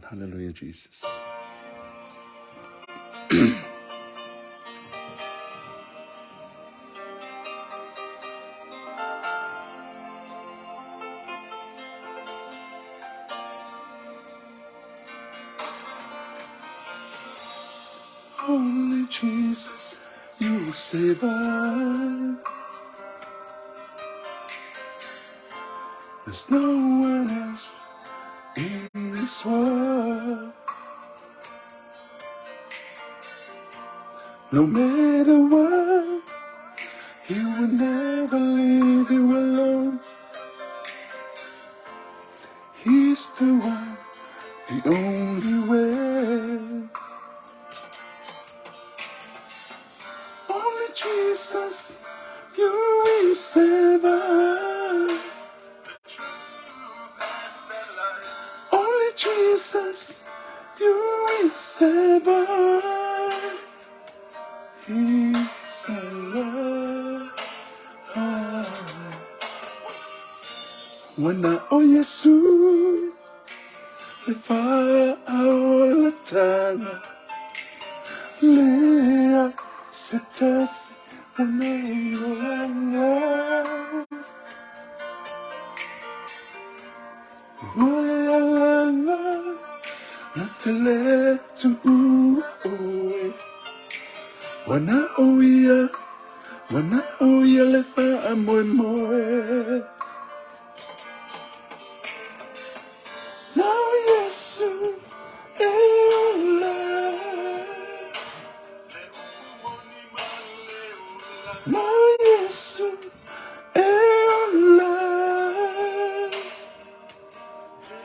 Hallelujah, Jesus. Only Jesus, you will save us. There's no one else in this world. No matter what, He will never leave you alone. He's the one, the only way. Only Jesus, you will save us. Only Jesus, you will save us. He's alive. Wana o Yesu, le fa'aolatanga, lea se tasi o nei olaga. O le alaga na te le tuua oe. Wana o ia, wana o ia le fa'amoemoe. Nau Yesu e ola. Nau Yesu e ola.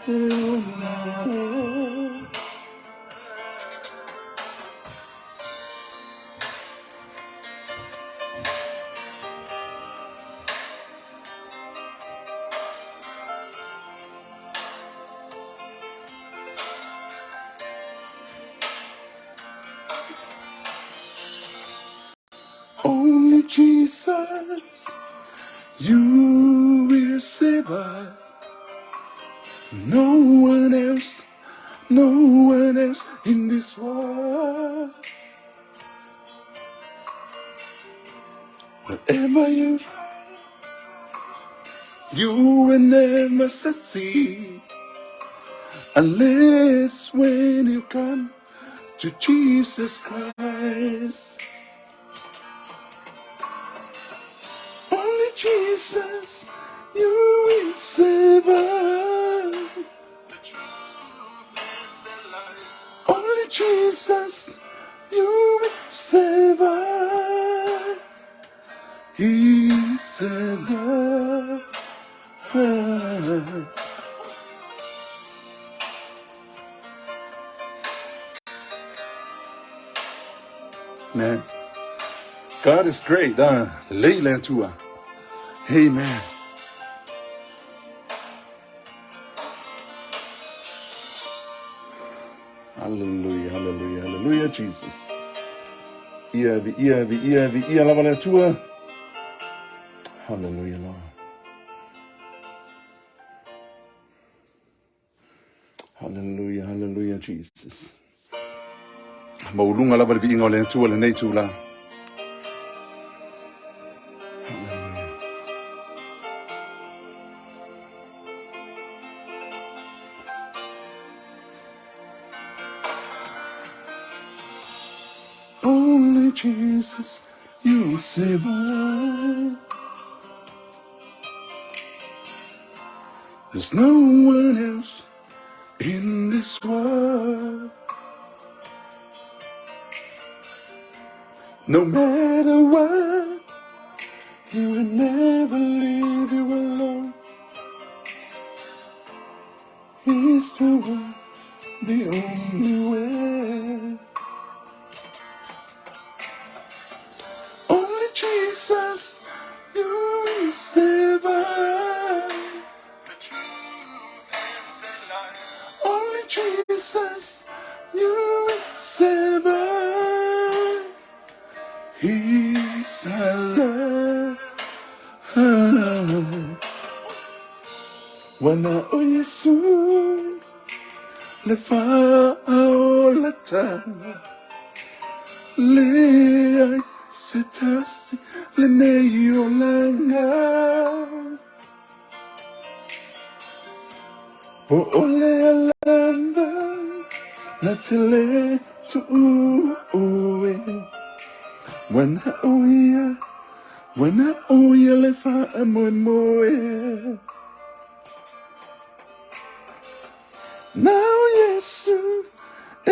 E ola. Only Jesus, you will save us. No one else, no one else in this world. Whatever you try, you will never succeed unless when you come to Jesus Christ. Only Jesus, you will save us. Only Jesus, you will save us. He saved us. Man, God is great. Lei le Atua. Amen. Hallelujah, hallelujah, hallelujah, Jesus. Ia vi, ia vi, ia vi, ia lava le Atua. Hallelujah, Lord. Hallelujah, hallelujah, Jesus. Maulunga lava le viiga o le Atua lenei itulā. Hallelujah. Only Jesus, you save us. There's no one else in this world. No matter what, He will never leave you alone. He's the one, the only way. Only Jesus, you will save us. Only Jesus, you will save us. He's alive. Wana o Yesu, Le faaolataga, leai se tasi lenei olaga. Po o le alaga na te le tuua oe. Ua na o ia, ua na o ia le faamoemoe. Na o Iesu e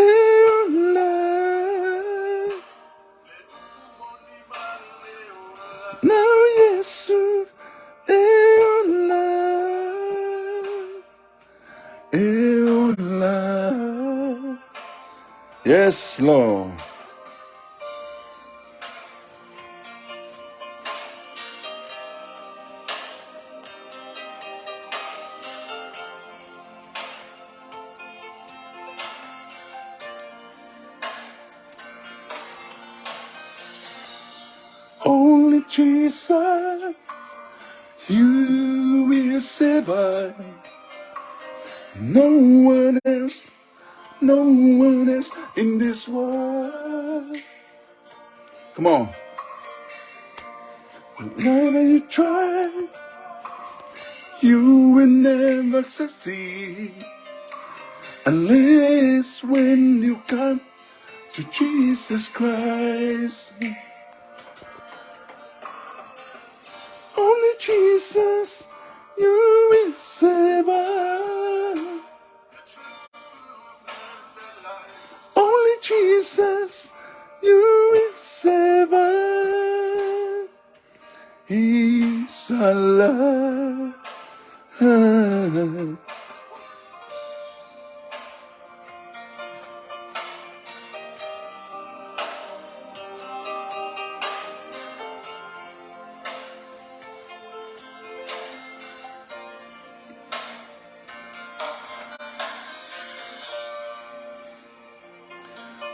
ola. Na o Iesu e ola. E ola. Yes, Lord. Only Jesus, you will survive. No one else, no one else in this world. Come on. Whenever you try, you will never succeed. Unless when you come to Jesus Christ. Only Jesus, you will survive. Only Jesus, you will survive. He's alive.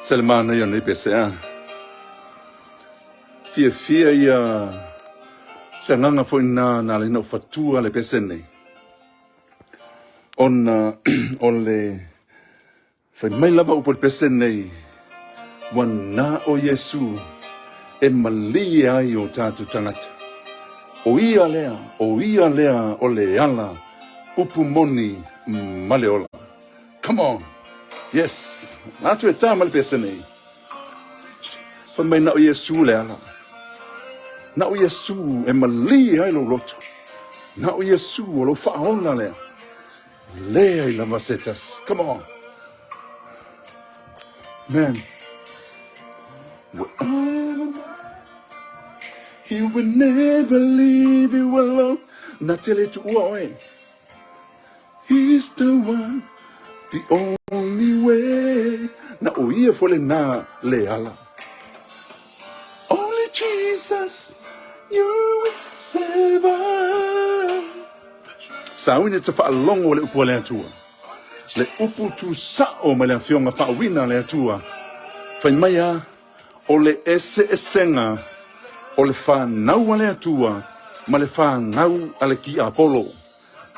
Se le manaia o lenei pese a. Fiafia ia se agaga foi na na le na fatua le pese nei. Ona o le Fai mai lava upu o le pese nei, Ua na o Iesu e malie ai o tatou tagata. O ia lea, o ia lea o le ala upu moni ma le ola. Come on! Yes! Latu e tā ma le pese nei. Fai mai na o Iesu le ala. Na o Iesu e malie ai lou loto. Na o Iesu o lou faaola lea. Leai lava se tasi. Come on. Man. He will never leave you alone. Na te le tuua oe. He's the one, the only way. Na o ia fo le na le ala. Only Jesus, you will save us. Sauni te faalogo le upu a le Atua. Le upu tusao ma le afioga faauina a le Atua. Fai mai a, o le eseesega o le fanau a le Atua ma le fanau a le tiapolo.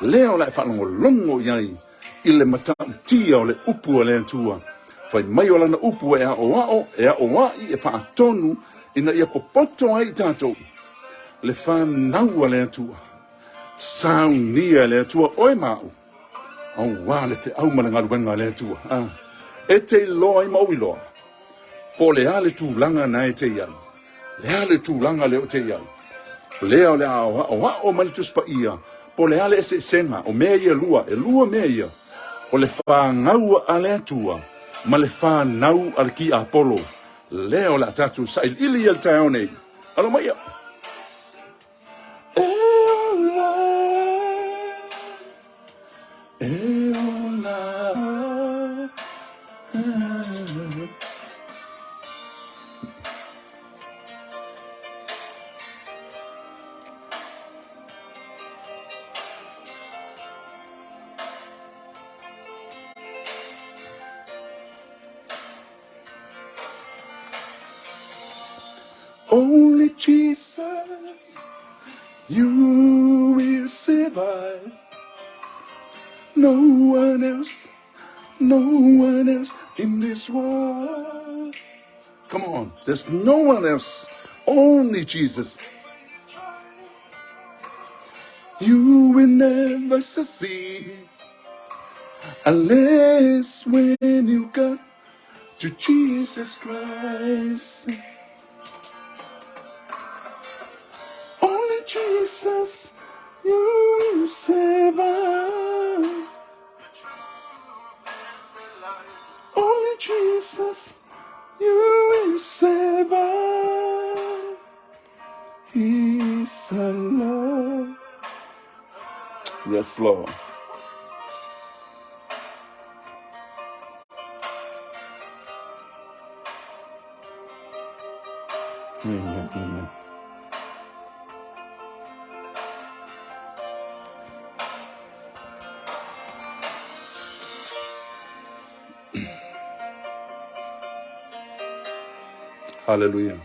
Lea o le a e faalogologo i ai i le matautia o le upu a le Atua. Fai mai o lana upu e aoao, e aoai, e faatonu ina ia popoto ai i tatou le fanau a le Atua. Saunia e le Atua oe ma au, auā le feau ma le galuega a le Atua. A, e te iloa ai ma ou iloa, po o le a le tulaga na e te i ai, le a le tulaga lea o te i ai. Lea o le a aoao mai le Tusi Paia, po o le a le eseesega o mea ia e lua, e lua mea ia, o le fanau a le Atua ma le fanau a le tiapolo. Lea o le a tatou sailiili i le taeao nei. Alo mai ia. E ola, e ola. Only Jesus, you will survive. No one else, No one else in this world. Come on, there's no one else, only Jesus. You will never succeed unless when you got to Jesus Christ. Only Jesus, you will survive. Only Jesus, you will survive. He's alive. Yes, Lord. Amen. Amen. Hallelujah.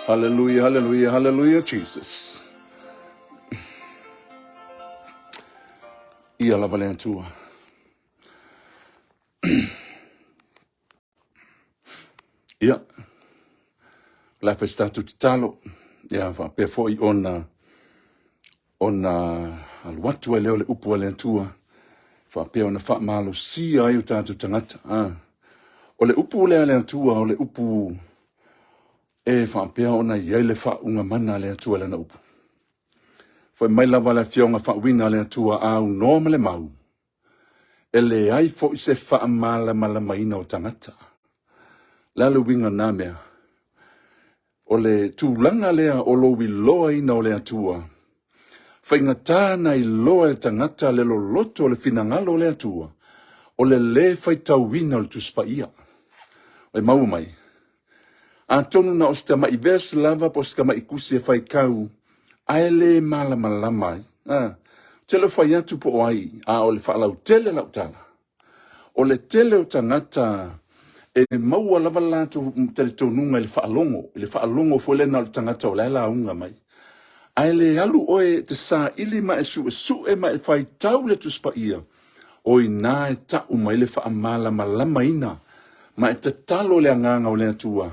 Hallelujah, hallelujah, hallelujah, Jesus. Ia lava le Atua. Ia, o le a fai se tatou tatalo, ia faapea foi ona ona alu atu ai lea o le upu a le Atua, faapea ona faamalosia ai o tatou tagata. Ah. O le upu lea a le Atua, o le upu e faapea ona i ai le faauuga mana a le Atua i lana upu. Fai mai lava le afioga faauuina a le Atua, a aunoa ma le mau, E leai foi se faamalamalamaina o tagata. O le a le uiga o na mea? O le tulaga lea o lou iloaina o le Atua, faigata na iloa e le tagata le loloto o le finagalo o le Atua, o le lē faitauina o le Tusi Paia. E maua mai? Atonu na o se tamaʻi verse lava po o se tamaʻi tusi e faitau ae le malamalama ai. A, ou te le o fai atu po o ai, a o le faalautele lau tala. O le tele o tagata e maua lava le latou talitonuga i le faalogo, i le faalogo foi lea na o le tagata o la e lauga mai. Ae le alu oe e te saili ma e suesue ma e faitau le Tusi Paia, O i ina e ta'u mai le faamalamalamaina ma e tatalo le Agaga o le Atua,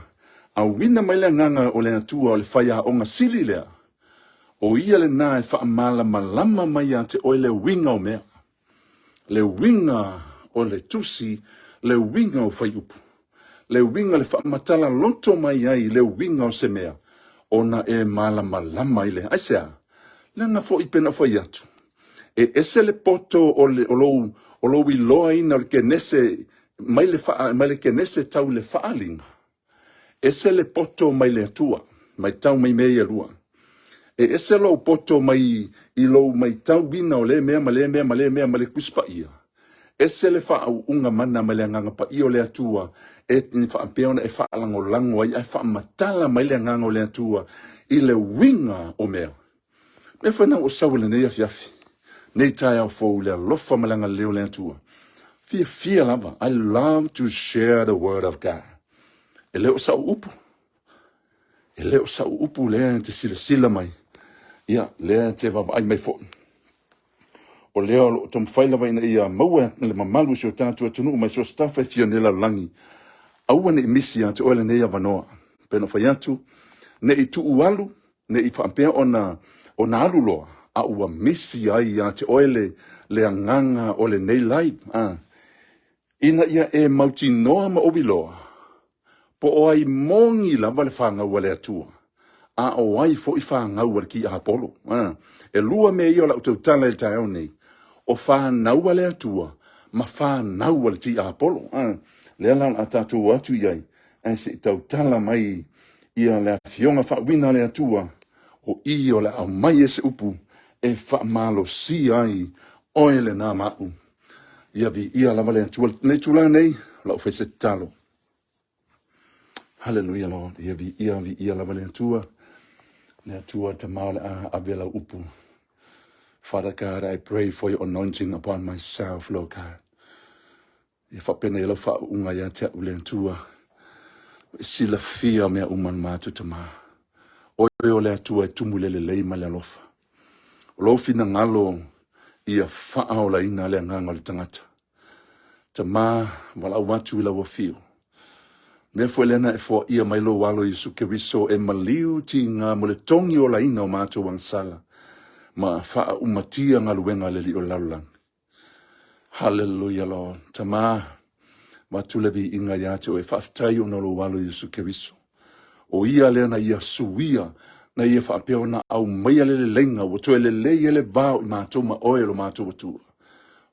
auina mai le Agaga o le Atua o le faiaoga sili lea, o ia lena e faamalamalama mai ia te oe le uiga o mea, le uiga o le tusi, le uiga o fuaiupu, le uiga le faamatala loto mai ai le uiga o se mea, ona e malamalama ai lea. Aisea? Leaga foi pei ona ou fai atu, E ese le poto o, le, o, lou, o lou iloaina o le Kenese mai le, faa, mai le Kenese tau le faaaliga. Ese le poto mai le Atua, matau mai mea ia lua. E ese lou poto mai i lou maitauina o lea mea ma lea mea ma lea mea ma le Tusi Paia. Ese le faauuga mana mai le Agaga Paia o le Atua e faapea ona e faalagolago ai ae faamatala mai le Agaga o le Atua i le uiga o mea. Mea foi na ua sau i lenei afiafi, nei taeao fou i le alofa ma le agalelei o le Atua. Fiafia lava, I love to share the word of God. E le o sa'u upu, e le o sa'u upu lea e te silasila mai, ia, lea e te vaavaai mai foi. O lea o lo o taumafai lava ina ia maua le mamalu o si o tatou atunuu mai so o se tafa e fia nei lalolagi. Aua ne i misi ia te oe lenei avanoa. Pei ona fai atu, ne i tuu alu, Ne i faapea ona ona alu loa, a ua misi ai ia te oe le, le agaga o lenei live, a. Ina ia e mautinoa ma ou iloa, po o ai moni lava le fanau a le Atua, a o ai foi fanau a le tiapolo. A. E lua mea ia o lau tautala i le taeao nei, o fanau a le Atua ma fanau a le tiapolo. A. Lea la o le a tatou o atu i ai, ae se i tautala mai ia le afioga faauuina a le Atua, o i o le a aumai ai se upu e faamalosia ai oe lena ma a'u. Ia viia lava le Atua. Lenei itula nei, o lau fai se tatalo. Hallelujah, Lord. Ia viia, viia lava le Atua. Le Atua Tama o le a ave lau upu. Father God, I pray for your anointing upon myself, Lord God. Ia faapenei lau faauuga ia te a'u le Atua, e silafia mea uma le matou Tama. Oe o le Atua e tumu i le lelei ma le alofa. O lou finagalo ia faaolaina le agaga o le tagata. Tama, valaau atu i lau afio. Mea foi lea na e foaia mai lou alo Iesu Keriso e maliu tiga mo le togi olaina o matou agasala ma faaumatia galuega a le Alii o le lalolagi. Hallelujah Lord. Tama, avatu le viiga ia te oe, faafetai ona o lou alo Iesu Keriso. O ia lea na ia suia, na ia faapea ona aumaia le leleiga, ua toe lelei ai le va o i matou ma oe lo matou Atua,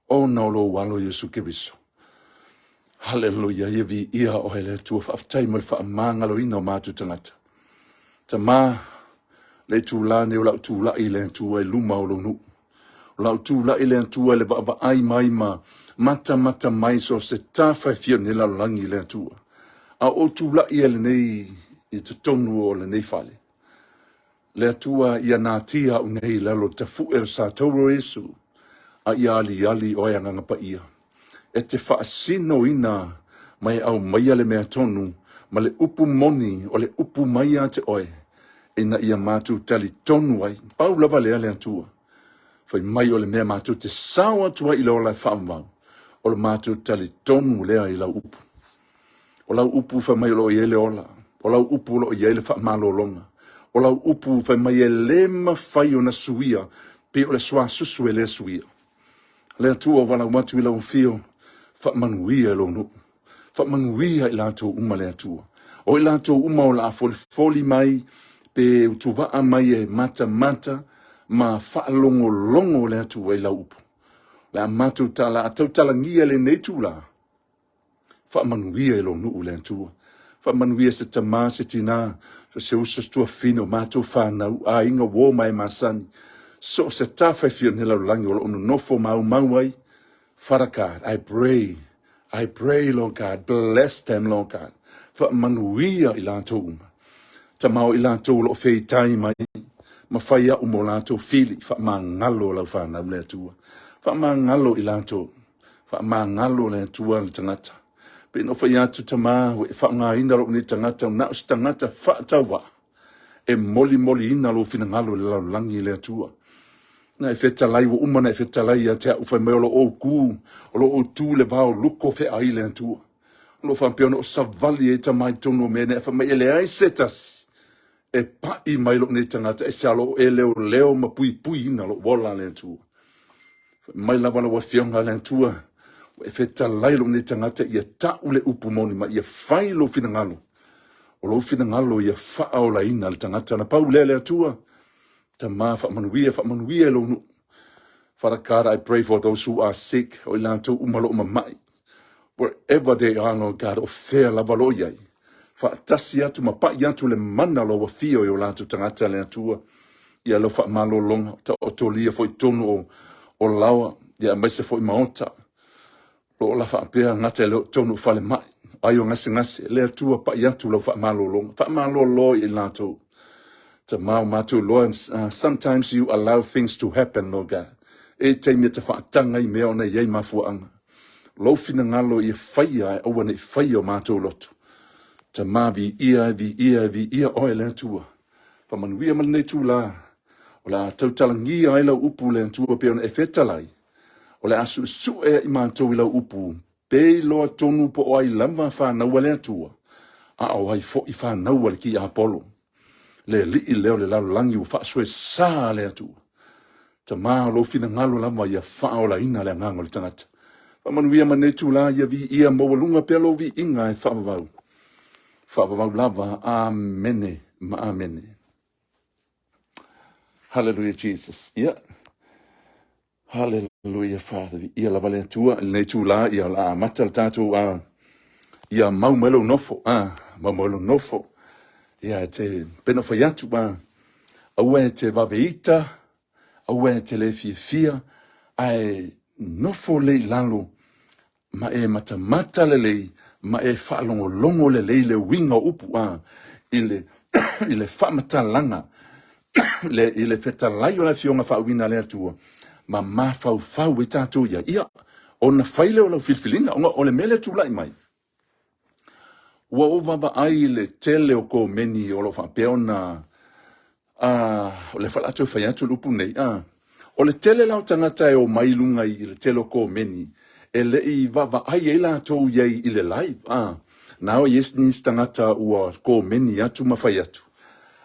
ona o lou alo Iesu Keriso. Haleluia, ia viia oe le Atua, faafetai mo le faamagaloina o matou tagata. Tama, le itula nei o lau tulai i le Atua i luma o lou nuu. O lau tulai i le Atua i le vaavaai mai ma matamata mai so o se tafa e fia o lenei lalolagi i le Atua. A o ou tulai ai lenei i totonu o lenei fale, Le Atua ia natia au nei i lalo o le tafue o sa taua o Iesu, a ia aliali oe Agaga Paia, e te faasinoina ma e aumaia le mea tonu ma le upu moni o le upu mai ia te oe, ina ia matou talitonu ai. Pau lava lea le Atua, fai mai o le mea matou te sao atu ai i le ola e faavavau, o le matou talitonu lea i lau upu. O lau upu fai mai o lo o i ai le ola. O lau upu o lo o i ai le faamalologa. O lau upu fai mai e le mafai ona suia pei o le suasusu e le suia. Le Atua o valaau atu i lau afio, faamanuia i lou nuu. Faamanuia i latou uma le Atua. O i latou uma o le a folifoli mai pe utuvaa mai e matamata ma faalogologo le Atua i lau upu. O le a matou tala, tautalagia lenei itula Faamanuia i lou nuu le Atua. Faamanuia se tama, se tina, so se uso, se tuafafine o matou fanau, aiga, uo ma e masani. So o se tafa e fia o lenei lalolagi o lo o nonofo maumau ai. Father God, I pray, I pray, Lord God, bless them, Lord God. Faamanuia i latou uma. Tama o i latou o lo o feitai mai, ma fai au mo latou fili, faamagalo lau fanau le Atua. Faamagalo i latou. Faamagalo le Atua le tagata. Pei ona fai atu tama, ua e faaaogaina lou nei tagata, na o se tagata faatauvaa e molimoliina lou finagalo i le lalolagi le Atua. Na e fetalai, ua uma ona e fetalai ia te au, fai mai o lo o tu, o lo o tu le vao luko feai le Atua. O lo o faapea ona ou savali ai tama i totonu o mea nei, fai mai e leai se tasi e pai mai lou nei tagata, e se alo e leoleo ma puipuiina lou ola le Atua. Fai mai lava lau Afioga le Atua, ua e fetalai lou nei tagata ia ta'u le upu moni ma ia fai lou finagalo. O lou finagalo ia faaolaina le tagata. Na pau lea le Atua, Tama faamanuia, faamanuia i lou nuu. Father God, I pray for those who are sick, o i latou uma lo o mama'i. Wherever they are, Lord God, o fea lava lo o i ai. Faatasi atu ma pa'i atu le mana o lau afio i o latou tagata le Atua. Ia lau faamalologa, taotolia foi tonu o, o laoa, ia aemaise foi maota. Lo o la faapea gata e le o tonu o falemai, ai o gasegase, le Atua pa'i atu lau faamalologa. Faamalolo i latou. Tama o matou loa, sometimes you allow things to happen, Lord God. E taimi e te faataga i mea ona i ai mafuaaga. Lou finagalo ia faia ae aua ne i faia o matou loto. Tama viia, viia, viia oe le Atua. Faamanuia ma lenei itula. O le a tautalagia ai lau upu le Atua pei ona e fetalai. O le a suesue ai matou i lau upu, pe iloa tonu po o ai lava fanau a le Atua, a o ai foi fanau a le tiapolo. Le alii lea o le lalolagi ua faasoesa le Atua. Tama o lou finagalo lava ia faaolaina le agaga o le tagata. Faamanuia ma lenei itula ia viia maualuga pea lou viiga e faavavau. Faavavau lava. Amene ma amene. Hallelujah Jesus. Ia. Hallelujah Father. Ia lava le Atua i lenei itula ia o le a amata le tatou a ia mau mai lou nofo a mau mai lou nofo. Ia e te pena fai atu a aua e te vave ita, aua e te le fiafia, ae nofo lelei i lalo ma e matamata lelei ma e faalogologo lelei le uiga o upu a i le i le faamatalaga le i le fetalai o le afioga faauiina a le Atua ma mafaufau ai tatou i ai. Ia, ona fai lea o lau filifiliga, ona o le mea lea tulai mai, ua ou vaavaai i le tele o komeni o lo o faapea ona o lea foi o le a toe fai atu le upu nei, o le tele la o tagata e omai i luga i le tele o komeni. e le i vaavaai ai latou i ai i le live. A, na o i ai nisi tagata ua komeni atu ma fai atu,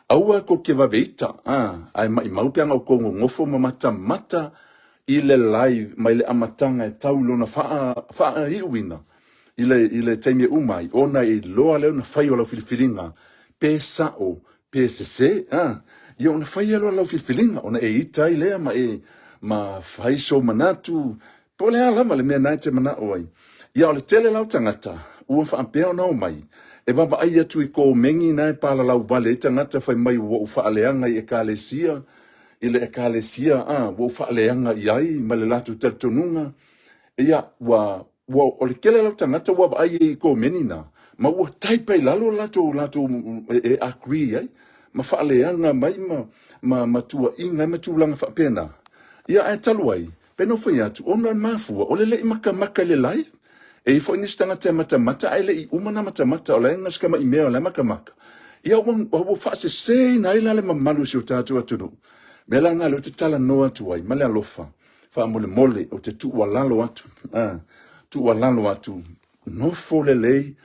Aua tou te vave ita, a, ae maimau pe ana outou nonofo ma matamata i le live mai le amataga e tau i lona faa, faaiuina i le, i le taimi e uma ai, ona e iloa lea ona fai o lau filifiliga pe sao pe sese, a, ia ona fai loa lau filifiliga, ona e ita ai lea ma e, ma fai sou manatu, po o le a lava le mea na e te manao ai. Ia o le tele la o tagata ua faapea ona omai e vaavaai atu i komeni na e palalau vale ai tagata fai mai ua ou faaleaga i Ekalesia, i le Ekalesia, a, ua ou faaleaga i ai ma le latou talitonuga. Ia, ua, ua, o le tele la o tagata ua vaai i komeni na, ma ua type ai lalo latou, latou e, e agree ai, ma faaleaga mai ma, ma, ma tuuaiga ai ma tulaga faapena. Ia, ae talu ai, pei ona ou fai atu, ona e mafua, o le le i matamata i le live. E i ai foi nisi tagata e matamata ae le i uma ona matamata, o la e na o si tamai mea o la e matamata. Ia ua, ua faaseseina ai la le mamalu o si o tatou atunuu. O le mea la lena o lea ou te talanoa atu ai ma le alofa, faamolemole, ou te tuualalo atu, a, tuualalo atu, nofo lelei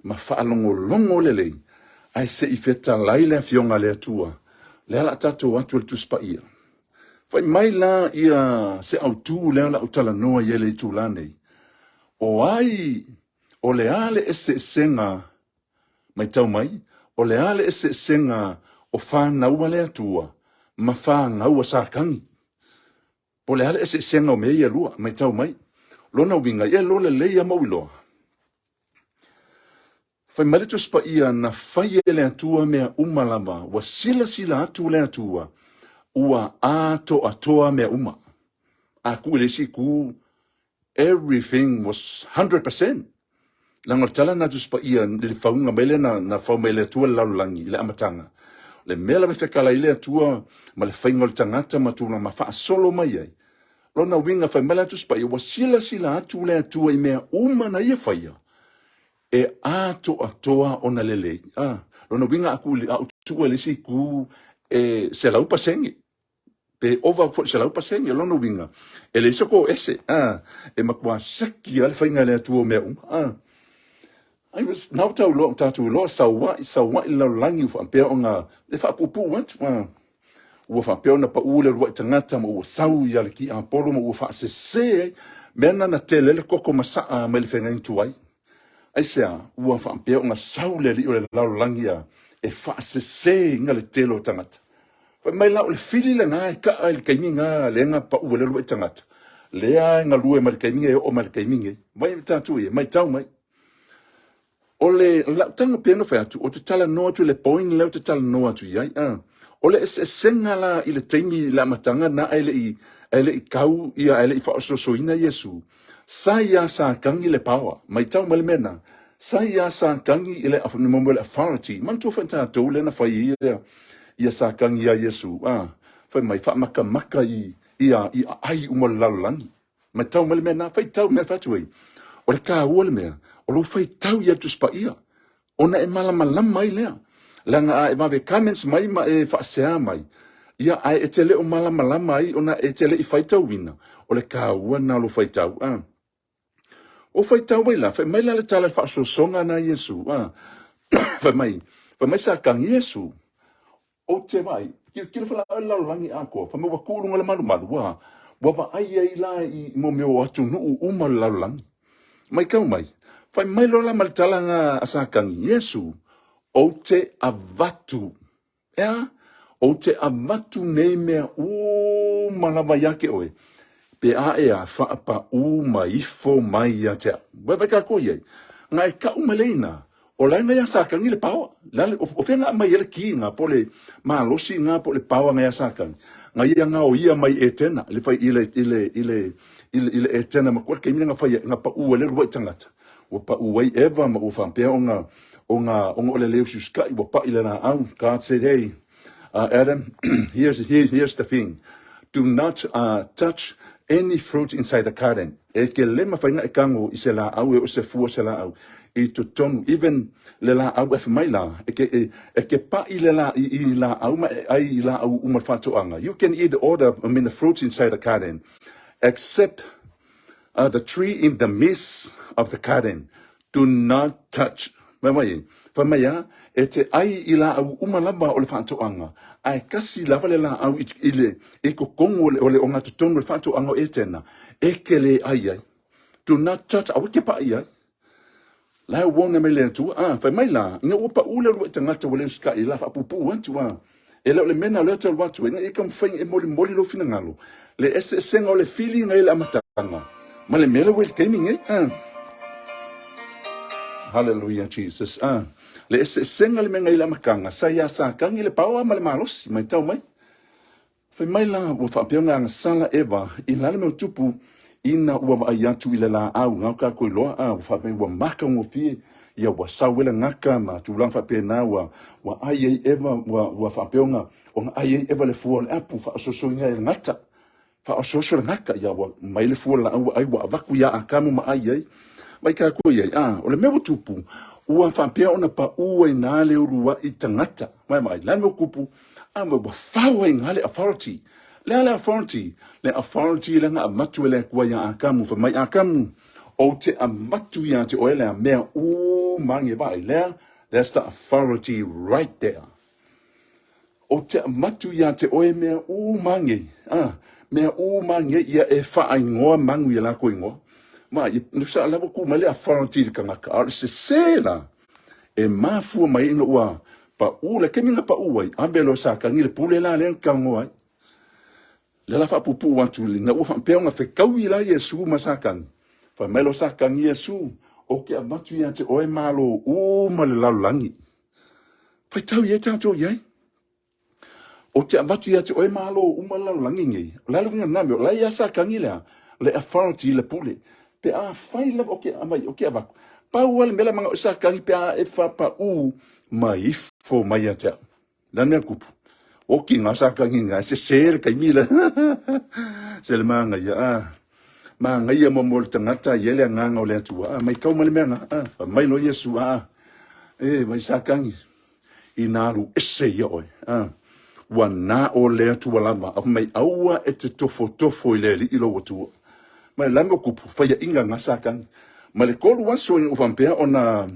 ma faalogologo lelei, ae se i fetalai le Afioga a le Atua, lea o le a tatou o atu i le Tusi Paia. Fai mai la ia se autu lea o le a ou talanoa i ai i le itula nei, o ai, o le a le eseesega, matau mai, o le a le eseesega o fanau a le Atua ma fanau a Satani? Po o le a le eseesega o mea ia e lua? Matau mai. Lona uiga, ia iloa lelei lava ma ou iloa. Fai mai le Tusi Paia, na fai e le Atua mea uma lava, ua silasila atu le Atua, ua atoatoa mea uma. A tuu i le isi itu, everything was 100%. Leaga o le tala lena a Tusi Paia i le fauga mai lea na, na fau mai e le Atua le lalolagi i le amataga. O le mea lava e fetalai ai le Atua ma le faiga o le tagata ma tulaga ma faasolo mai ai. Lona uiga fai mai la Tusi Paia, ua silasila atu le Atua i mea uma na ia faia, e atoatoa ona lelei. A, lona uiga a tuu, a ou tuua i le isi itu e 100%, pe ova atu foi i le 100%. O lona uiga, e leai se toese, a, e matua seki lava le faiga e le Atua o mea uma. A, ai, na o tau loa, tatou iloa, saua'i, saua'i le lalolagi ua faapea ona e faapuupuu atu. A, ua faapea ona pau le uluai tagata ma ua sau ia le tiapolo ma ua faasese ai mea na na tele ai le toto masaa mai le feagaiga tuai. Aisea? Ua faapea ona sau le alii o le lalolagi a e faaseseina le tele o tagata. Fai mai la o le fili lena e kaa i le taimi na lea na pau ai le uluai tagata, lea e galue mai le taimi e oo mai le taimi nei. Mai tatou ia, matau mai. O le lau tago pei ona fai atu, ou te talanoa atu i le point lea ou te talanoa atu i ai. A. O le eseesega la i le taimi i le amataga na ae le i ae le i tau ia ae le i faaosoosoina Iesu, sa iā Satani le power. Maitau mai le mea na. Sa iā Satani i le mo le authority. Manatua foi tatou lea na fai ai ia ia Satani iā Iesu. A. Fai mai faamatamata i ia i aai uma o le lalolagi. Matau mai le mea na, faitau mea fai atu ai. O le taua le mea, o lou faitau ia Tusi Paia, ona e malamalama ai lea. Leaga a e vave comments mai ma e faasea mai, ia ae e te le o malamalama ai ona e te le i faitauina, o le taua lena o lou faitau. A. O faitau ai la, fai mai la le tala i le faasoasoga na Iesu, a. Fai mai, fai mai Satani, Iesu, Ou te vaai, tilotilo foi la oe i le lalolagi atoa, fai mai ua tu i luga o le malumalu, ua, ua vaai ai la i mo mea o atunuu uma o le lalolagi. Matau mai, fai mai loa la ma le tala na a Satani, Iesu, ou te avatu, e a? Ou te avatu nei mea uma lava ia te oe, pe a e a faapaū mai ifo mai ia te au. Vaivai tatou i ai, na e tau mai lea i ina, O la e na ia Satani le power. Le, o, o fea na aumai ai le ki na, po le malosi na, po le power na ia Satani. Na ia gaoia mai Etena, le fai i le, i le, i le, i le, i le Etena ma kua le taimi na fai, na pau ai le uluai tagata. Ua pau ai Eva ma ua faapea ona, ona, ona o le le usiusitai, ua pai le laau. God said, hey, Adam, here's, here, here's the thing. Do not touch any fruit inside the garden. E te le mafai ona e tago i se laau e oo se fua o se laau i totonu, even le laau e mai la, e te, e, e te pai le la, i, i laau ma e ai i laau uma le faatoaga. You can eat all the, I mean, the fruits inside the garden, except The tree in the midst of the garden, do not touch. Mai mai e, fai mai a, e te ai i laau uma lava o le faatoaga, ae kasi lava le laau i, i le, i totonu o le, o le ogatotonu o le faatoaga o Etena, e te le ai ai. Do not touch, aua te paʻa i ai. La e uona mai le Atua, a, fai mai la, ina ua paʻu le uluai tagata ua le usitai, la faapuupuu atu, a. E le o le mea na lea talu atu ai, ina ia taumafai e molimoli lou finagalo, le eseesega o le filiga i le amataga, ma le mea lea ua i le taimi nei, a. Hallelujah, Jesus, a. Le eseesega le mea na i le amataga, sa ia Satani le paoa ma le malosi, matau mai. Fai mai la ua faapea ona agasala Eva i le a le mea o tupu ina ua vaai atu i le laau na o tatou iloa a ua faapea ua matagofie ia ua sau ai le gata ma tulaga faapena ua ua ai ai Eva ua ua faapea ona ona ai ai Eva le fua o le apu faaososoina e le gata faaosooso le gata ia ua mai le fua o le laau ua ai ua avatu ia Atamu ma ai ai mai tatou i ai a o le mea ua tupu ua faapea ona pau ai na le uluai tagata mai mai le mea ua tupu A ma ua fao ai ngā le authority. Le a le authority? Le authority le nga avatu e le Atua ia Atamu. Fai mai Atamu, ou te avatu ia te oe lea mea uma nge vaai lea. That's the authority right there. Ou te avatu ia te oe mea uma nge. Ah, mea uma nge ia e whaaingoa mangu ia lako ingoa. Ma, nusa lava ku mai le authority le kangaka. A o le sese la. E mafua mai ina ua paʻu le taimi na paʻu ai, ave loa Satani le pule la lea na talanoa ai. Lea la faapuupuu atu ina ua faapea ona fetaui la Iesu ma Satani. Fai mai loa Satani, Iesu, ou te avatu ia te oe malo uma le lalolagi. Faitau i ai tatou i ai. Ou te avatu ia te oe malo uma le lalolagi nei. O le a le uiga lena mea? O la e ia Satani le a? Le authority, le pule. Pe a fai lava o ke amai, o ke avatu. Pau lava le mea la e manao i Satani pe a e faapau ma ifo mai ia te au. Le a le mea kupu? Oki ngā Satani ngā, se se le taimi le. Se le māngaia, a. Māngaia mo mo le tagata i ai le agaga o le Atua. A, mai kau mai le mea ngā, a. Fai mai loa Iesu, a. E, mai Satani. Inā alu ese ia oe, a, ua na o le Atua lava, a mai aua e te tofotofo i le Alii lou Atua. Mai le lagi o kupu, faiaʻiga nga Satani. Ma le kolu aso ina ua faapea ona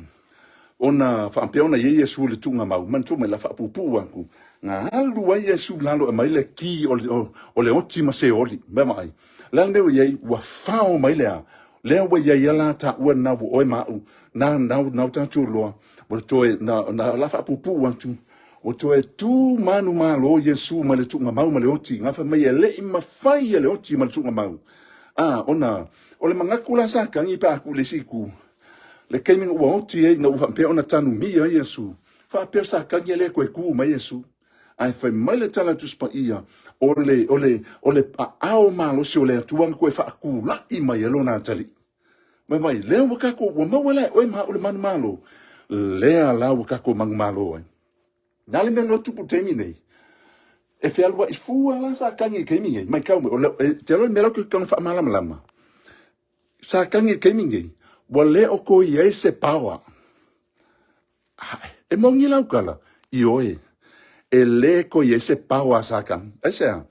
ona faapea ona iai Iesu i le tuugamau, manatua mai la faapuupuu atu, na alu ai Iesu i lalo e aumai le ki o le, o le oti ma Seoli. Mea vaai. Le a le mea ua iai, ua fao mai le a, lea ua iai a la taua na ua oe ma au, na na na o tatou loa, Ua toe, na, na la faapuupuu atu, ua toe tu manumalo Iesu mai le tuugamau ma le oti, na fai mai e le i mafai e le oti ma le tuugamau. A, ona, o le manatu la Satani pe a tuu i le isi itu, le taimi na ua oti ai, na ua faapea ona tanumia ai Iesu, faapea Satani e le toe tu mai Iesu. Ae fai mai le tala Tusi Paia, o le, o le, o le aao malosi o le Atua na toe faatulai mai ai lona atalii. Mai vai, lea ua tatou, ua maua la e oe ma au le manumalo, lea la ua tatou manumalo ai. Na le mea no tupu taimi nei, e fealuai fua la Satani i taimi nei, mai kau mai, o le, e, te aloa le mea lau ke kau faamalamalama. Satani i taimi nei, ua le o ko i ai se power. E moni lau tala, ioe, e le toe i ai se pao a Satani. Aisea?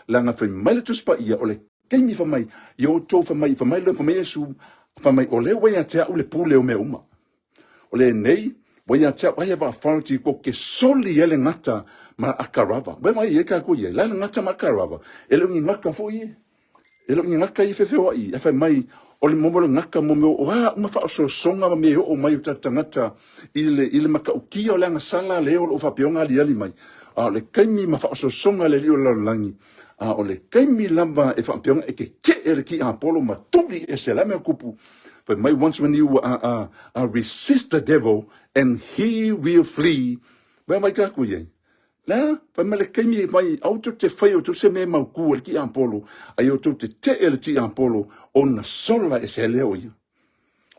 Leaga fai mai le Tusi Paia, o le taimi fai mai, i outou fai mai, fai mai le, fai mai Iesu, fai mai, o lea ua ia te au le pule o mea uma. O lenei, ua ia te au, I have authority, ko ke soli ai le gata ma akarava. Wai mai e ka kui ai, la le gata ma akarava. E le o ni gata foi e. E le o ni gata i fefeoai, e fai mai, o le momo le gata mo mea o a uma faaosoosoga ma mea e oo mai o tatou tagata i le, i le matautia o le agasala lea o lo o faapea ona aliali mai. A o le taimi ma faaosoosoga le alii o le lalolagi, a o le taimi lava e faapea ona e tetee le tiapolo ma tuli ese la mea kupu. Fai mai, once when you resist the devil and he will flee. Where mai ka kui ai? Le a? Fai mai le taimi e mai, aua tou te faia outou se mea e mautū ai le tiapolo, a ia outou tetee le tiapolo ona sola ese ai lea o ia.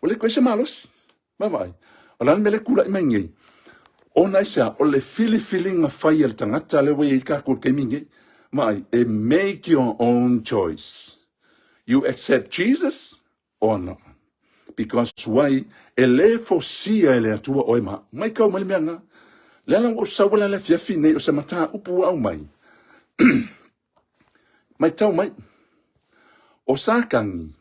Ua le toe se malosi. Vaavaai. O le a le mea lea e tulai mai nei? Ona aisea? O le filifiliga fai a le tagata lea ua i ai tatou i le taimi nei. Vaai, e make your own choice. You accept Jesus or not. Because why? E le fosia e le Atua oe ma au. Mai kau mai le mea nga. Le ala ua ou sau ala le afiafi nei o se mataupu ua aumai. Mai tau mai. O Satani.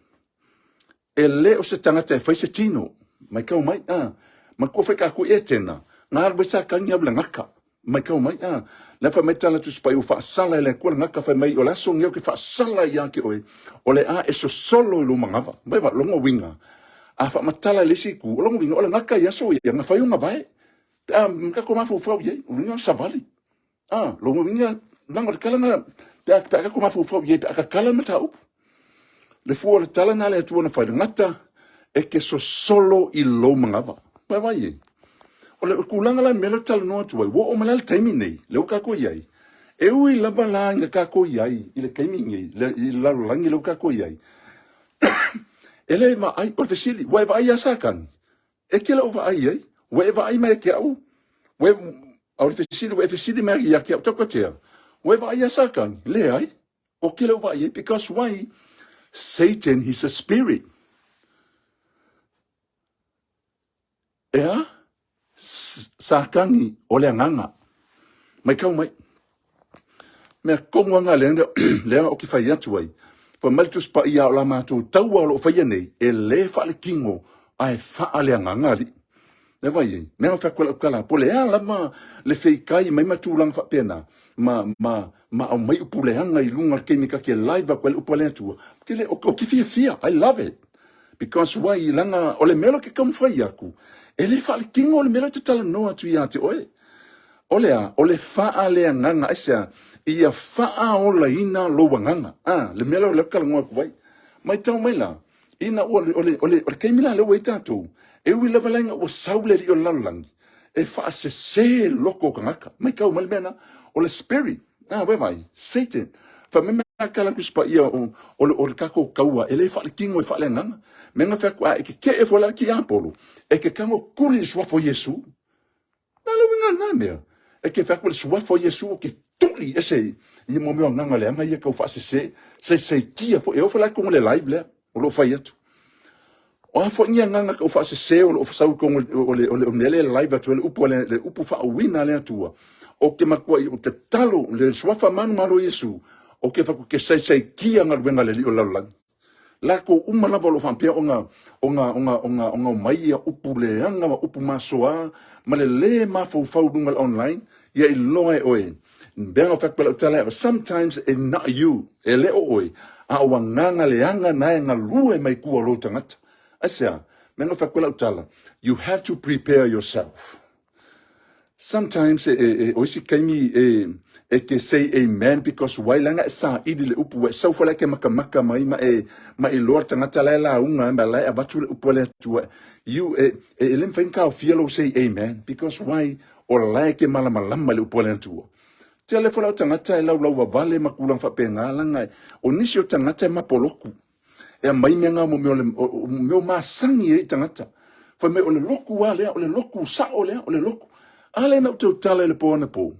E le o se tagata e fai se tino. Maitau mai, a. Matua fai tatou i Etena, galue sa tagi au i le gata. Maitau mai, a. Lea fai mai tala Tusi Paia ua faasala e le Atua le gata, fai mai o le aso lenei ou te faasala ia te oe, o le a e sosolo i lou manava. Mai va, lona uiga, a faamatala i le isi itu, o lona uiga o le gata i aso ia na fai ona vae. Pe a tatou mafaufau i ai, o lona uiga o le savali. A, lona uiga, leaga o le tala na, pe a tatou mafaufau i ai pe a tatala le mataupu. Le fua o le tala na a le Atua na fai, le gata e te sosolo i lou manava. Mai vai ai. O le tulaga la mea lea talanoa atu ai, ua oo mai la le taimi nei, lea ua tatou i ai. E ui lava la ina tatou i ai i le taimi nei, i le lalolagi lea ua tatou i ai, e le vaai, o le fesili, ua e vaai ia Satani? E te le o vaai i ai, ua e vaai mai ia te au, ua e, a o le fesili, ua e fesili mai ia te au Taukatea, ua e vaai ia Satani? Leai, ou te le o vaai i ai, because why? Satan, he's a spirit. E a? Satani o le agaga. Maitau mai. Mea tonu lava lena lea ou te fai atu ai. Fai mai le Tusi Paia o la matou taua o lo o faia nei, e le faaletino ae faaleagaga alii. Lea vai ai, mea na fai atu ai lau tala, po o le a lava le feikai mai ma tulaga faapena, ma, ma, ma aumai upu leaga i luga o le taimi ta te live atu ai le upu a le Atua, ke le, ou te fiafia, I love it. Because why, leaga o le mea lea ou te taumafai atu, e le faaletino le mea lea ou te talanoa atu ia te oe. O le a? O le faaleagaga, aisea? Ia faaolaina lou agaga. A, le mea lea o lea ou te talanoa atu ai. Maitau mai la, ina ua, o le, o le, o le taimi la lea ua i ai tatou, e ui lava la ina ua sau le alii o le lalolagi, e faasese loko o tagata. Maitau mai le mea lena, o le spirit, a, ua e vaai, Satan. Fai mai mea tala Tusi Paia o, o le, o le tatou taua, e le faaletino e faaleagaga. Mea na fai atu, a e tetee foi la le tiapolo, e te tago tuli i le suafa o Iesu. Na le uiga lena mea. E te fai atu le suafa o Iesu ou te tuli ese i i mo mea o agaga leaga ia tau faasese, saisaitia foi. E oo foi la i totonu o le live lea o lo o fai atu. O a foi ni agaga tau faasese o lo o sau i totonu o le, o le, o le mea lea e live atu ai le upu a le, le upu faauuina a le Atua, ou te matuai, ou te tatalo le suafa manumalo o Iesu, ou te fai atu, te saisaitia galuega a le Alii o le lalolagi. Latou uma lava o lo o faapea ona, ona, ona, ona, ona omai ia upu leaga ma upu masoa ma le lē mafaufau i luga o le online, ia iloa e oe. Bear of fact lau tala, sometimes it's not you, e le o oe, a o agaga leaga na e galue mai tua o lou tagata. Aisea? Mea na fai atu lau tala, you have to prepare yourself. Sometimes e, e, e, o isi kaimi e, e te say amen because why leaga e saili le upu e sau foi la e ke makamaka mai ma e ma e loa le tagata la e lauga ma la e avatu le upu a le Atua you e e, e le mafai ona taofia lou say amen because why o la e ke malamalama le upu a le Atua. Tele foi la o tagata e laulau vavale ma tulaga faapena leaga o nisi o tagata e mapoloku. E aumai mea na mo mea o le, o, mea o masani ai tagata. Fai mai o le lotu lava lea, o le lotu sao lea, o le lotu. A lea na ou tautala i le po anapo.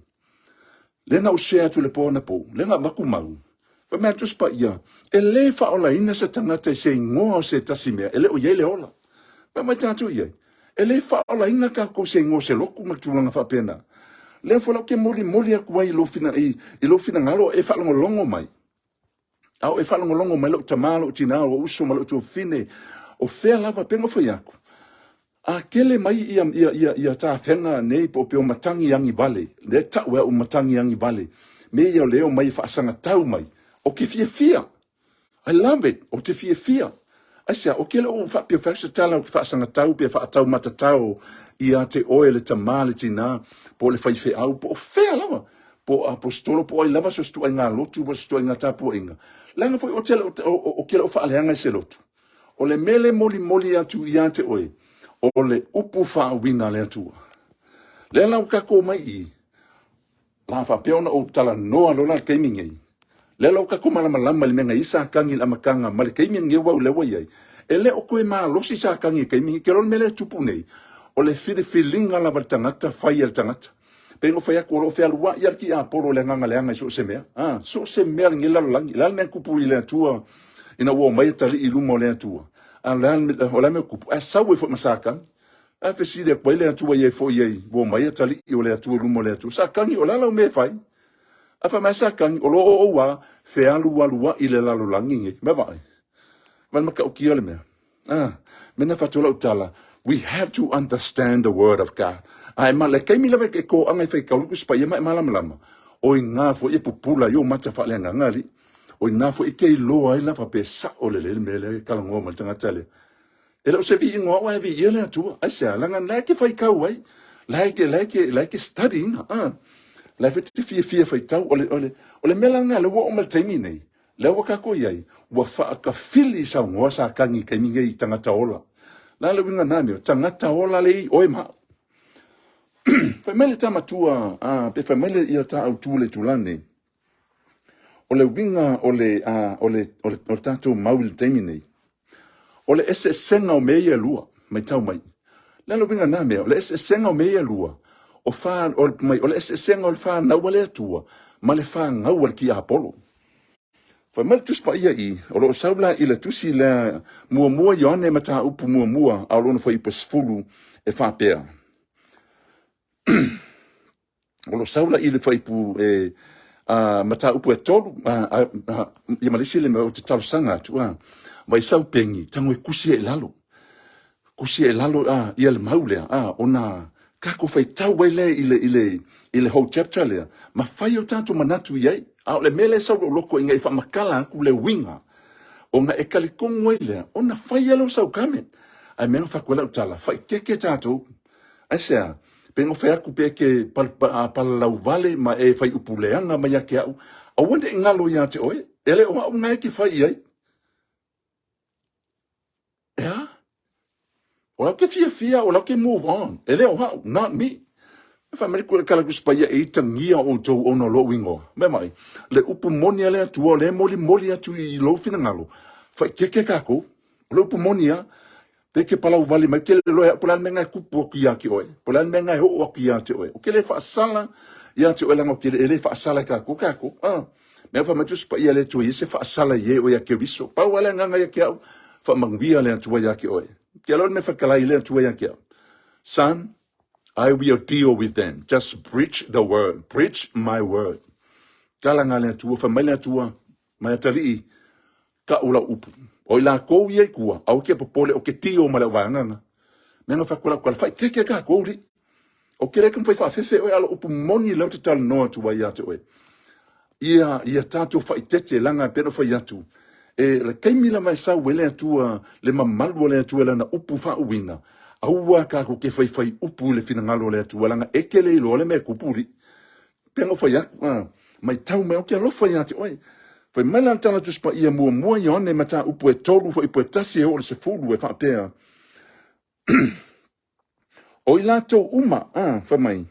Lea na ou share atu i le po anapo. Lea na avatu mau. Fai mai a Tusi Paia, e le faaolaina se tagata i se igoa o se tasi mea, e le o i ai le ola. Fai mai tatou i ai, e le faaolaina tatou i se igoa o se lotu ma tulaga faapena. Lea foi la ou te molimoli atu ai i lou, i, i lou finagalo e faalogologo mai. A o e faalogologo mai lou tama, lou tina, lou uso ma lou tuafafine, o fea lava, pei ona fai atu, a tele mai ia, ia, ia, ia tafega nei po o pei o matagi agivale, lea e tau e au matagi agivale, mea ia o lea e omai e faasagatau mai, ou te fiafia. I love it. Ou te fiafia. Aisea, ou te le o faapea fai se tala ou te faasagatau pe faataumatatao ia te oe le tama, le tina, po o le faifeau, po o fea lava, po o aposetolo, po o ai lava so o se ituaiga lotu, po o se ituaiga tapuaiga. Leaga foi ou te le o, ke le o faaleaga i se lotu. O le mea le molimoli atu ia te oe, o le upu faauiga a le Atua. Lea la ua tatou omai i i, La faapea ona ou talanoa loa la le taimi nei. Lea la ua tatou malamalama i le mea na i ai Satani i le amataga ma le taimi lenei ua lea ua i ai. E le o toe malosi Satani i le taimi nei. Ke loa le mea lea e tupu nei, o le filifiliga lava a le tagata, fai e le tagata. Pei ona fai atu, o lo o fealuai lava le tiapolo i le agaga leaga i so o se mea. A, so o se mea o lenei lalolagi. O le a le mea na tupu i le Atua ina ua omai atalii i luma o le Atua? A o le a le mea ua tupu? Ae sau ai foi ma Satani. Ae fesili atu ai le Atua ia foi ai, ua omai atalii o le Atua i luma o le Atua. Satani, o le a lau mea e fai? Ae fai mai Satani, o lo o ou a fealualuai i le lalolagi nei. Vaai, vaai le matautia o le mea. Ah, mena fatu lau tala, we have to understand the word of God. Ae ma le kaimi lava e kōanga i whaikaulu ku spaia ma e malamalama. O i ngā fo i pupula i o mata whaaleanga ngali. O i ngā fo i kei loa ai lava pe sa o le le me le kalangoa ma le tangata le. E leo se vi ingoa wa e vi ia le atua. Ai sea, langa la ke whaikau ai. La ke, la ke, la ke study ina. Ah. La fe te fia fia whaitau. O le, o le, o le mea langa le ua o ma le taimi nei. Lea ua kākou i ai, ua faakafili saunoa sa kagi i kaimi nei i tagata ola. La le uiga nā mea, tagata ola le i oe ma au. Fai mai le tā matua, a, pe fai mai le ia tā autū le tulaga nei, o le uiga o le, a, o le, o le, o le tātou mau i le taimi nei, o le eseesega o mea ia e lua, matau mai. Le a le uiga na mea, o le eseesega o mea ia e lua, o whā, o, mai, o le eseesega o le whānau a le Atua ma le whāngau a le tiapolo. Fai mai le Tusi Paia i, o lo o sau la i le tusi lea muamua Ioane mataupu muamua a o lona fuaiupu e 10 e faapea. O lo o sau la i le fuaiupu e a mataupu e tolu a, a, ia ma le isi le mea o te talosaga atu a vai sau pengi tango e kusi e i lalo. Kusi e lalo a ia le mau lea a ona kako faitau ai lea i le i le i le whole chapter lea ma fai o tatou manatu i ai a o le mea lea e sau lou loko ina i faamatala atu le uiga ona e talitonu ai lea ona fai ai lea o sau comment ae mea na fai atu ai lau tala faitete tatou aisea pe no fai atu pe e ke palalau vale ma e fai upu leaga mai ia te au aua ne i galo ia te oe e le o au na e ke fai i ai Ea? O lau ke fiafia, o lau ke move on. E le o hau, not me. E whai mai kua kala kusi e itangia o tou ona lou ingoa. Me mai, le upu moni a le Atua, o le moli moli atu i lou finagalo. Whai keke kākou, o le upu moni a, pe ke palau wale mai, ke le loe, po le mea ngai kupu aku ia ki oe, po le mea ngai oo aku ia te oe. O ke le whaasala ia te oe langa o ke le, e le whaasala i kākou, kākou. Ah. Mea fai mai Tusi Paia le Atua ia se faasala i e oe ia Keriso. Pau a le agaga ia ke au, faamanuia le Atua ia ke oe. Ke alo le mea whakalai le Atua ia ke au. Son, I will deal with them. Just preach the word. Preach my word. Kala ngā le Atua, fai mai le Atua, mai atalii, ka ula upu. O i lākou ia i kua, au ke popole o ke tio ma le vaanganga. Mea nga whakula kua whai keke ka kouri. O ke reka mwhai whaafefe oe alo upu moni leo te tala noa atu wai ate oe. Ia, ia tātou whaitete langa pena whai atu. E le kaimi la mai sau e le atua, le mamalu o le atua lana upu whaauina. Aua kākou ke whai whai upu le finangalo o le atua langa e ke le iloa le mea kupuri. Pena whai atu, a, mai tau mai o ke alofa ia te oe. Whai mai la tala tusi paia muamua Ioane mataupu e tolu whai upu e tasi e o le sefulu e whaapea. O i latou uma, a, fai mai,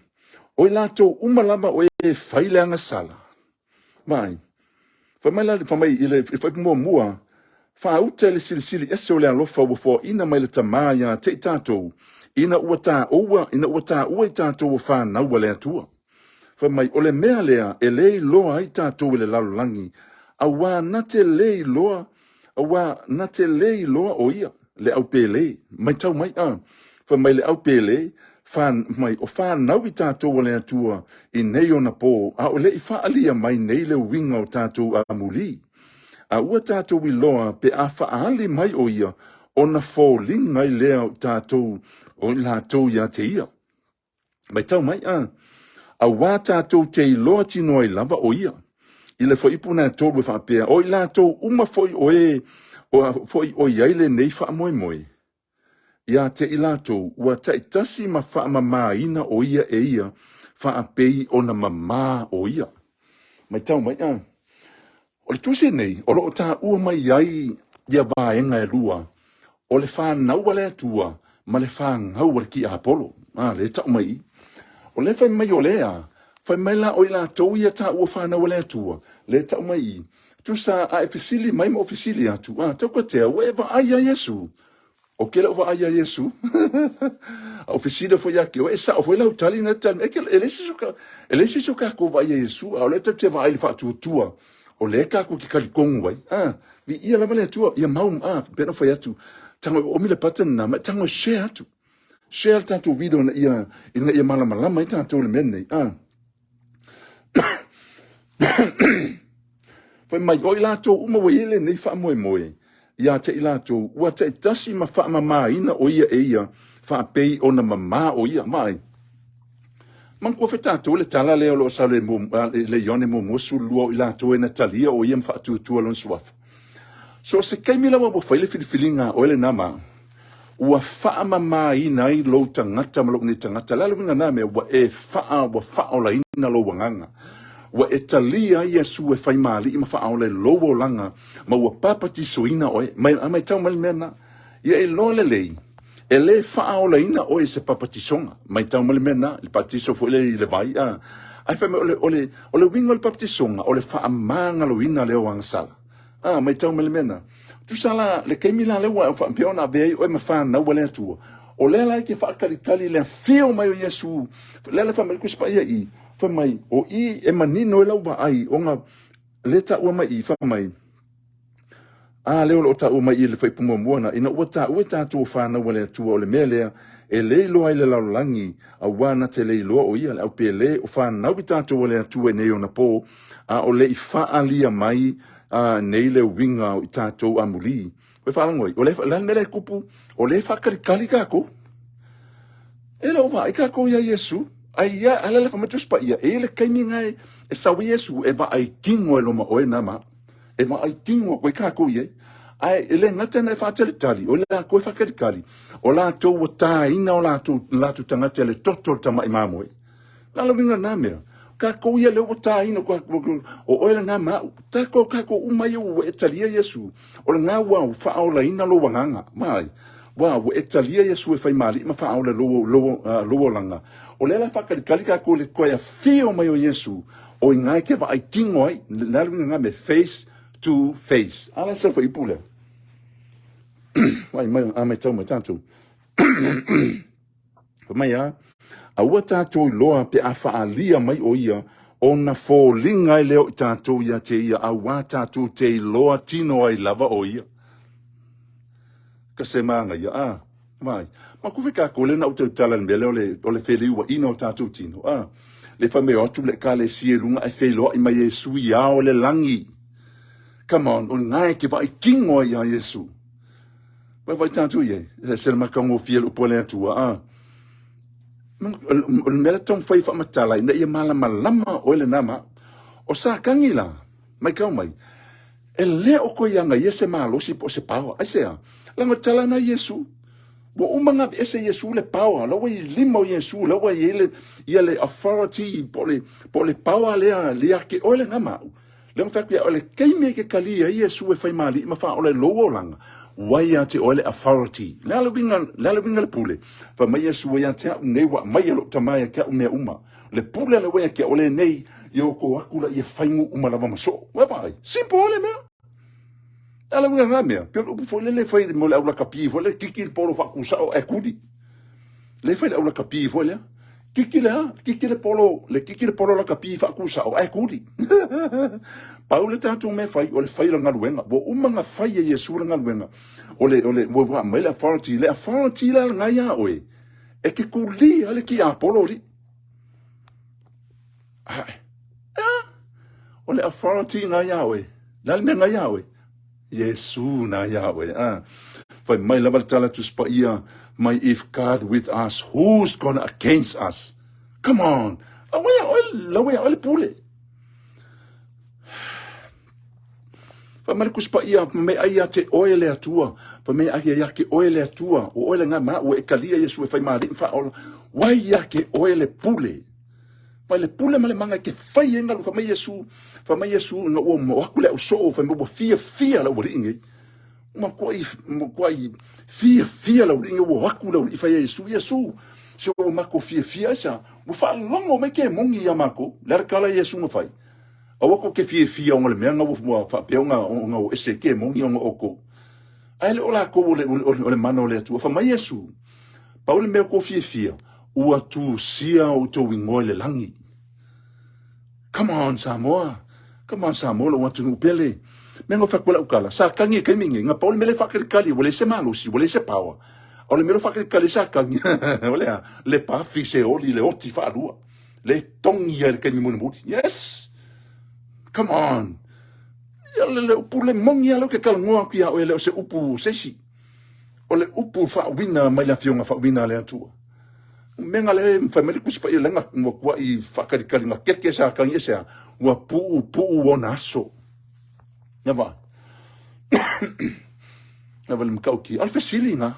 o i latou uma lava o e fai le agasala. Vaai. Fai mai la, fai mai i le fai muamua, faauta i le silisili ese o le alofa ua foaina mai le Tamā iā te i tātou, ina ua tāua, ina ua tāua i tātou o whānau a le Atua. Fai mai, o le mea lea e lē iloa ai tātou e le lalolagi, auā na te lē iloa, auā na te lē iloa o ia, le aupēlē. Matau mai, a, fai mai le aupēlē, whā, mai, o whānau i tātou a le Atua i nei ona pō, a o le i whaalia mai nei le uiga o tātou a mulī. A ua tātou iloa pe a whaali mai o ia, ona fōlinga i lea o tātou, o i lātou ia te ia. Matau mai, a, auā tātou te iloa tino ai lava o ia. I le fuaiupu na e tolu e faapea, o i latou uma foi o e, o, foi o i ai lenei faamoemoe, iā te i latou, ua taitasi ma faamamāina o ia e ia, faapei ona mamā o ia. Matau mai, a, O le tusi nei, o lo o taua mai ai ia vaega e lua, o le whanau a le Atua ma le whangau a le tiapolo. A, le tau mai i. O le fai mai o lea, fai mai la o i latou ia taua whanau a le Atua, le tau mai i. Tusa a e fesili mai ma o fesili atu, a, tau ka tea, ua e vaai ia Iesu. O ke leo vaai ia Iesu. A o fesili foi ia ke oe, e sao foi lau tali na tali. E ke e le sisi ka e le sisi ka ko vaai ia Iesu, a o le te vaai le faatuatua. O le ka ku ke kali kongu ai. A, vi ia lava le Atua, ia mau a pe no fai atu. Tango o mi le pattern na, ma tango share atu. Share le tatou video na ia ina ia malamalama ai tatou le mea nei. A. Fai mai, o i latou uma ua i ai lenei faamoemoe. Ia te i latou, ua taitasi ma faamamaina o ia e ia, faapei ona mamā o ia. Vaai. Manatua foi tatou le tala lea o lo o sau i le Ioane muamua 12 o i latou e na talia o ia ma faatuatua lona suafa. So o se taimi lava ua fai le filifiliga a oe lena ma ua faamamaina ai lou tagata ma lou nei tagata. O le a le uiga na mea? Ua e faa, ua faaolaina lou agaga. Ua e talia ai Iesu e fai ma Alii ma faaola i lou olaga ma ua papatisoina oe. Mai, a maitau mai le mea lena. Ia e iloa lelei, e le faaolaina oe i se papatisoga. Maitau mai le mea lena, le papatiso foi lea i le vai. A, ae fai mai, o le, o le, o le uiga o le papatisoga, o le faamagaloina lea o agasala. A, maitau mai le mea lena. Tusa la, le taimi la lea ua faapea ona avea ai oe ma fanau a le Atua, o lea la e te faatalitali i le afio mai o Iesu. Lea la fai mai le Tusi Paia i, fai mai, o i e manino ai lau vaai, ona lea taua mai i, fai mai, A lea o lo o taua mai i le fuaiupu muamua na, ina ua taua e tatou o fanau a le Atua o le mea lea e le iloa ai le lalolagi, auā na te le iloa o ia le aupēlē o fanau i tatou a le Atua i nei ona pō, a o le i faaalia mai a, nei le uiga o i tatou amulī. Ua e faalogo ai? O le, le a le mea lea e tupu? O lea e faatalitali tatou. E le o vaai tatou iā Iesu. Ai ia, a lea la fai mai Tusi Paia, e i ai le taimi na e, e sau ai Iesu e vaai tino ai loa ma oe na ma au. E vaai tino atu ai tatou i ai. Ae e le gata ina e faatalitali, o latou e faatalitali, o latou ua taina o latou, latou tagata i le toto o le tamai mamoe. Na le uiga na mea. Tatou ia lea ua taina, o oe lena ma au. Tatou, tatou uma ia ua e talia Iesu. O lena ua faaolaina lou agaga. Mai. Ua, ua e talia Iesu e fai ma alii ma faaola lou, lou, lou olaga. O lea la e faatalitali tatou i le toe afio mai o Iesu, o i ina e te vaai tino ai, le a le uiga na mea, face to face. A la se fuaiupu lea. Vai mai, a maitau mai tatou. Fai mai a, aua tatou iloa pe a faaalia mai o ia, ona foliga ai lea o i tatou ia te ia, auā tatou te iloa tino ai lava o ia. Ka se mānaia, a, vai. Ma kufi kākou lea na ou tautala i le mea lea o le, o le feliuaina o tatou tino, a. Le fai mai o atu le ekalesia i luga ae feiloai mai Iesu i ao le lagi. Come on, o lena e te vaai tino ai iā Iesu. Vai vai tatou i ai, e ese le matagofie le upu a le Atua, a. O le mea la taumafai e faamatala ina ia malamalama oe lena ma au. O Satani la, maitau mai, e le o toe agaia se malosi po o se power. Aisea? Leaga o le tala lena a Iesu. Ua uma ona aveese e Iesu le power, la ua i lima o Iesu, la ua i ai le, ia le authority po o le, po o le power lea ia te oe lena ma au. Lea na fai atu ia oe, le taimi e te talia ai Iesu e fai ma alii ma faaola i lou olaga, ua ia te oe le authority. Le a le uiga, le a le uiga le pule? Fai mai Iesu, ua ia te au nei, ua aumai e lou Tama ia te au mea uma. Le pule lea ua ia te au lenei, ia outou atu laia fai nuu uma lava ma soo. Ua e vaai? Simple le mea. Le a le uiga na mea? Pei o le upu foi lele e fai mo le au lakapi foi lele, kiki le polo faatusao ae kuli. Le fai le au lakapi foi lea. Kiki le a? Kiki le polo, le kiki le polo lakapi faatusao ae kuli. Pau le tatou mea e fai, o le fai o le galuega. Ua uma ona fai e Iesu le galuega. O le, o le, ua, ua aumai le authority. Le authority la lena iā oe, e te kuli a le tiapolo alii. Ae, ea, o le authority na iā oe. Le a le mea na iā oe? Iesu na iā oe. A. Fai mai lava le tala Tusi Paia mai, if God with us, who's gonna against us? Come on! Lawe ia oe, lawe ia oe le pule. Fai mai le Tusi Paia, me ai ia te oe le Atua. Fai mai ai ia te oe le Atua. O oe le ngā ma ua e talia Iesu e fai ma alii ma faaola. Wai ia te oe le pule. Mai le pule ma le maga e te fai ai galu. Fai mai Iesu, fai mai Iesu ina ua o atu le au soo, fai mai ua fiafia le aualii nei. Matuai, matuai fiafia le aualii nei, ua o atu le aualii fai ai Iesu, Iesu, se ua matou fiafia aisea? Ua faalogo mai kemoni ia matou. Le a le tala a Iesu na fai? Aua tou te fiafia ona o le mea na ua faapea ona o ese kemoni ona o outou. Ae le o latou o le, o le mana o le Atua. Fai mai Iesu, pau le mea tou fiafia, ua tusia outou igoa i le lagi. Come on Samoa, come on Samoa lou atunuu pele. Mea na fai atu ai lau tala, sa tagi i taimi nei, na pau le mea lea e faatalikali, ua leai se malosi, ua leai se power. O le mea lea faatalikali sa tagi, o le a? Le pafi se oli, le oti faalua. Le togi ai le taimi mulimuli. Yes! Come on! Ia le, le upu le moni lava lea ou te talanoa atu ia oe, e le o se upu se isi. O le upu faauiina mai le Afioga faauiina a le Atua. O mea lea e fai mai le Tusi Paia lea na matuai faatalitali na keke sa tagi ese a, ua puupuu ona aso. Ia va. Ia va le matautia. O le fesili na.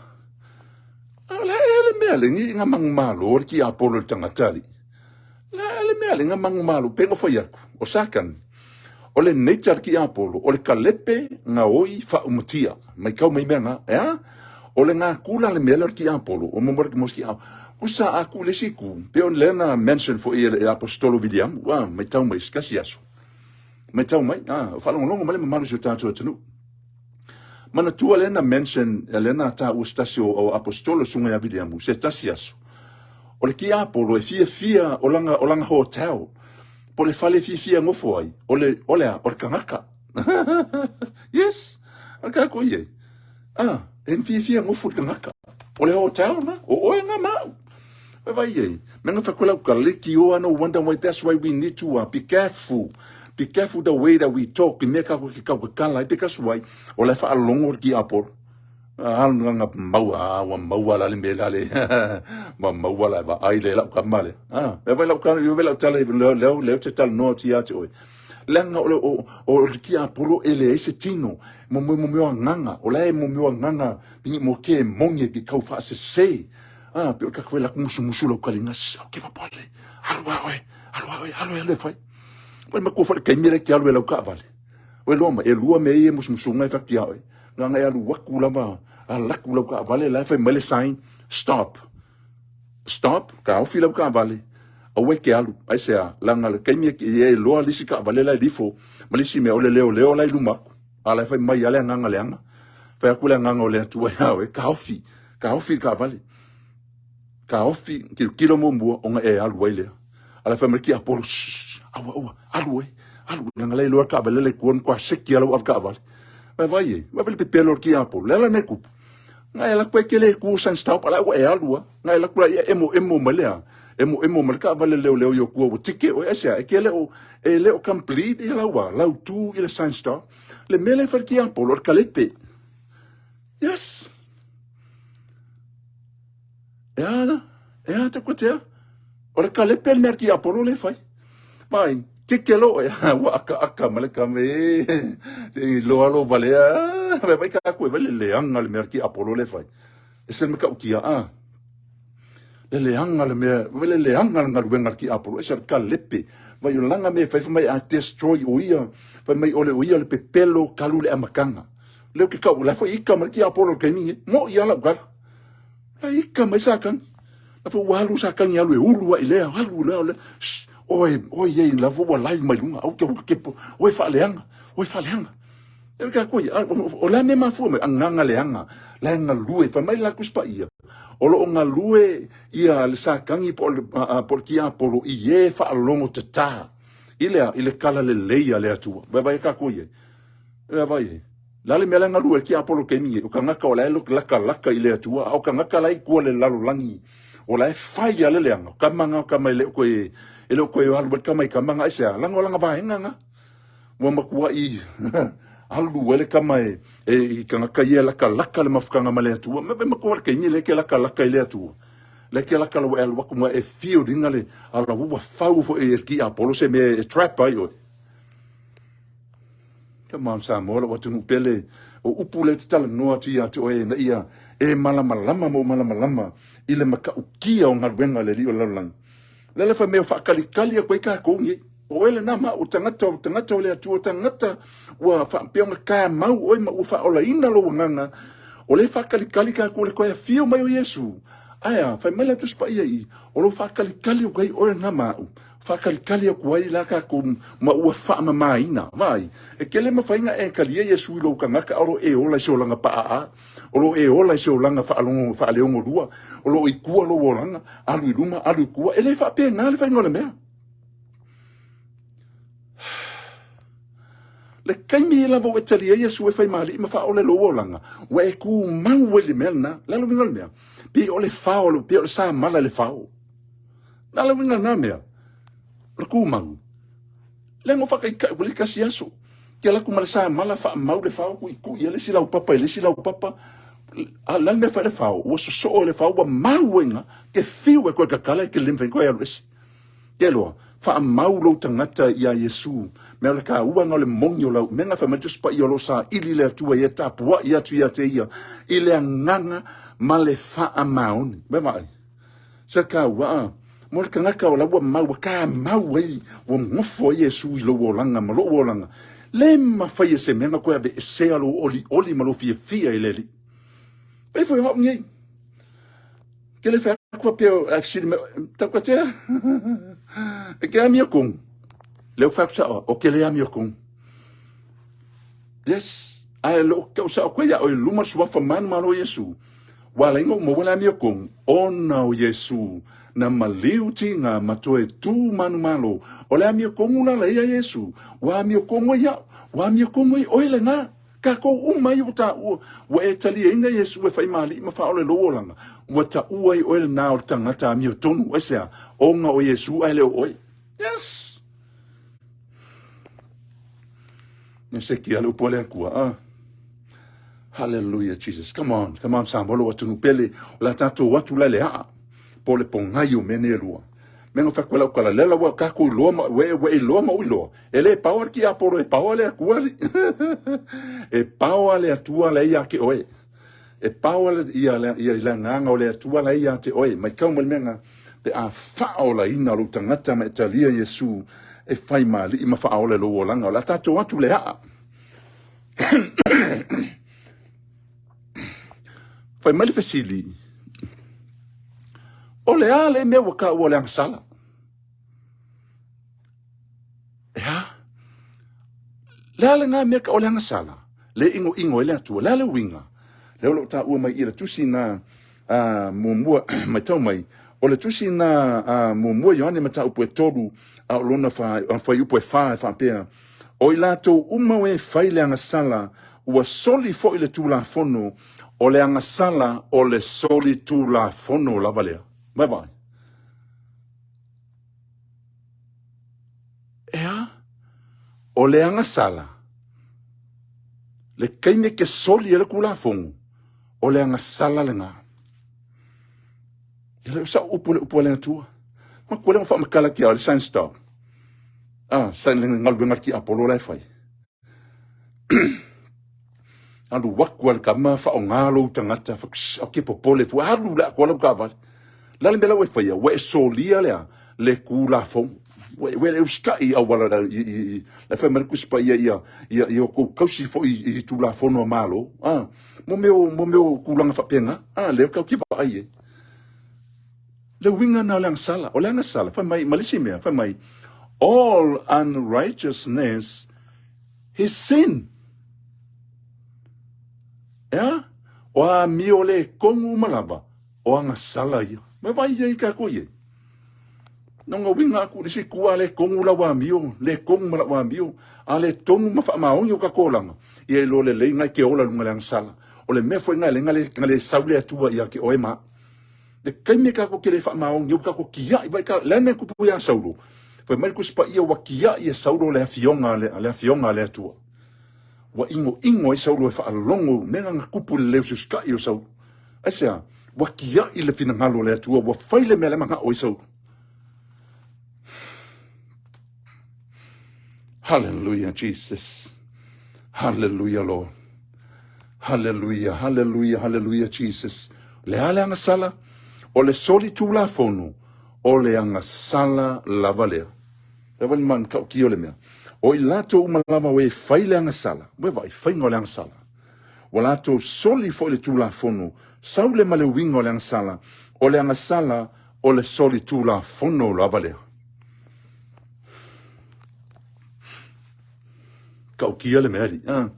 O le a le mea le ni nga manumalo le tiapolo le tagata alii. Le a le mea le nga manumalo pe no fai atu. O Satani. O le nature le tiapolo o le kalepe gaoi faaumatia. Mai kau mai mea nga. Ea? O le gakula le mea le tiapolo. O mo mo le moski au. Usa aku le siku. Pe on le na mention fo i le apostolo William. Ua mai tau mai skasi aso. Mai tau mai. Ah, whalongolongo mai le mamalu si o tātou atunuu. Manatua lea na mention, lea na taua se tasi o apostolo susuga ia Viliamu, se tasi aso. O le tiapolo e fiafia o lana, o lana hotel, po o le fale e fiafia nofo ai, o le, o le a, o le tagata. Yes, o le kākou i ai. Ah, e fiafia nofo le tagata. O le hotel na, o oe na ma au. Vai vai ei. Me nga whakola uka leki o no wonder why that's why we need to be careful. Be careful the way that we talk. Me ka koe ki kau kala because why? O le whaalongo ki aporo. Alu nga maua, ua maua la le me la le. Ua maua la va ai le lau ka male. Ah, e vai lau ka, e vai lau tala leo leo leo te tala noa ti ate oe. Leaga o le o o le tiapolo e leai se tino mo mo mo mea agaga o la e mo mea agaga pigi mo ke moni e ke kau faasese. Ah, pe o ka koe la musumusu lau kaliga, au ke papoale, alu a oe, alu a oe, alu e alu e fai. Oi makua fale kaimi le ke alu e lau kaavale. Oi loa mai, e lua mea ia e musumusuga e fai atu ia oe. Leaga e alu atu lava, alu atu lau kaavale, la e fai mai le sign, stop. Stop, taofi lau kaavale, aua e te alu. Aisea? Leaga le taimi e iloa le isi kaavale la e lifo, ma le isi mea o le leoleo la e i luma atu. A la e fai mai lava le agaga leaga. Fai atu le agaga o le Atua ia oe, taofi, taofi le kaavale. Taofi, tilotilo muamua ona e alu ai lea. A la e fai mai le tiapolo, shh, aua, aua, alu oe, alu. Leaga la e iloa le kaavale la i tua, matua seki lava lau avekaavale. Vaai e, vaai le pepelo o le tiapolo, le a la le mea e tupu? Ngai e alu atu ai ke le tu san stop ala ua e alu a. Ngai e alu atu la ia emo emo mai le a. Emo emo mai le taavale leoleo i o tua ua tike oe aisea e ke le o e le o complete ia lau a lau tu i le sign stop. Le mea lea e fai le tiapolo o le kalepe. Yes. E a la, e a te koe tea. O le kalepe le mea le tiapolo le fai. Vai, tike lo e ua aka aka ma le kame e loa lo valea. Vai vai ka koe vai le leanga le mea tiapolo le fai. E se me kautia a. Le leanga le mea, vai le leanga le galuega le tiapolo e se le kalepe. Vai o langa me fai fai mai a destroy o ia, fai mai ole o ia le pepelo kalu le amataga. Leo ke kau la foi ika ma le tiapolo le kaimi e. Mo ia lau kala. La ika mai sa kani. La foi ua alu Satani alu e ulu ai lea, alu lea, lea. Shh, oe, oe iei, la foi ua live mai luga, au ke ke po, oe faaleaga, oe faaleaga. E ka koe, o le a mea mafua mai, agaga leaga, la e galue, fai mai la Tusi Paia, o lo o galue ia le Satani po o le, po o le tiapolo i e faalogo tatā, i le a, i le kala lelei a le Atua. Vaai ka koe iei. Vaai iei. Le a le mea la e galue ai tiapolo i le taimi nei? O tagata o la e lakalaka i le Atua, a o tagata la e i tua i le lalolagi, o la e fai lava le leaga. O tama na, o tama e le o toe, e le o toe alu ai le tama i tama na, aisea? Leaga o lana vaega na. Ua matuai alu ai le tama e, e i tagata ia e lakalaka le mafutaga ma le Atua. Me matua le taimi lea e te lakalaka i le Atua. Lea ke laka ua e alu atu ma e feel ina le ala ua fau foi e le tiapolo se mea e trap ai oe. Come on Samoa, lou atunuu pele, o upu lea ou te talanoa atu ia te oe ina ia e malamalama ma ou malamalama i le matautia o galuega a le Alii o le lalolagi. O le ala fai mai o faakalikali atu ai tatou nei. O oe lena ma au, o tagata, o tagata o le Atua, o tagata ua faapea ona tamau oe ma ua faaolaina lou agaga, o lea e faakalikali tatou i le toe afio mai o Iesu. Ae a, fai mai la Tusi Paia i i, o lo o faakalikali atu ai oe lena ma au. Faakalikali atu ai la tatou ma ua faamamaina. Vaai, e tele mafai ona e talia Iesu i lou tagata a o lo o e ola i se olaga paaa, o lo o e ola i se olaga faalogo faaleogolua, o lo o i tua lou olaga, alu i luma, alu i tua. E le faapena le faiga o le mea. Le taimi lava ua e talia Iesu e fai ma alii ma faaola i lou olaga, ua e tumau ai i le mea lena. O le a le uiga o le mea? Pei o le fao, pei o le samala i le fao. Na le uiga na mea, o le tumau. Leaga o faataitai ua le tasi aso. Ke alu atu ma le samala faamau le fao tuitui ai le isi laupapa i le isi laupapa. A o le a le mea e fai ai le fao? Ua sosoo e le fao ua mau ai i ina. Ke fiu e toe tatala e te le mafai ona toe alu ese. Te iloa, faamau lou tagata iā Iesu. Mea o le taua na o le moni o lau mea na fai mai le Tusi Paia o lo o saili le Atua ia tapuai atu ia te ia i le agaga ma le faamaoni. Vaai vaai. Se taua a. Mo le tagata o la ua mau, ua tamau ai, ua nofo ai Iesu i lou olaga ma lou olaga. Le mafai e se mea na toe aveesea lou olioli ma lou fiafia i le Alii. Pei foi o au nei. Ke le fai atu faapea ae fesili mai, Taukatea, e ke amiotonu? Lea ua fai atu sao, o ke le amiotonu. Yes, ae le o tau sao atu ai ia oe i luma le suafa manumalo o Iesu. Ua ala ai ona ou maua le amiotonu, ona o Iesu na maliu tiga ma toe tu manumalo. O le amiotonu la la ia Iesu, ua amiotonu ai au, ua amiotonu ai oe lena. Tatou uma ia ua taua, ua e taliaina Iesu e fai ma Alii ma Faaola i lou olaga, ua taua ai oe lena o le tagata amiotonu. Aisea? Ona o Iesu ae le o oe. Yes! Ia se kia le upu a le Atua. Ah. Hallelujah, Jesus. Come on, come on, Samoa, lou atunuu pele. O le a tatou atu la i le aa, po o le pogai o mea nei e lua. Mea na fai atu ai lau tala, lea la ua tatou iloa ma, ua e iloa ma ou iloa. E le paoa le tiapolo, e paoa le Atua alii. E paoa le Atua la e ia te oe. E paoa le, ia, ia, i le agaga o le Atua la e ia te oe. Maitau mai le mea na, pe a faaolaina lou tagata ma e talia Iesu e fai ma alii ma faaola i lou olaga. O le a tatou atu le aa. Fai mai le fesili, o le a le mea ua taua o le agasala? E a? Le a lena mea o le agasala? Le inoino ai le Atua. Le a le uiga? Lea o lo o taua mai i le tusi na muamua matau mai, o le tusi na muamua Ioane mataupu e 3 a o lona fuaiupu e 4 e faapea, O i latou uma o e fai le agasala, ua soli foi le Tulafono, o le agasala o le soli Tulafono lava lea. Vaai. E a? O le agasala, le taimi e ke soli ai le Tulafono, o le agasala lena. E le o sau upu le upu a le Atua. Ma kua le o faamatala ki a le science dog. Ah, sa le galuega ki Apollo la e fai. Alu atu a le tama faaaoga lou tagata o ke popole fua alu le atoa lau taavale. Le a le mea la ua e faia? Ua e solia le le Tulafono. Ua e le usitai i auala la i i la fai mai le Tusi Paia ia ia ia outou tausi foi i Tulafono a Malo. Ah, mo mea o mo mea o tulaga faapena. Ah, lea tatou te vaai ai. Le uiga na o le agasala. O le agasala, fai mai, ma le isi mea, fai mai, all unrighteousness is sin. Ea? O amio le tonu uma lava, o agasala ia. Ma vai ia i kākou i ai. No nga uiga aku i le isi itu, a le tonu lau amio, le tonu ma lau amio, a le tonu ma faamaoni o tatou olaga, ia iloa lelei na e te ola i luga o le agasala. O le mea foi na e na le sau le Atua ia te oe ma au. Le taimi e tatou te le faamaoni ai, ua tatou tiai vai ka, le a le mea e tupu ia Saulo? Fai mai le Tusi Paia ua tiai e Saulo le afioga le afioga a le Atua. Ua inoino ai Saulo e faalogo mea na tupu i le le usiusitai o Saulo. Aisea? Ua tiai le finagalo o le Atua, ua fai le mea la e manao ai Saulo. Hallelujah, Jesus. Hallelujah, Lord. Hallelujah, hallelujah, hallelujah, Jesus. Le a le agasala? O le soli tulafono, o le agasala lava lea. Lava ni man kau ki o le mea. O i latou uma lava o e fai le agasala. Ua vai, faiga o le agasala. Ua latou soli foi le Tulafono, sau le ma le uiga o le agasala, o le agasala o le soli Tulafono lava lea. Tautia le mea alii. Ah.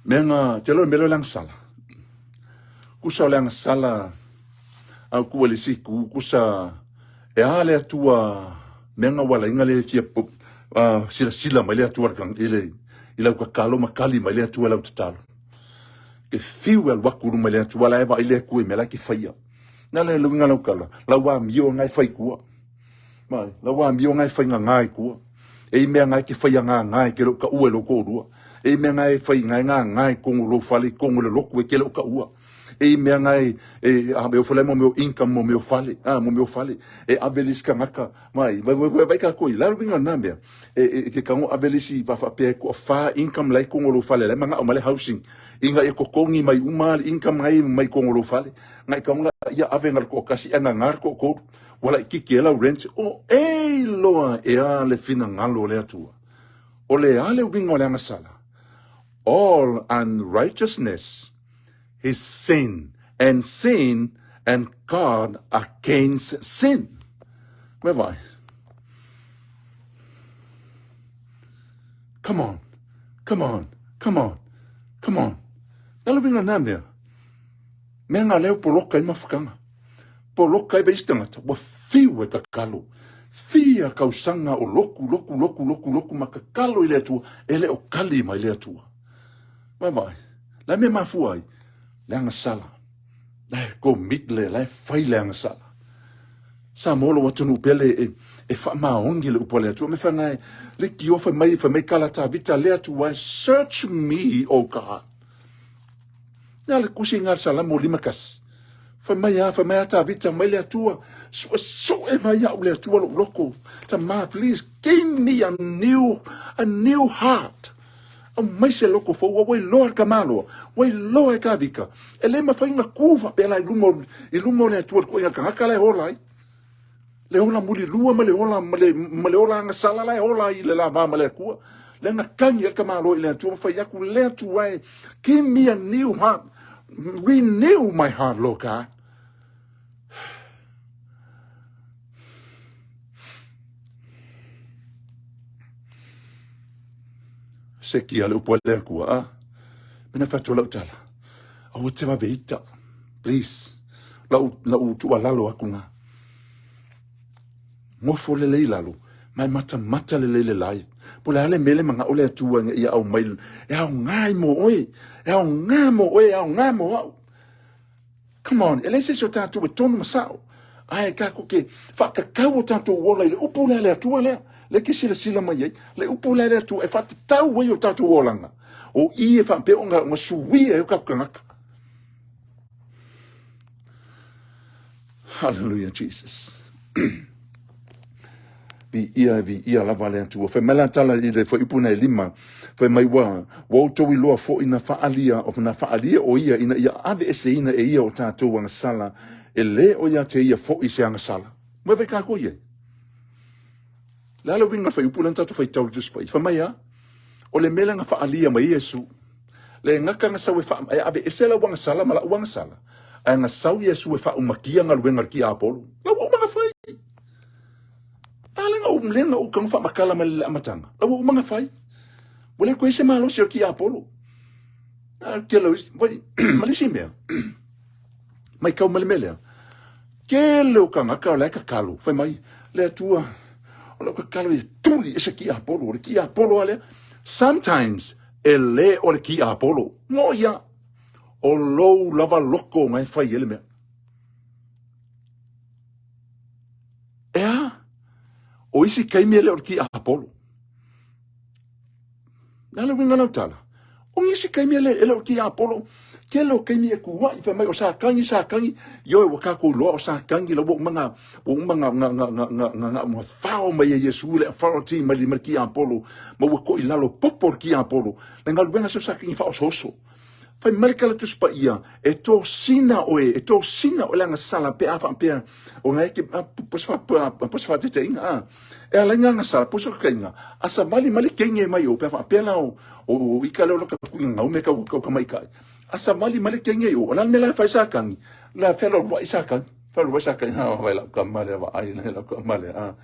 Mea nga, te loa mea lea o le agasala. Kusa o le agasala, au ku le si ku, kusa, e a le Atua, mea nga ua lainga le fia, uh, silasila mai le Atua i le, i lau tatalo ma kali mai le Atua i lau tatalo. Ke fiu e alu atu i luma i le Atua, la e vaai le Atua i mea la e ke faia. Na le luinga lau kala, lau amio nga e fai i tua. Mai, lau amio nga e fai ngā i tua. E i mea nga e te whai a ngā ngā e ke leo ka ua e lou toʻalua. E i mea nga e whai nga e ngā ngā i kongo lou fale i kongo le lotu e ke leo ka ua. E i mea nga e e a me o fale mo me o income mo me o fale a mo me o fale e ave le isi kangaka mai vai vai vai vai ka koi la winga na mea e e ke kango ave le isi va fa pe ko fa income lai kongo lo fale lai manga o male housing inga e kokongi mai uma le income ngai mai kongo lo fale ngai ka nga ia ave ngal ko kasi anga ngar ko ko wala kiki la rent o e loa e a le fina ngalo le atua o le ale winga o le angasala all unrighteousness is sin, and sin and God against sin. Whereby? Come on, come on, come on, come on. Nalo winga nā mea. Mea ngā leo poloka i mafukanga. Poloka i vaisi tangata. Ua fiu e kakalo. Fia kausanga o loku, loku, loku, loku, loku ma kakalo i le atua. E le o kali mai le atua. Vai vai. La mea mafua ai, le agasala. La e commit le, la e fai le agasala. Sa mo lo atunuu pele e, e faamaoni le upu a le Atua. Me whanga e, le ki o whai mai, whai mai kala tā vita le Atua e, search me, O God. Nā le kusi ngā salamo lima kasi. Whai mai a, whai mai a tā vita mai le Atua. Sue, sue mai au le Atua lo loko. Tama, please, give me a new, a new heart. Aumai se loko fou, ua ua iloa e ka Malo, ua iloa e Kāvika. E le mafai ona kū faapea la i luma o, i luma o le Atua le koʻiga kanaka la e ola ai. Le ola mulilua ma le ola, ma le, ma le ola agasala la e ola ai i le la va ma le Atua. Le na kagi a ka Malo i le Atua ma fai aku le Atua e, give me a new heart, renew my heart, Lord God. Seki a le upu a le Akua, a. Mena whatu lau tala. Aua te wawe ita. Please. Lau, lau tuualalo aku ngā. Ngofo le lei lalo. Mai mata mata le lei le lai. Po le ale mele manga ole atua nga ia au mai. E au ngā i mo oe. E au ngā mo oe. E au ngā mo au. Come on, e leai se isi o tatou e tonu ma sao. Ae kākou ke whaakakau o tatou ola i le upu lea le Atua lea, le ke silasila mai ai, le upu lea le Atua e whaatatau ai o tatou olanga. O i e whaapea o nga suia e o kaku kangaka. Hallelujah, Jesus. Viia, viia lava le Atua. Fai mai la tala i le fuaiupu na e lima, fai mai ua, ua outou iloa foʻi na faaalia, o na faaalia o ia ina ia aveeseina e ia o tatou agasala, e lē o ia te ia foʻi se agasala. Mai fai kākou i ai. Le a le uiga o le fuaiupu lea na tatou faitau i le Tusi Paia? Fai mai a, o le mea lea na faaalia mai e Iesu, le gata na sau e, faa, e aveese lau agasala ma la'u agasala, ae na sau Iesu e faaumakia galuega a le tiapolo. La ua uma na fai. A le na le na uka faamakala mai le amataga. La ua uma na fai. Ua le koe se malosi o tiapolo. A ke lo wai ma le isi mea. Mai kau ma le mea lea. Tele o kangaka o la e kakalo. Fai mai, le Atua, o lau kakalo e tuli e se tiapolo. O le tiapolo a lea. Sometimes, e le o le tiapolo. Mo ia, o lou lava loko ngai fai e le mea. E a? O isi kaimi e le o le tiapolo. Le a le uiga lau tala? O nisi kaimi e le, e le o le tiapolo, tele o kaimi e kuaʻi fai mai o Satani, Satani, ioe ua tatou iloa o Satani la ua uma na, ua uma na, na, na, na, na, na, na, na fao mai e Iesu le authority mai le, mai le tiapolo, ma ua toʻi lalo popo le tiapolo. Le galuega se o Satani faaosooso. Fai mai le tala Tusi Paia, e tosina oe, e tosina oe le agasala pe a faapea, o ngai ke, po se po se faataitaiga, a, e ala i ngā agasala, po se kakaiga, a savali mai le kenge mai o, pe a faapea la o, o, o ika leo la ka kuiga ngau me kau, kau kamaikai, a savali mai le kenge i o, o la le mea la e fai Satani, la fealualuai Satani, fealualuai Satani, a, vai lau kama lea vaai, lau kama lea, a,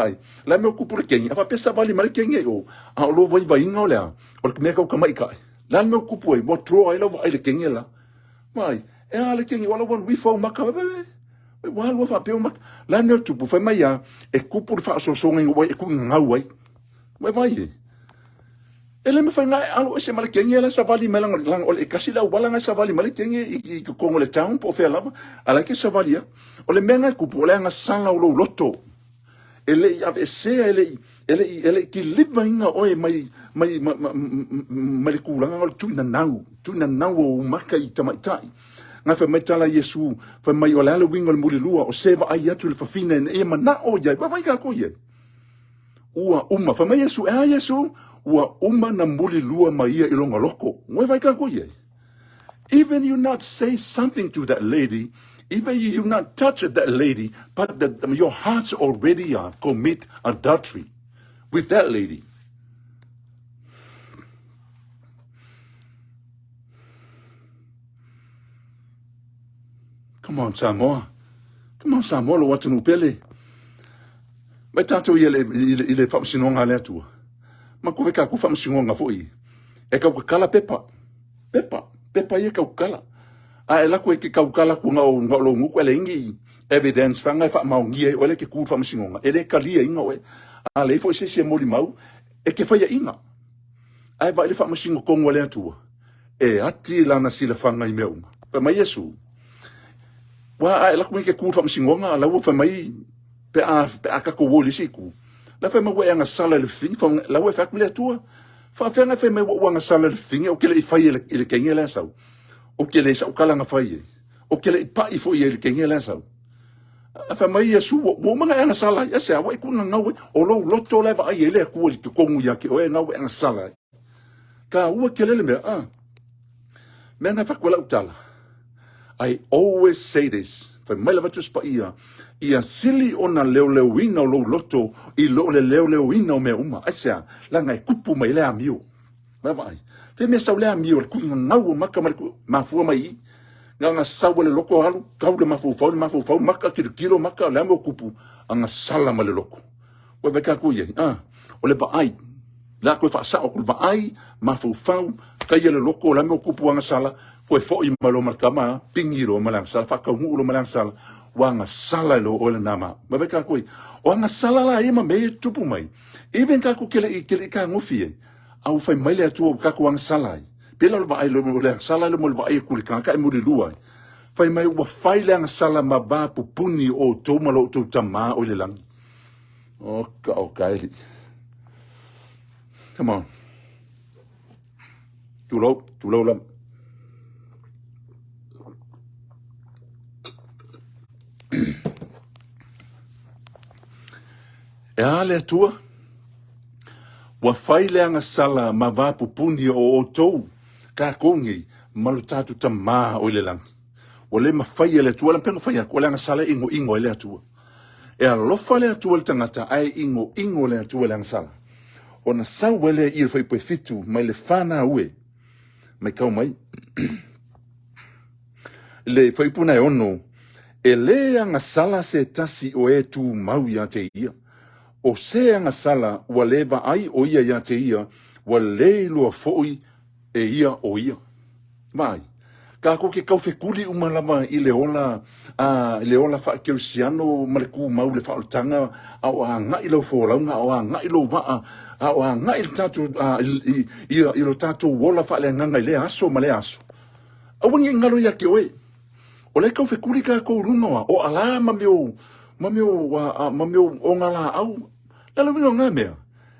ai, la mea o kupu le kenge, a faapea savali mai le kenge i o, a o lo vaivaiga o le a, o le mea kau kamaikai. Le a le mea o kupu ai, ua draw ai lau vaai i le kenge la. Mai, e a le kenge, ua lau ua wifo au maka, wai, wai, wai, ua alu a faapea au maka. Le a le mea o tupu, fai mai a, e kupu le faaosoosoga ina ua e kuʻi gagau ai. Wai vai e. E le mafai na e alo ese ma le kenge la savali mai langa, langa o le ekasi le auala na savali mai le kenge i, i totonu o le town po o fea lava, a la e ke savali aku. O le mea na e kupu, o le agasala o lou loto. E le i aveesea, e le i, E le i, e le i kilivaina oe mai, mai, mai, mai le tulaga o le tuinanau, tuinanau o ou maka i tamaitai. Na fai mai tala Iesu, fai mai o le a le uiga o le mulilua, o se vaai atu i le fafine ina ia manao i ai. Vaavaai tatou i ai. Ua uma. Fai mai Iesu, e a Iesu? Ua uma na mulilua ma ia i lona loto. Ua vaai tatou i ai. Even you not say something to that lady, even you not touch that lady, but your heart's already commit adultery with that lady. Come on, Samoa. Come on, Samoa, lo atunuu pele. Mai tātou i le, i le, i le faamasinoga a le Atua. Ma kove kākou faamasinoga foi. E kaukakala pepa. Pepa. Pepa ia kaukakala. A e lako e ke kaukala ku nga o nga o nguku ele ingi evidence fa ngai fa maongia o le ke ku faamasinoga. E le kalia inga oe. A le ifo se se moli mau e ke faia inga. Ae vaai le faamasino tonu a le Atua e ati lana silafaga i mea uma. Fai mai Iesu, Ua ae lako mai ke ku faamasinoga, la ua fai mai pe a, pe a tatou o i le isi itu. La fai mai ua e agasala i le fafine, fai, la ua e fai atu le Atua. Faafefea na fai mai ua ou agasala i le fafine, ou te le i fai i le teine lea sau. Ou te le sau tala na fai ai. Ou te le i pai foi i le teine lea sau. A fai mai Iesu, ua uma ona e agasala ai. Aisea, ua e tuugaugau ai. O lou loto la e vaai ai le Atua i totonu ia te oe, na ua e agasala ai. Taua tele le mea, a. Mea na fai atu lau tala. I always say this. Fai mai lava Tusi Paia, ia sili ona leoleoina o lou loto i lo le leoleoina o mea uma. Aisea, leaga e tupu mai le amio. Vaavaai. Fea mea sau le amio, le tuugaugau o maka ma le mafua mai i. Agasau e le loto alu, kau le mafaufau, le mafaufau maka, tilotilo maka, o le a mea o tupu? Agasala ma le loto. Ua vaai tatou i ai, a, o le vaai, le a toe faasao atu le vaai, mafaufau, taia le loto, o le a mea o tupu agasala, toe foi mai loa ma le tama, pigi loa ma le agasala, faataunuu loa ma le agasala, ua agasala i loa oe lena ma. Ua vaai tatou i ai, o agasala la ia ma mea ia e tutupu mai, even tatou te le i, te le i fetagofi ai, a ua fai mai le Atua ua tatou agasala ai. Pei la o le vaai, o le agasala lea mo le vaai atu i le tagata e mulilua ai. Fai mai ua fai le agasala ma va pupuni o outou ma lo outou Tamā o i le lagi. O ka o ka eli. Come on. Tulou, tulou lava. E a le Atua? Ua fai le agasala ma va pupuni o outou, kākou nei, ma lo tatou Tamā o i le lagi. Ua le mafai e le Atua, le pei ona fai atu, o le agasala e inoino ai le Atua. E alofa le Atua i le tagata, ae inoino le Atua i le agasala. Ona sau ai lea i le fuaiupu e 7 mai le 4 na ue, mai kau mai. Le fuaiupu na e 6, e lē agasala se tasi o e tumau iā te ia. O se agasala ua lē vaai ʻo ia iā te ia, ua lē iloa foʻi e ia ʻo ia. Vaai, kākou ke taufekuli uma lava i le ola, a, i le ola faakerisiano ma le tumau i le faaolataga, a o agai lau folauga, a o agai lou vaa, a o agai le tatou, a, i, i, i, i lo tatou ola faaleagaga i lea aso ma lea aso. Aua ne i galo ia te oe. O lea e taufekuli kākou i luga o a, o alā ma mea o, ma mea o, a, ma mea o ogalaau. Le ala uiga o na mea,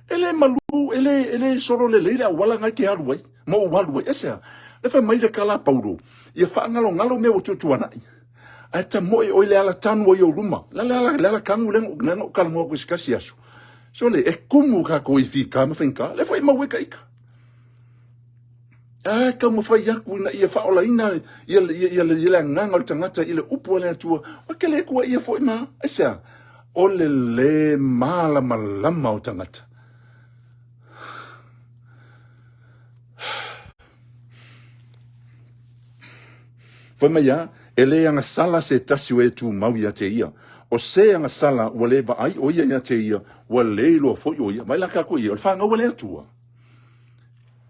e le malū, e le, e le solo lelei le auala na e te alu ai, ma ou alu ai. Aisea? Le fai mai le tala a Paulo, ia faagalogalo mea ua tuatuanai. Ae tamoe oe i le ala tanu ai ou luma. Le ala, le ala tanu lea na ou talanoa atu i se tasi aso. Sole, e kumu kākou i fika ma faigata. Lea foi e mau ai ka ika. A e taumafai atu ina ia faaolaina ia, ia, ia, ia le agaga o le tagata i le upu a le Atua, ua ke le Atua ia foi ma, aisea? O le lē malamalama o tagata. Fai mai a, e lē agasala se tasi o e tumau ia te ia. O se agasala ua lē vaai ʻo ia ia te ia, ua lē iloa foi ʻo ia. Mai la kākou ia, o le fanau a le Atua.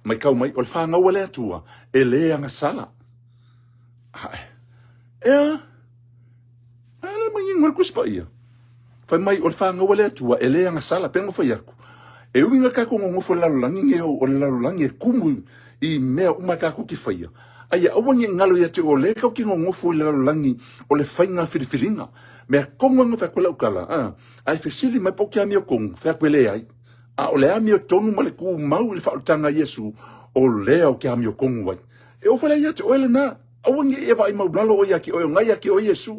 Mai kau mai, o le fanau a le Atua, e lē agasala. Ae, ea, ae le mai ingoa le Tusi Paia. Fai mai, o le fanau a le Atua, e lē agasala, pei ona fai atu. E ui ina tatou nonofo i le lalolagi nei, o le lalolagi e kumu i mea uma tatou te faia, a ia aua ne i galo ia te oe, o lea tatou te nonofo i le lalolagi o le faiga filifiliga. Mea tonu lava na fai atu ai lau tala, a, ae fesili mai po o ke amio tonu, fai atu e leai. A o le amiotonu ma le tumau i le faaolataga a Iesu, o lea ou te amiotonu ai. E oo foi la ia te oe lena. Aua ne i e vaai maulalo oe ia te oe, o na ia te oe Iesu.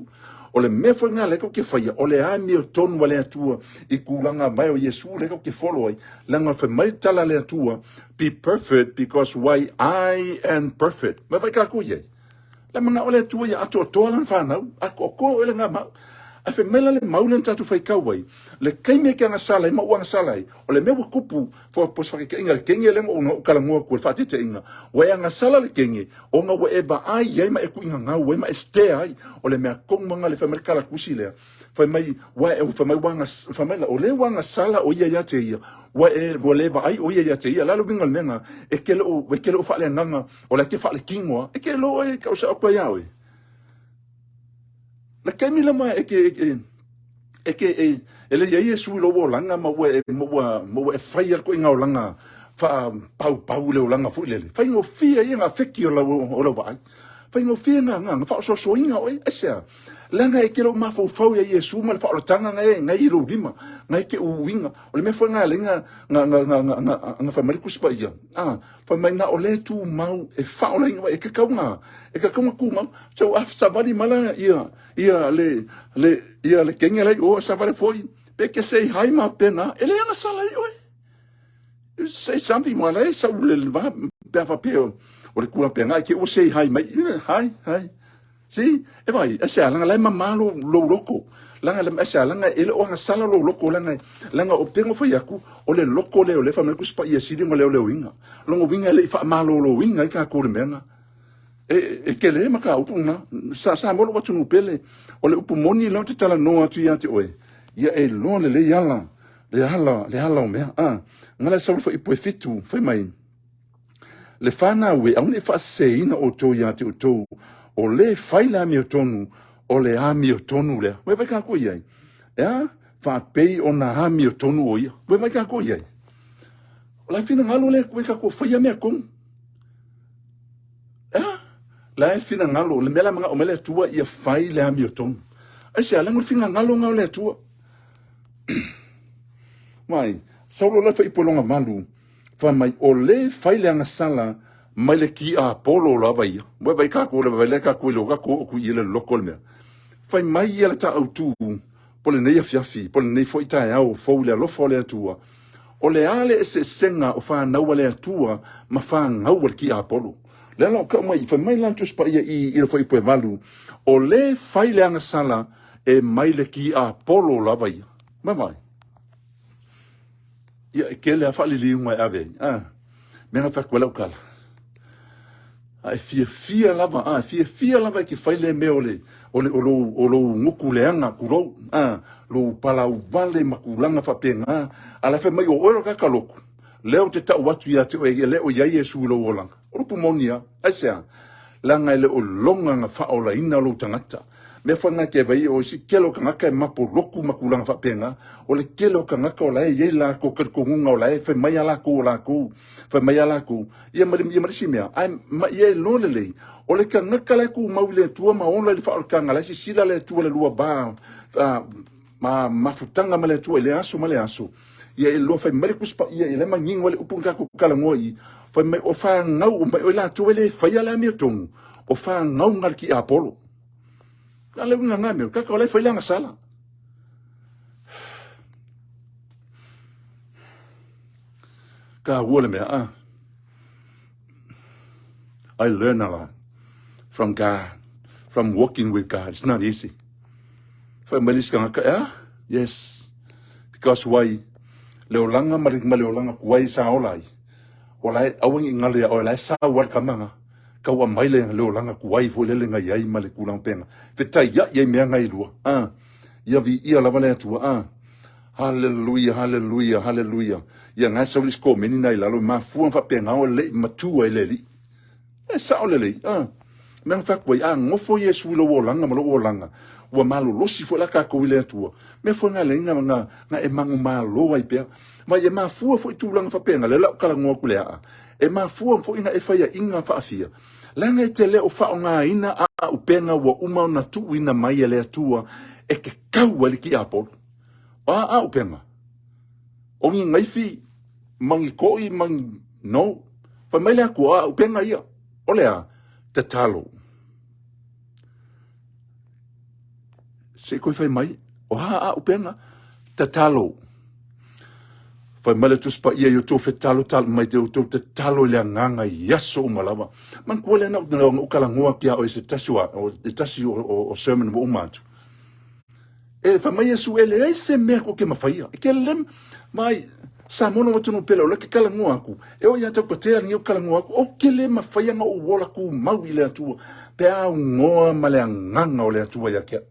O le mea foi lena lea tou te faia, o le amiotonu a le Atua i tulaga mae o Iesu lea tou te follow ai. Leaga fai mai le tala a le Atua, be perfect because why I am perfect. Mai vai tatou i ai. Le manao le Atua ia atoatoa lana fanau, atoatoa oe le nga mau. Ae fai mai la le mau lea na tatou faitau ai, le taimi e te agasala ai ma ou agasala ai, o le mea ua tupu, po se faataitaiga le kenge lea na ou talanoa atu ai, le faataitaiga, ua e agasala le kenge, ona ua e vaai ai ma e tuuigagau ai ma e stare ai. O le mea tonu lava lena le fai mai le kalatusi lea, fai mai, ua e, fai mai ua agas, fai mai la, o lea ua agasala o ia ia te ia, ua e, ua le vaai o ia ia te ia. O le a le uiga o le mea lena? E te le o, e te le o faaleagaga, o la e te faaletino lava. E te iloa oe, tau sao atu ai ia oe. Le taimi lama e te, e, e te, e, e le i ai Iesu i lou olaga ma ua e, ma ua, ma ua e faia le ituaiga olaga faapaupau le olaga foi lele, faigofie ia na feki o lau, o lau vaai. Faigofie na, na, na faaosoasoaina oe. Aisea? Leaga e te le o mafaufau ia Iesu ma le faaolataga na e, na e i lou lima, na e te uiga. O le mea foi na ala ai na, na, na, na, na, na, na fai mai le Tusi Paia, a, fai mai na o le tumau e faaolaina, e tatau na, e tatau na tumau. So a savali mai la ia, ia le, le, ia le kenge la i o, savali foi, pe ke say hi ma pena, e le agasala i oe. You say something ma la e sau le va, pe a faapea o le kula pena, e ke ua say hi mai, hi, hi. See, e vai, e se langa la e mamā lou, lou loko. Langa le, e se langa e le o agasala lou loko, langa, langa o pengo fai aku, o le loko lea o le fa mai ku spa ia sili ngo leo leo inga. Longo winga le i fa malo lo winga i ka ko le mea E, e tele ma ka upu na. Sa, sa mo lo atunuu pele. O le upu moni la o te talanoa atu ia te oe. Ia e loa lelei ala, le ala, le ala o mea. Ah, ngala sau le faipu e fitu, fai mai. Le fanau e, aua ne i faaseseina outou ia te outou, o le fai le amiotonu, o le amiotonu lea. Ua e vaai kākou i ai? E a? Faapei ona amiotonu o ia. Ua e vaai kākou i ai? O la e finagalo le Atua i kākou faia mea tonu. E a? La e finagalo, le mea la manao mai le Atua ia fai le amiotonu. Aisea, leaga o le finagalo lena o le Atua. Mai, Saulo la fai polonga malu, Fai mai, o le fai le agasala mai le tiapolo lava ia. Ua vaai kākou le vaai lea kākou i le kākou o ku i le loko le mea. Fai mai ia le taautu po lenei afiafi, po lenei foi taeao fou i le alofa o le Atua. O le a le eseesega o fanau a le Atua ma fanau a le tiapolo. Le ala o kau mai, fai mai la le Tusi Paia i i le Fuaiupu e 8, o le fai le agasala e mai le tiapolo lava ia. Mai vai. Ia, e tele a faaliliuga e ave ai. Ah, mea na fai atu ai lau tala. A e fiafia lava, a e fiafia lava e te fai le mea o le, o le, o lou, o lou gutu leaga, tulou, a, lou palau vale ma tulaga faapena. A la fai mai o oe o le tagata lotu, lea ou te tau atu ia te oe, e le o i ai Iesu i lou olaga. O le upu moni lava. Aisea? Leaga e le o iloga na faaolaina lou tagata. Mea foi lena ke vai o isi tele o tagata e mapo lotu ma tulaga faapena. O le tele o tagata o la e i ai latou talitonuga o la e fai mai a latou o latou, fai mai a latou, ia ma le, ia ma le isi mea, ae ma ia iloa lelei, o le tagata la e tumau i le Atua ma ola i le faaolataga, la e sisila le Atua le lua va, ma mafutaga ma le Atua i le aso ma le aso, ia e iloa fai mai le Tusi Paia, ia la e manino ai le upu na tatou talanoa i i, fai mai o fanau, mai o i latou e le faia le amiotonu, o fanau na le tiapolo. Na le uiga na mea, kaka o la e fai le agasala. Ka ua le mea, ah. I learn a lot from God, from walking with God. It's not easy. Fai mai le isi tagata, ah, yes. Because why? Le olaga ma le, ma le olaga kuai sa ola ai. O la e, aua ne i galo ia oe, la e sau lava le tama na. Tau aumai le, le olaga kuai foi lele na i ai ma le tulaga pena. Fetaiai ai mea na e lua. Ah, ia viia lava le Atua. Ah, haleluia, haleluia, haleluia. Ia na e sau le isi komeni na i lalo, e mafua ona faapena o le i matua i le Alii. E sao lelei, a. Mea na fai atu ai, a nofo Iesu i lou olaga ma lou olaga, ua malolosi foi la tatou i le Atua. Mea foi na leai na, na, na e manumalo ai pea. Ma e mafua foi tulaga faapena, lea la ou talanoa atu i le aa, e mafua foi na e faiaina faafia. Leaga e te le o faaaogaina aaupega ua uma ona tuuina mai e le Atua e te kau ai le tiapolo. O a aaupega? O ni gaifi? Magi koi magi no. Fai mai le Atua, a upega ia. O le a? Tatalo. Se i koe fai mai, o ha a upega? Tatalo. Fai mai le Tusi Paia i outou fetalo talo mai te outou tatalo i le agaga i aso uma lava. Manatua lea na ou talanoa atu ia oe se tasi o, se tasi o sermon ua uma atu. E fai mai Iesu, e leai se mea tou te mafaia. E ke le mai Samoa na atunuu pele o le ke talanoa atu. E o ia tau patea ni o talanoa atu. O ke le mafaia na ou ola tumau i le Atua. Pe a aunoa ma le agaga o le Atua ia te au.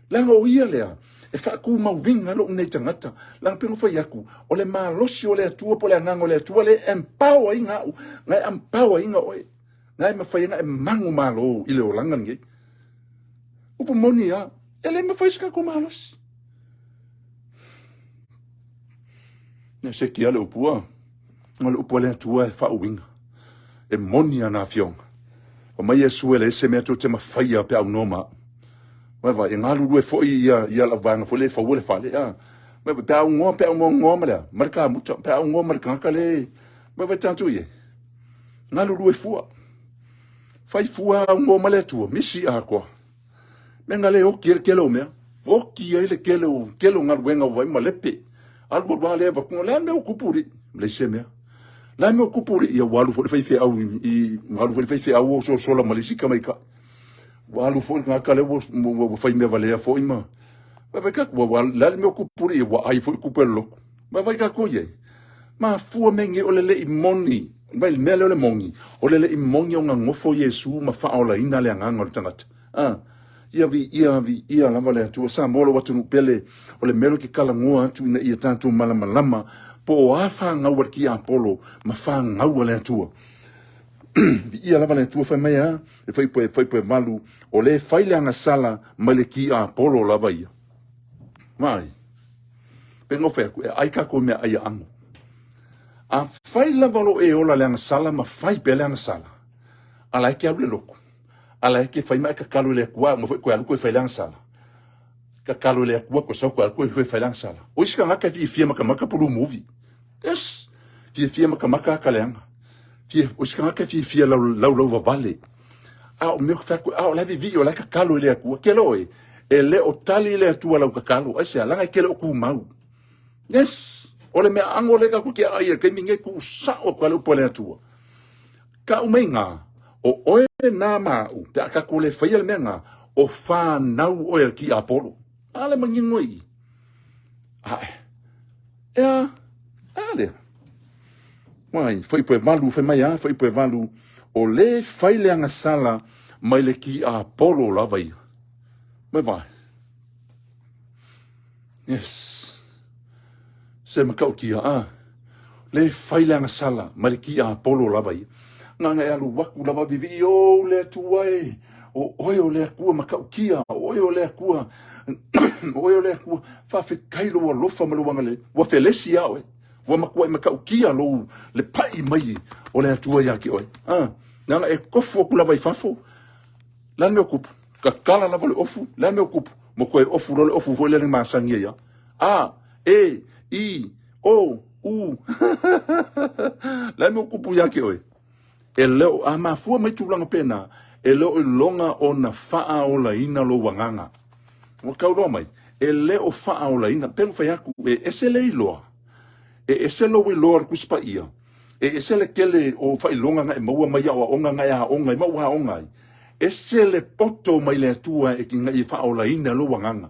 Leaga o ia lea e faatumauina lou nei tagata. Leaga pei ona fai atu, o le malosi o le Atua po o le agaga o le Atua lea e empower ina au, na e empower ina oe, na e mafai ai ona e manumalo i le olaga lenei. Upu moni lava, e le mafai se tatou malosi. Ia seki lava le upu a. O le upu a le Atua e faauiga. E moni ana afioga. Fai mai Iesu e leai se mea tou te mafaia pe a aunoa ma au. Vai vai, e galulue foi ia, ia lau vaega foi lea e faua le fale. A. Vai vai, pe a aunoa, pe a aunoa ma le a? Ma le kamuta, pe a aunoa ma le tagata le... Vai vai tatou i ai. Galulue fua. Fai fua aunoa ma le Atua, misi atoa. Mea na le oti ai le tele o mea. Oti ai le tele o, tele o galuega ua vaai ma lepe. Alu alu lava lea avatu, o le a le mea ua tupu alii? Leai se mea. O le a le mea ua tupu alii? Ia ua alu foi le faifeau i, i, ua alu foi le faifeau o sosola ma le isi tamaitai. Ua alu foi le tagata lea ua, ua, ua fai mea valea foi ma... Vaivai tatou, ua, ua, o le a le mea ua tupu alii? Ua ai foi tupe a le lotu. Vaivai tatou i ai. Mafua mea nei o le le i moni. Vai le mea lea o le moni, o le le i moni ona nofo Iesu ma faaolaina le agaga o le tagata. A, ia viia, viia lava le Atua. Samoa lou atunuu pele, o le mea lea ou te talanoa atu ina ia tatou malamalama po o a fanau a le tiapolo ma fanau a le Atua. Viia lava le Atua, fai mai a, e fai poe, fai poe valu, o le fai le agasala mai le tiapolo lava ia. Vaai. Pe no fai atu, e ai tatou i meaai aano. Afai lava o lo o e ola i le agasala ma fai pea le agasala, a la e te alu i le lotu, a la e te fai ma e tatalo i le Atua, a uma foi toe alu toe fai le agasala. Tatalo i le Atua, toe sau toe alu toe fai le agasala. O isi tagata e fiafia matamata pulu movie. Yes! Fiafia matamata ata leaga. Fia, o isi tagata e fiafia laulau vavale. A o mea fai atu, a o la e vivii, o la e tatalo i le Atua. Ke loe, e le o tali le Atua lau tatalo. Aisea? Leaga e ke le o tumau. Yes! O le mea ago lea tatou te aai ai i le taimi nei, tuu sao atu lava le upu a le Atua. Tau mai na, o oe na ma au, pe a tatou le faia le mea na, o fanau oe a le tiapolo. A le manino i i. Ae, ea, a lea. Wai, fuaiupu 8, fai mai a, fuaiupu 8, o le fai le agasala mai le tiapolo lava ia. Mai vai. Yes. Se matautia, a. Le fai le agasala mai le tiapolo lava ia. Nana e alu aku lava vivii, o le Atua e, o oe o le Atua matautia, o oe o le Atua, o oe o le Atua, faafetai lou alofa ma lou agalelei. Ua felesi lava oe, ua matuai matautia lou le pai mai o le Atua ia te oe. A, leaga e tofu atu lava i fafo, Le a le mea o tupu? Tatala lava le ofu, le a le mea o tupu? Ma toe ofu loa le ofu foi lea na masani ai a. A, E, I, O, U. Le a le mea o tupu ia te oe? E le o, a mafua mai tulaga pēnā, e le o iloga ona faaolaina lou agaga. Ua tau loa mai, e le o faaolaina. Pei ona fai atu, e ese le iloa, e ese lou iloa o le Tusi Paia, E ese le tele o faailoga na e maua mai aoaoga na e aoga ai ma ua aoga ai. Ese le poto mai le Atua e ina ia faaolaina lou agaga.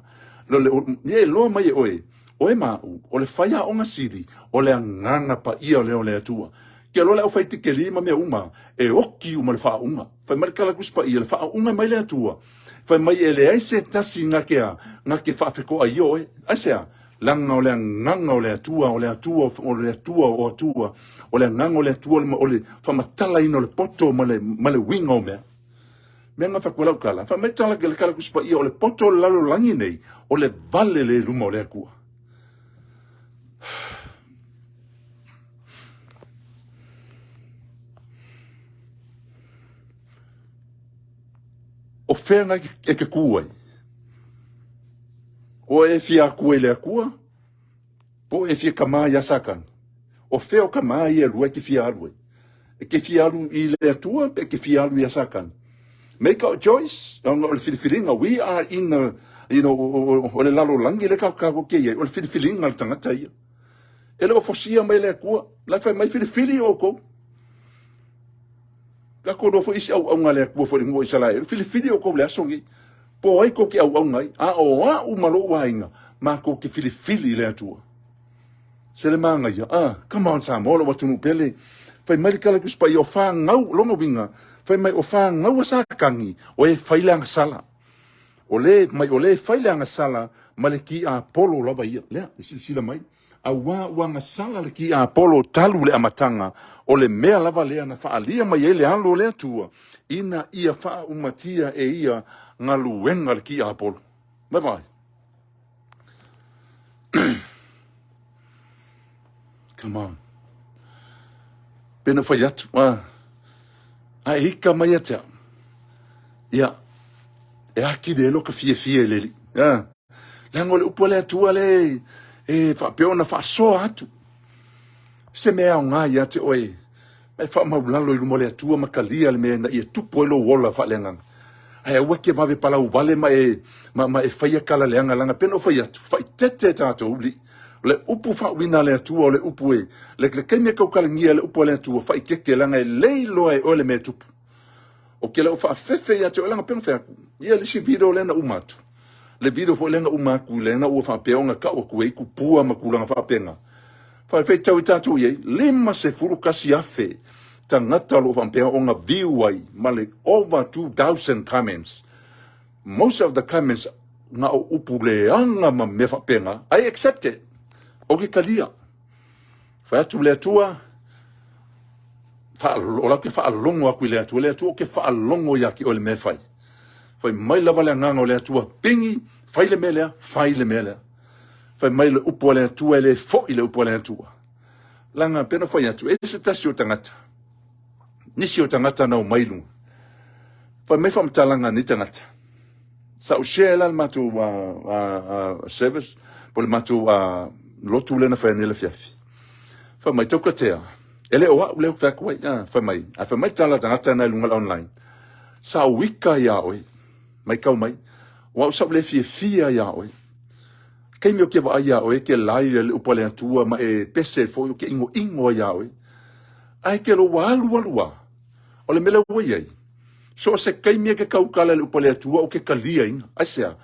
Lo le, ia iloa mai e oe, oe ma au, o le fai aoga sili, o le agaga paia lea o le Atua. Ke loa le aufai tikeli ma mea uma, e oki uma le faauuga. Fai mai le tala Tusi Paia, le faauuga mai le Atua, fai mai e leai se tasi na ke a, na ke faafetoaia oe. Aisea? Leaga o le agaga o le Atua, o le Atua, o le Atua o Atua, o le agaga o le Atua o le faamatalaina o le poto ma le, ma le uiga o mea. Mea na fai atu ai lau tala, fai mai tala le tala Tusi Paia, o le poto o le lalolagi nei, o le vale le luma o le Atua. O fea na e ke kū ai? O e fia akua i le Atua, po o e fia kamā iā Satani. O fea o ka mā ia e lua e te fia alu ai? E te fia alu i le Atua pe e te fia alu ia Satani? Make our choice, ona o le filifiliga, we are in the, you know, o le lalolagi lea tatou te i ai, o le filifiliga a le tagata ia. E le o fosia mai e le Atua, la e fai mai filifili outou. Tatou iloa foi isi auauna a le Atua foi i le nuu o Isaraelu, filifili outou i le aso lenei. Po o ai tou te auauna ai, a o au ma lou aiga, matou te filifili i le Atua. Se le manaia, ah, come on Samoa, lou atunuu pele. Fai mai le tala Tusi Paia, o fanau, lona uiga, fai mai o fanau a Satani, o e fai le agasala. O le, mai o le fai le agasala ma le tiapolo lava ia. Lea, e silasila mai. Auā ua agasala le tiapolo talu le amataga, o le mea lava lea na faaalia mai ai le alo o le Atua, ina ia faaumatia e ia galuega a le tiapolo. Mai vaai. Come on. Pena fai atu, ah, a e ika mai ia te au. Ia, e aki le elo ka fiafia i le Alii. Ah, leaga o le upu a le Atua le e faapea ona faasoa atu. Se mea aoga ia te oe, e faamaulalo i luma o le Atua ma talia le mea ina ia tupu ai lou ola faaleagaga. Ae aua e te vave palauvale ma e, ma, ma e faia tala leaga, leaga pei ona ou fai atu, faaeteete tatou li. O le upu faauiina a le Atua o le upu e, le, le taimi e tautalagia le upu a le Atua, faaeteete, leaga e le iloa e oe le mea e tupu. Ou te le o faafefe ia te oe, leaga pei ona fai atu, ia le isi video lea na uma atu, le video foi lea na uma atu, lea na ua faapea ona tau atu ai tupua ma tulaga faapena. Faafetai i tatou i ai, 51,000 tagata o lo o faapea ona view ai ma le over 2,000 comments. Most of the comments na o upu leaga ma mea faapena. I accept it. Ou te talia. Fai atu le Atua, o la ou te faalogo atu i le Atua, le Atua ou te faalogo ia te oe le mea e fai. Fai mai lava le agaga o le Atua, pigi, fai le mea lea, fai le mea lea. Fai mai le upu a le Atua e le foi le upu a le Atua. Leaga pei ona fai atu, e se tasi o tagata, nisi o tagata na omai i luga. Fai mai faamatalaga a nei tagata. Sa ou share la le matou service, po le matou lotu lea na fai nei le afiafi. Fai mai, Taukatea, e le o au lea ou te fai atu ai. Fai mai, ae fai mai le tala a tagata na i luga o le online. Sa ou ika iā oe, maitau mai, o au sa ou le fiafia iā oe. Taimi ou te vaai iā oe e te live le upu a le Atua ma e pese foi ou te inoino ai iā oe. Ae te lo ua alu alu a, o le mea lea ua i ai, so o se taimi e te tautala i le upu a le Atua ou te taliaina. Aisea?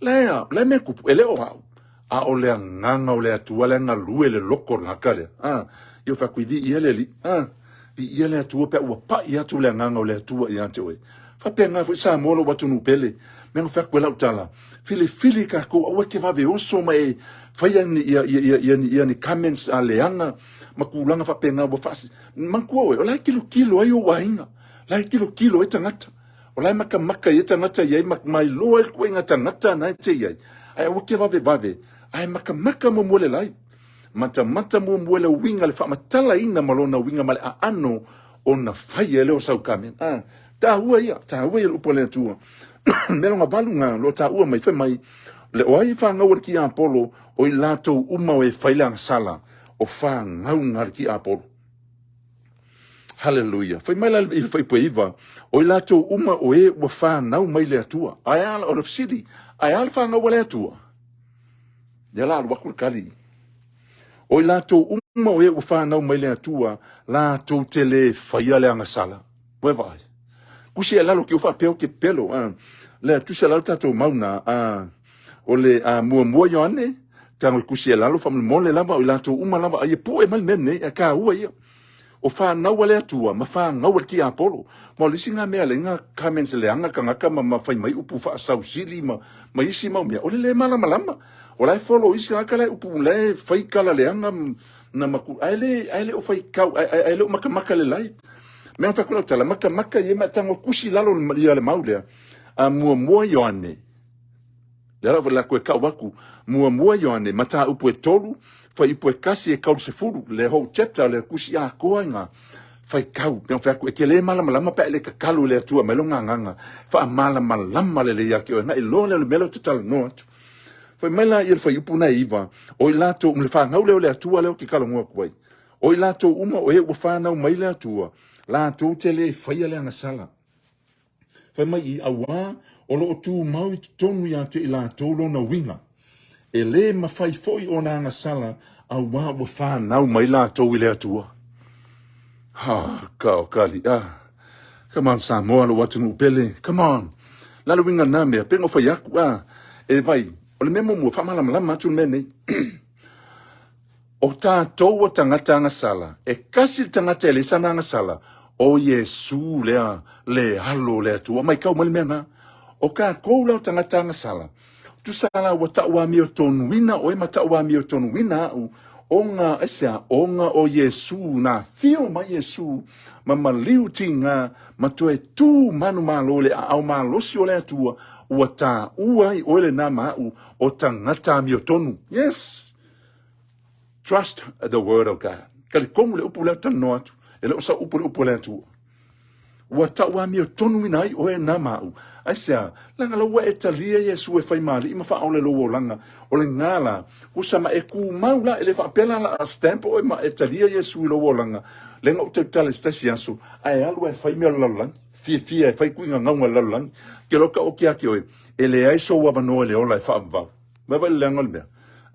Lea, lea mea tupu, e le o au, a o le agaga o le Atua lea galue i le loko o le tagata lea. A, ia ou fai atu, viia le Alii. A, viia le Atua pe a ua pai atu le agaga o le Atua ia te oe. Faapena foi Samoa lou atunuu pele. Mea na fai atu ai lau tala, filifili tatou aua e te vave oso ma e faia ni, ia, ia, ia, ia, ia ni comments a leaga ma tulaga faapena ua faas... Manatua oe, o la e tilotilo ai ou aiga, la e tilotilo ai tagata, o la e matamata i ai tagata i ai ma, ma iloa ai le ituaiga tagata na e te i ai. Ae aua te vavevave, ae matamata muamua le live. Matamata muamua le uiga, le faamatalaina ma lona uiga ma le aano ona fai ai lea o sau comment. Ah, taua ia, taua ia le upu a le Atua. Mea lona valu na, lo taua mai, fai mai, le o ai fanau a le tiapolo, o i latou uma o e fai le agasala, o fanau na le tiapolo. Hallelujah. Fai mai la i le fuaiupu e 9, o i latou uma o e ua fanau mai le Atua. Ae a, o le fesili, ae a le fanau a le Atua? Ia la alu atu le tali. O i latou uma o e ua fanau mai le Atua, latou te le faia le agasala. Ua e vaai? Tusi e lalo ki o faapea o ke pelo. Lea, tusi e lalo tatou mau na. O le muamua Ioane, tago i tusi e lalo faamolemole lava o i latou uma lava, ai e pue mai le mea lenei, e kāua ia. O fanau a le Atua ma fanau a le tiapolo. Ma o le isi na mea le nga comments leaga tagata ma, ma fai mai upu faasausili ma, ma isi mau mea, o le le malamalama. O la e follow isi tagata la e upu, la e fai tala leaga na maku, ae le, ae le o fai kau, ae, ae, ae le o makamaka le live. Mea fai atu lau tala, makamaka ia ma tago kusi lalo ia le mau lea. A muamua Ioane, Lea lava la koe kau aku, muamua Ioane, mataupu e tolu, fuaiupu e kasi e 30, le whole chapter le kusi atoa i ngā faitau. Pea fai atu, e te le malamalama pe a e le tatalo i le Atua mai lona agaga, faamalamalama lelei ia te oe, na iloa lea o le mea lea ou te talanoa atu. Fai mai la ia le fuaiupu na e 9, o i latou, le fanau lea o le Atua lea ou te talanoa atu ai. O i latou uma o e ua fanau mai le Atua, latou te lē faia le agasala. Fai mai i, Auā, o lo o tumau i totonu iā te i latou lona uiga. E lē mafai foi ona agasala, auā ua fanau mai latou i le Atua. Ha, ka o ka liʻa. Come on Samoa, lou atunuu pele. Come on. La le uiga na mea, pei ona fai aku, a, e vai, o le mea muamua, faamalamalama atu le mea nei. O tatou o tagata agasala, e kasi le tagata e leai sana agasala, o Iesu lea le Alo o le Atua. Maitau mai le mea na. O tatou la o tagata agasala, tusa la ua tauamiotonuina oe ma tauamiotonuina au, ona, aisea, ona o Iesu, na afio mai Iesu ma maliu tiga ma toe tu manumalo i le aao malosi o le Atua, ua taua ai oe lena ma au o tagata amiotonu. Yes! Trust the word of God. Talitonu le upu lea ou te talanoa atu. E le o sau upu le upu a le Atua. Ua tauamiotonuina ai oe na ma au. Aisea, leaga la ua e talia Iesu e fai ma alii ma faaola i lou olaga. O lena la, kusa ma e tumau la, e le faapea la la a stamp oe ma e talia Iesu i lou olaga. Lea na ou tautala i se tasi aso, ae alu ae fai mea o le lalolagi. Fiafia e fai kuiga gauga o le lalolagi. Ke loa ka oki ake oe, e leai sou avanoa i le ola e faavavau. Vaai le leaga o le mea.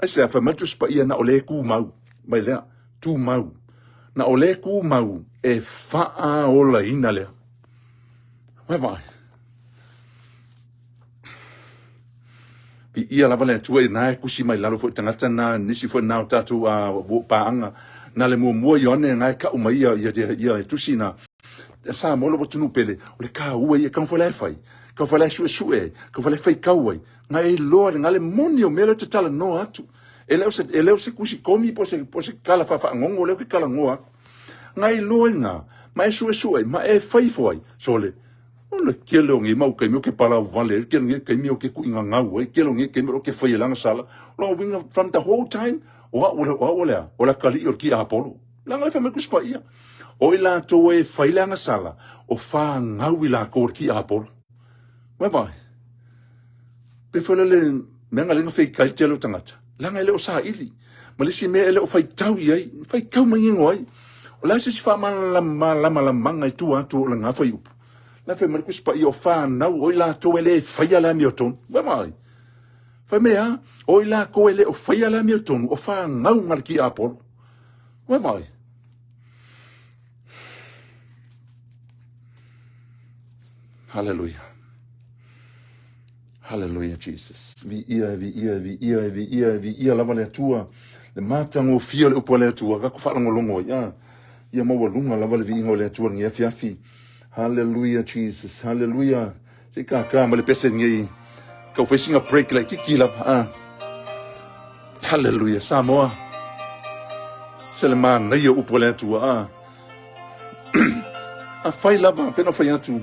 Aisea, fai mai le Tusi Paia, na o le tumau. Mai lea, tumau. Na o le tumau e faaolaina lea. Vaai. Viia lava le Atua i na e tusi mai lalo foi tagata na nisi foi na o tatou a uh, paaga na le muamua Ioane na e kau mai ia ia ia, ia e tusi na sa mo le atunuu pele o le kāua ia kau foi la e fai kau foi la e suesue kau foi la e faitau ai Na e iloa le na le moni o mea lea ou te talanoa atu. E le o se, e le o se kusi komi po o se, po o se kala faafagogo lea ou te talanoa atu. Na e iloa i na, ma e suesue ai, ma e fai ifo ai, sole, o le kele o nei mau taimi ou te palau vale ai, le kele o nei taimi ou te tuigagau ai, le kele o nei taimi ou te fai ai le agasala. O lona uiga, from the whole time, o au o au o le a? O le atalii o le tiapolo. Leaga le fai mai Tusi Paia, o i latou e fai le agasala, o fanau i latou o le tiapolo. Ua vaai. Pe foi le mea na lenga feitai le tele o tagata, leaga e le o saili. Ma le isi mea e le o faitau i ai, faitau manino ai. O le a se isi faamalamalamaga i tua atu o lena fuaiupu? La fai mai le Tusi Paia o fanau o i latou e le faia le amiotonu. Ua vaai. Fai mai a, o i latou e le o faia le amiotonu, o fanau na le tiapolo. Ua vaai. Hallelujah. Hallelujah Jesus. Viia, viia, viia, viia, viia lava le Atua. Le matagofie o le upu a le Atua. Ka ku faalogologo ai. Ah, ia maualuga lava le viiga o le Atua lenei afiafi. Hallelujah Jesus. Hallelujah. Se i kākā ma le pese nei. Kau fai singa break laitiiti lava. Ah. Hallelujah. Samoa. Se le manaia upu a le Atua. Ah. Afai lava, pena fai atu.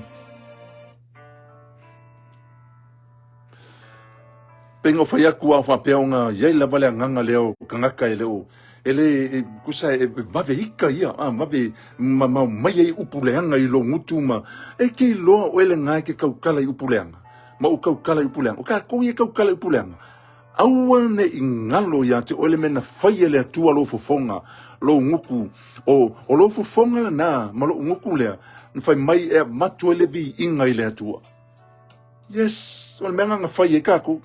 Pei ona fai atu a faapea ona i ai lava le agaga lea o tagata e le o e le e, kusa e vave ika ia a vave ma ma mai ai upu leaga i lou gutu ma e ke iloa oe lena e ke tautala i upu leaga ma ou tautala i upu leaga. O tatou ia e tautala i upu leaga. Aua ne i galo iā te oe le mea na fai e le Atua lou fofoga, lou gutu, o, o lou fofoga lena ma lou gutu lea, na fai mai e avatu ai le viiga i le Atua. Yes, o le mea lena na fai ai tatou.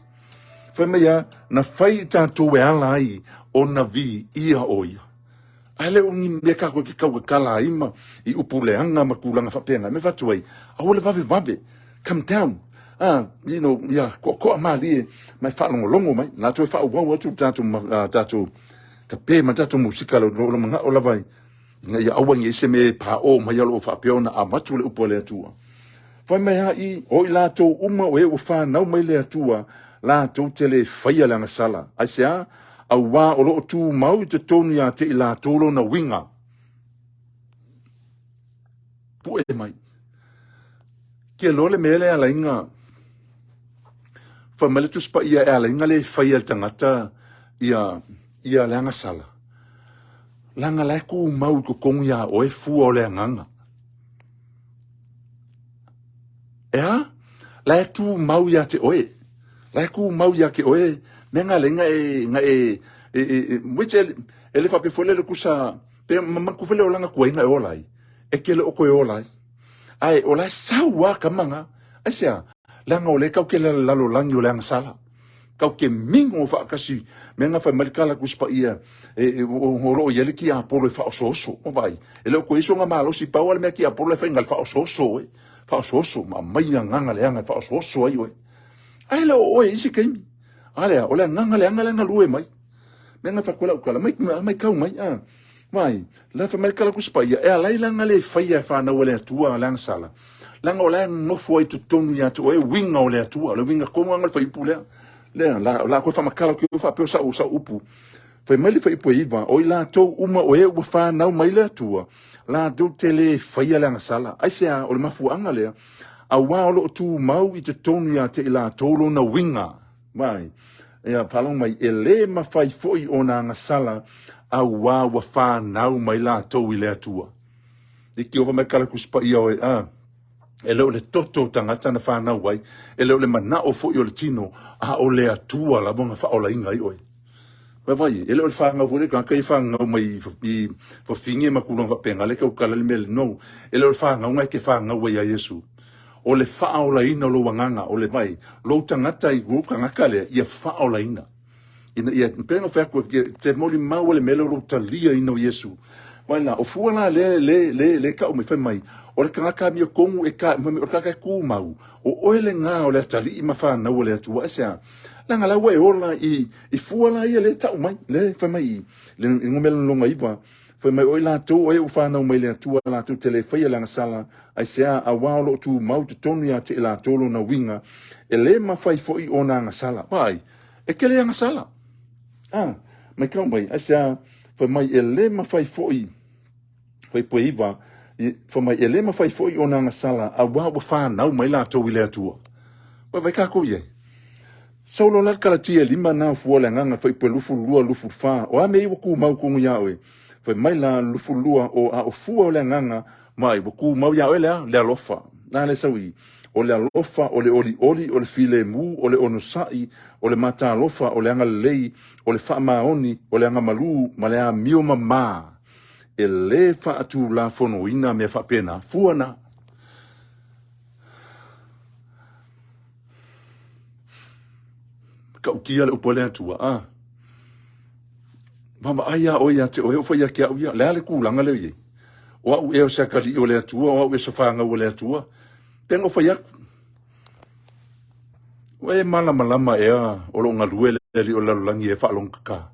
Fai mai a, na fai i tatou e ala ai ona viia o ia. Ae le o ni mea tatou te tautatala ai ma i upu leaga ma tulaga faapena. E mea fatu ai, aua le vavevave, come down. Ah, you know, ia koakoa malie ma e faalogologo mai. Na toe faaauau atu le tatou, tatou kape ma tatou musika lo, lo, lo manao lava ina ia aua ne i se mea e paʻō mai o lo o faapea ona avatu le upu a le Atua. Fai mai a i, o i latou uma o e ua fanau mai le Atua, latou te le faia le agasala. Aisea? Auā o lo o tumau i totonu iā te i latou lona uiga. Pue mai. Ke loa le mea le alaiga, fai mai le Tusi Paia e alaiga le faia e le tagata ia, ia le agasala. Leaga la e tumau i totonu iā oe fua o le agaga. E a? La e tumau iā te oe. La e tumau iā te oe. Mea nga le nga e, nga e, e, e, e, which e, e le faapea foi le le kusa, Pe mamaku foi le olaga tuaiga e ola ai, e te le o toe ola ai. Ae o la e sau a tama na. Aisea? Leaga o lea tatou te lalolagi o le agasala. Tatou te mingo faatasi mea na fai mai le tala Tusi Paia e, o lo o i ai le tiapolo e faaosooso. Ua vaai, e le o toe i ai sona malosi, pau lava le mea tiapolo la e fai na o le faaosooso oe. Faaosooso, ma aumai le agaga leaga e faaosooso ai oe. Ae le o oe i isi taimi. A lea, o le agaga leaga lea e galue mai. Mea na fai atu ai lau tala, mai, mai kau mai, a. Vai, la fai mai le tala Tusi Paia, e ala ai la na le faia e fanau a le Atua le agasala, leaga o la e nofo ai totonu ia te oe uiga o le Atua, o le uiga tonu lava o le fuaiupu lea. Lea, la, la koe faamatala atu i faapea o sau, sau upu. Fai mai le fuaiupu e 9, o i latou uma o e ua fanau mai le Atua, latou te le faia le agasala. Aisea, o le mafuaaga lea, auā o lo o tumau i totonu ia te i latou lona uiga. Vai, ia faalogo mai, e lē mafai foi ona agasala, auā ua fanau mai latou i le Atua. I ke ova mai kala Tusi Paia oe, a, e le o le toto o tagata na fanau ai, e le o le manao foi o le tino, a o le Atua lava na faaolaina ai oe. Vaai, e le o le fanau foi le tagata ia fanau mai i fafine ma tulaga faapena, lea e tautala le mea le no. E le o le fanauga e te fanau ai ia Iesu. O le faaolaina o lou agaga, o le vai, lou tagata i lou tagata lea, ia faaolaina. Ina ia, pei ona fai atu, te molimau le mea lea o lou taliaina o Iesu. Vai la, o fua la lea, le, le, le tau mai, fai mai, o le tagata amiotonu e ka, o le tagata e tumau, o oe lena o le atalii ma fanau a le Atua. Aisea? Leaga la ua e ola i, i fua la ia lea e tau mai, lea e fai mai i le numera lona 9, fai mai o i latou o e ua fanau mai le Atua latou te le faia le agasala, aisea, auā o lo o tumau totonu ia te i latou lona uiga, e le mafai foi ona agasala. Vaai, e te le agasala. Ah, matau mai, aisea, fai mai e le mafai foi Fuaipue 9, fai mai, e le mafai foi ona agasala, auā ua fanau mai latou i le Atua. Vaivai kākou i ai. Saulo la le Kalatia e lima na o fua o le agaga, fuaipue 22, 24, o a mea ia ua tumau tonu iā oe? Fai mai la 22, o a o fua o le agaga, mai, ua tumau iā oe le a? Le alofa. A le sau i, o le alofa, o le olioli, o le filemu, o le onosai, o le matalofa, o le agalelei, o le faamaoni, o le agamalu, ma le amio mamā. E lē faatulafonoina mea faapena, fua na. Matautia le upu a le Atua, a. Vaavaai lava oe ia te oe, oo foi ia te au ia, le a le tulaga lea e i ai? O au ea o se atalii o le Atua, o au ea o se fanau a le Atua? Pei ona ou fai atu, ua e malamalama ea o lo o galue le alii o le lalolagi e faalogotata?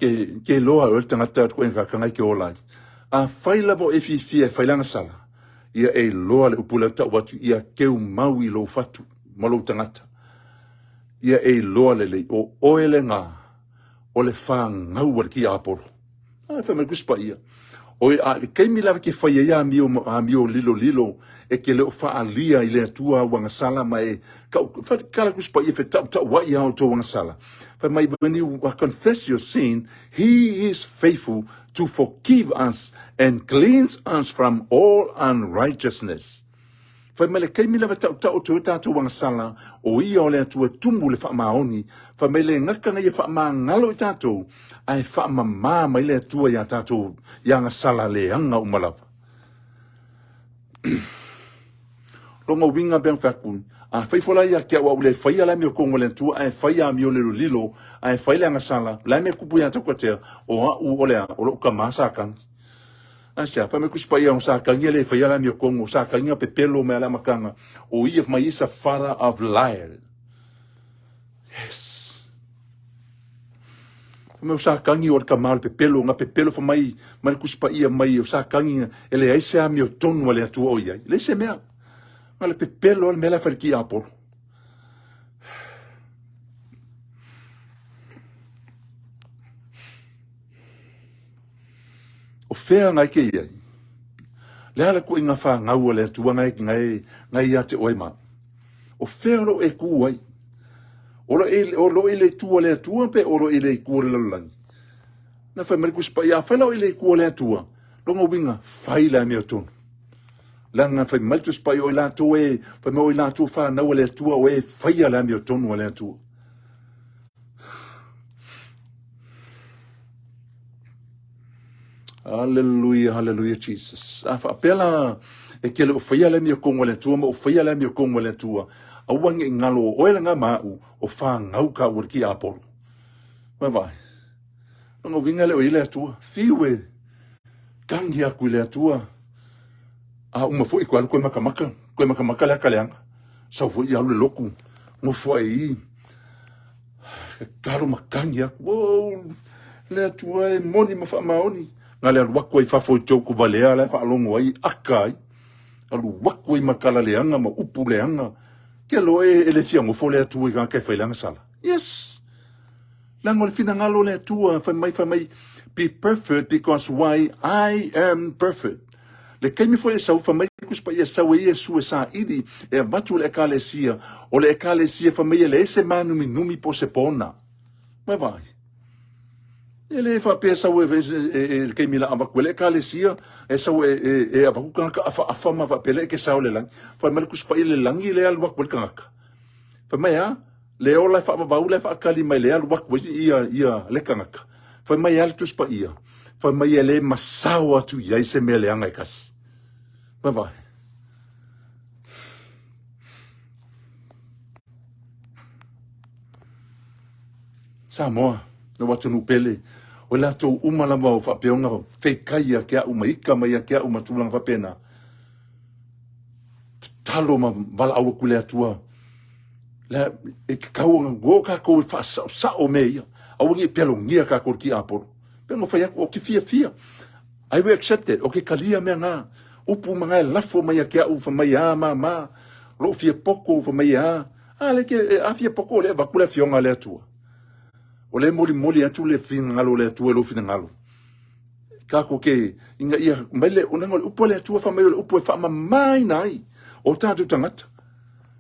Ke, ke iloa e oe le tagata koe tagata e ke ola ai. Afai lava o e fiafia e fai le agasala, ia e iloa le upu lea tau atu, ia keu mau i lou fatu ma lou tagata. Ia e iloa lelei, o oe lena o le fanau a le tiapolo. A, fai mai le Tusi Paia, o a le taimi lava ke fai ai amio, amio lilolilo e te le o faaalia i le Atua au agasala ma e kau, fai kala Tusi Paia fe tautauai a outou agasala. Fai mai, when you confess your sin, he is faithful to forgive us and cleanse us from all unrighteousness. Fai mai le taimi lava e tautau atu ai tatou agasala, o ia o le Atua e tumu le faamaoni, fai mai le gata na ia faamagalo i tatou, ae faamama mai le Atua iā tatou i agasala leaga uma lava. Lona uiga pei ona fai atu, afai foi la ia te au a ua le faia le amiotonu a le Atua ae fai amio lilolilo, ae fai le agasala, o le a mea e tupu ia te au, o au o le a? O lou tama Satani. Aisea? Fai mai Tusi Paia o Satani e le faia le amiotonu, o Satani na pepelo mai a le amataga, o ia fai mai is a father of liar. Yes. Fai mai o Satani o le tama o le pepelo, na pepelo fai mai mai le Tusi Paia mai o Satani e leai se amiotonu a le Atua o i ai. Leai se mea. Na le pepelo le mea la e fai le tiapolo. O fea ngai ke i ai? Le a le kuaiga fanau a le Atua ngai, ngai, ngai ia te oe ma au? O fea o lo o e kū ai? O lo e, o lo e le itu a le Atua pe o lo e le itu o le lalolagi? Na fai mai le Tusi Paia, afai la o e le itu a le Atua, lona uiga, fai le amiotonu. Leaga fai mai le Tusi Paia o i latou e, fai mai o i latou fanau a le Atua o e faia le amiotonu a le Atua. Hallelujah, hallelujah, Jesus. A faapea la e ke le o faia le amiotonu a le Atua ma o faia le amiotonu a le Atua, aua ne i galo o oe lena ma au o fanau kāua i le tiapolo. Vaavaai. Lona uiga le o i le Atua. Fiu e tagi atu i le Atua. A uma foi toe alu toe matamata, toe matamata le ata leaga. Sau foi alu le lotu, nofo ai i i. Tatalo ma tagi atu, oh, le Atua e moni ma faamaoni. Na le alu atu ai i fafo i te valea la e faalogo ai, aka ai. Alu atu ai ma tala leaga ma upu leaga. Ke loa e le fia nofo le Atua i tagata e fai leaga sala. Yes. Leaga o le finagalo o le Atua, fai mai, fai mai, be perfect because why I am perfect. Le taimi foi e sau, fai mai le Tusi Paia, sau e Iesu e saili e avatu le Ekalesia, o le Ekalesia fai mai e leai se mānuminumi po o se pona. Vaavaai. E le faapea sau e, e, e, le taimi la avatu e le Ekalesia, e sau e, e, e avatu tagata afaafa ma faapea le ke sao le lagi. Fai mai le Tusi Paia le lagi le alu atu ai le tagata. Fai mai a, le ola e faavavau la e faakali mai le alu atu ai ia, ia le tagata. Fai mai a le Tusi Paia, fai mai e le masao atu i ai se mea leaga e tasi. Vaavaai. Samoa, lou atunuu pele, o i latou uma lava o faapea ona feikai ia te au ma ika mai ia te au ma tulaga faapena. Tatalo ma valaau atu i le Atua. Le, e tatau ona o kākou e faasaosao mea ia. Aua ne i pealogia kākou i le tiapolo. Pe ona fai atu, o ke fiafia. I will accept it. O ke talia mea ngā. Upu ma ngā e lafo mai ia te au, fa mai a māmā. Lou fia poko, fa mai a. A le ke, a fia poko le avaku le afioga le Atua. O le molimoli atu le finagalo o le Atua i lou finagalo. Kākou ke, ina ia mai le, o le upu a le Atua fa mai o le upu e faamamaina ai o tātou tagata.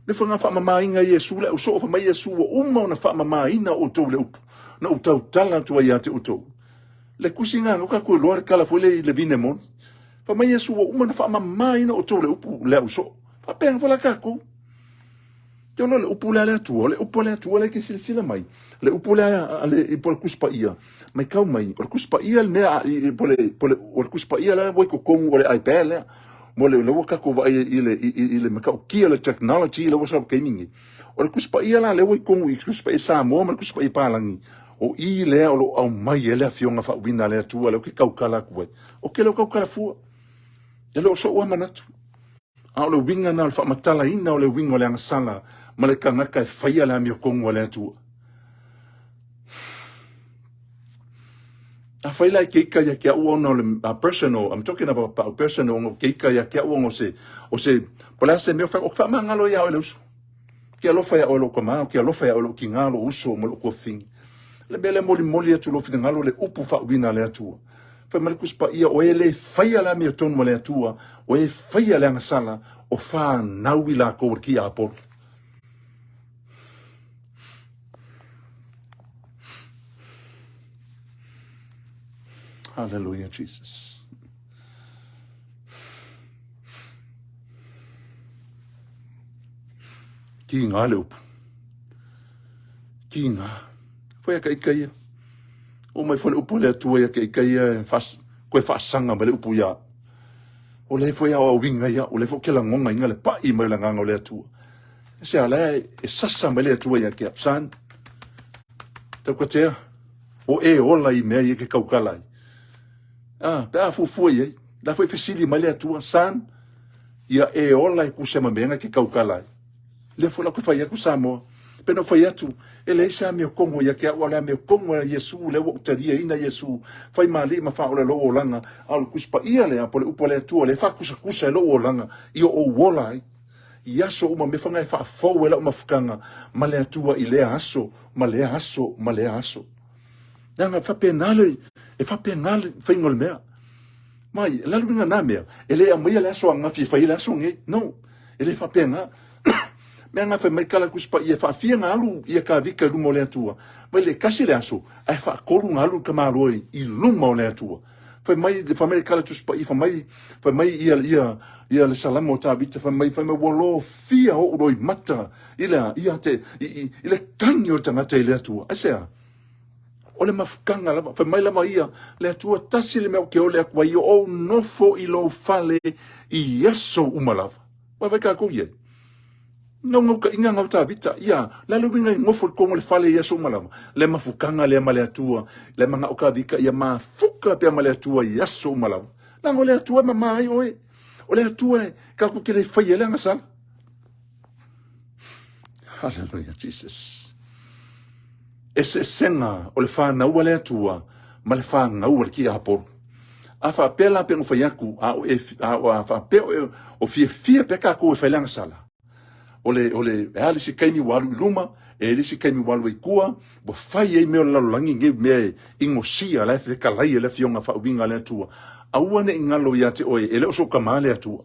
Me whanga whaamamainga i Iesu le au soo wha mai Iesu ua uma ona whaamamaina o tou le upu. Na u tautala atu ai ia te outou. Le kusi ngā no ka koe loa le kala foi le i le vine moni. Wha mai Iesu ua uma na whaamamaina o tou le upu le au soo. Whaapea nga fo la kākou. Te ona le upu lea le Atua, o le upu a le Atua lea e ke silasila mai. Le upu lea a le i po le Tusi Paia, mai kau mai, o le Tusi Paia le mea i po le po le o le Tusi Paia lea ua i totonu o le iPad lea. Mo le lea ua tatou vaai i le i, i le matautia o le technology lea ua sau i le taimi nei. O le Tusi Paia la lea ua i totonu i Tusi Paia Samoa ma le Tusi Paia Palagi, o i lea o lo o aumai ai le Afioga faauuina a le Atua lea ou te tautala atu ai. Ou te le o tautala fua. E le o so'u lava manatu. A o le uiga lena o le faamatalaina o le uiga o le agasala ma le tagata e faia le amiotonu a le Atua. Afai la e ke ika ia te au ona o le a personal, I'm talking about about personal, ona o ke ika ia te au ona o se, o se, po o le a se mea o wha, o ke whaamangalo ia oe le uso. Ke alofa ia oe lou tama, o ke alofa ia oe lou tiga, lou uso ma lou tuafafine. Le mea lea molimoli atu lou finagalo le upu faauuina a le Atua. Fai mai le Tusi Paia, o e le faia le amiotonu a le Atua, o e faia le agasala, o fanau i lakou a le tiapolo. Hallelujah, Jesus. Ki ngā le upu. Ki ngā. Foi a ka ika ia. O mai foi le upu a le Atua ia ke ika ia e whas, koe whaasanga mai le upu ia. O le foi ao winga ia, o le foi ke langonga inga le pai mai le nganga o le Atua. Se a le e sasa mai le Atua ia ke apsan. Tau katea, o e ola i mea ia ke kaukala ai. Ah, pe a fuafua i ai. La foi fesili mai le Atua, san, ia e ola e tusa ma mea na ke kaukala ai. Lea foi la ke fai atu Samoa. Pe na fai atu, e leai se amiotogo ia te au, a o le amiotogo a Iesu, lea ua ou taliaina Iesu, fai malie ma faaola i lou olaga, a o le Tusi Paia lea, po o le upu a le Atua, lea e faakusakusa i lou olaga, ia ou ola ai. I aso uma, mea foi na e faafou ai lau mafutaga ma le Atua i lea aso, ma lea aso, ma lea aso. Leaga e faapena le, e faapena le faiga o le mea. Mai, le alu na mea, e le aumaia le aso ananafi e fai ai le aso nei. No, e le faapena. Mea na fai mai kala Tusi Paia, e faafia na alu ia Tavita i luma o le Atua. Mai le tasi le aso, ae faatolu na alu le tamaloa i luma o le Atua. Fai mai, fai mai le kala Tusi Paia, fai mai, fai mai ia, ia, ia le Salamo o Tavita, fai mai, fai mai, ua lofia ou loimata i le, ia te, i, i, i le tagi o le tagata i le Atua. Aisea? O le mafutaga lava, fai mai lava ia, le Atua tasi le mea ou te ole atu ai, o ou nofo i lou fale i aso uma lava. Vaivai tatou i ai. Naunautaiga na o Tavita, ia, le a le uiga i nofo i totonu o le fale i aso uma lava? Le mafutaga lea ma le Atua, le manao Tavita ia mafuta pea ma le Atua i aso uma lava. Leaga o le Atua e mama ai oe. O le Atua e tatou te le faia ai le agasala. Hallelujah, Jesus. Eseesega o le fanau a le Atua ma le fanau a le tiapolo. A faapea la pe na fai atu, a o e, a o a faapea o, o fiafia pea tatou e fai le agasala, o le, o le, e a le isi taimi ua alu i luma, e le isi taimi ua alu ai i tua, ua fai ai mea o le lalolagi nei mea e inosia la e fetalai e le Afioga faauiga a le Atua. Aua ne i galo ia te oe, e le o sou tama le Atua.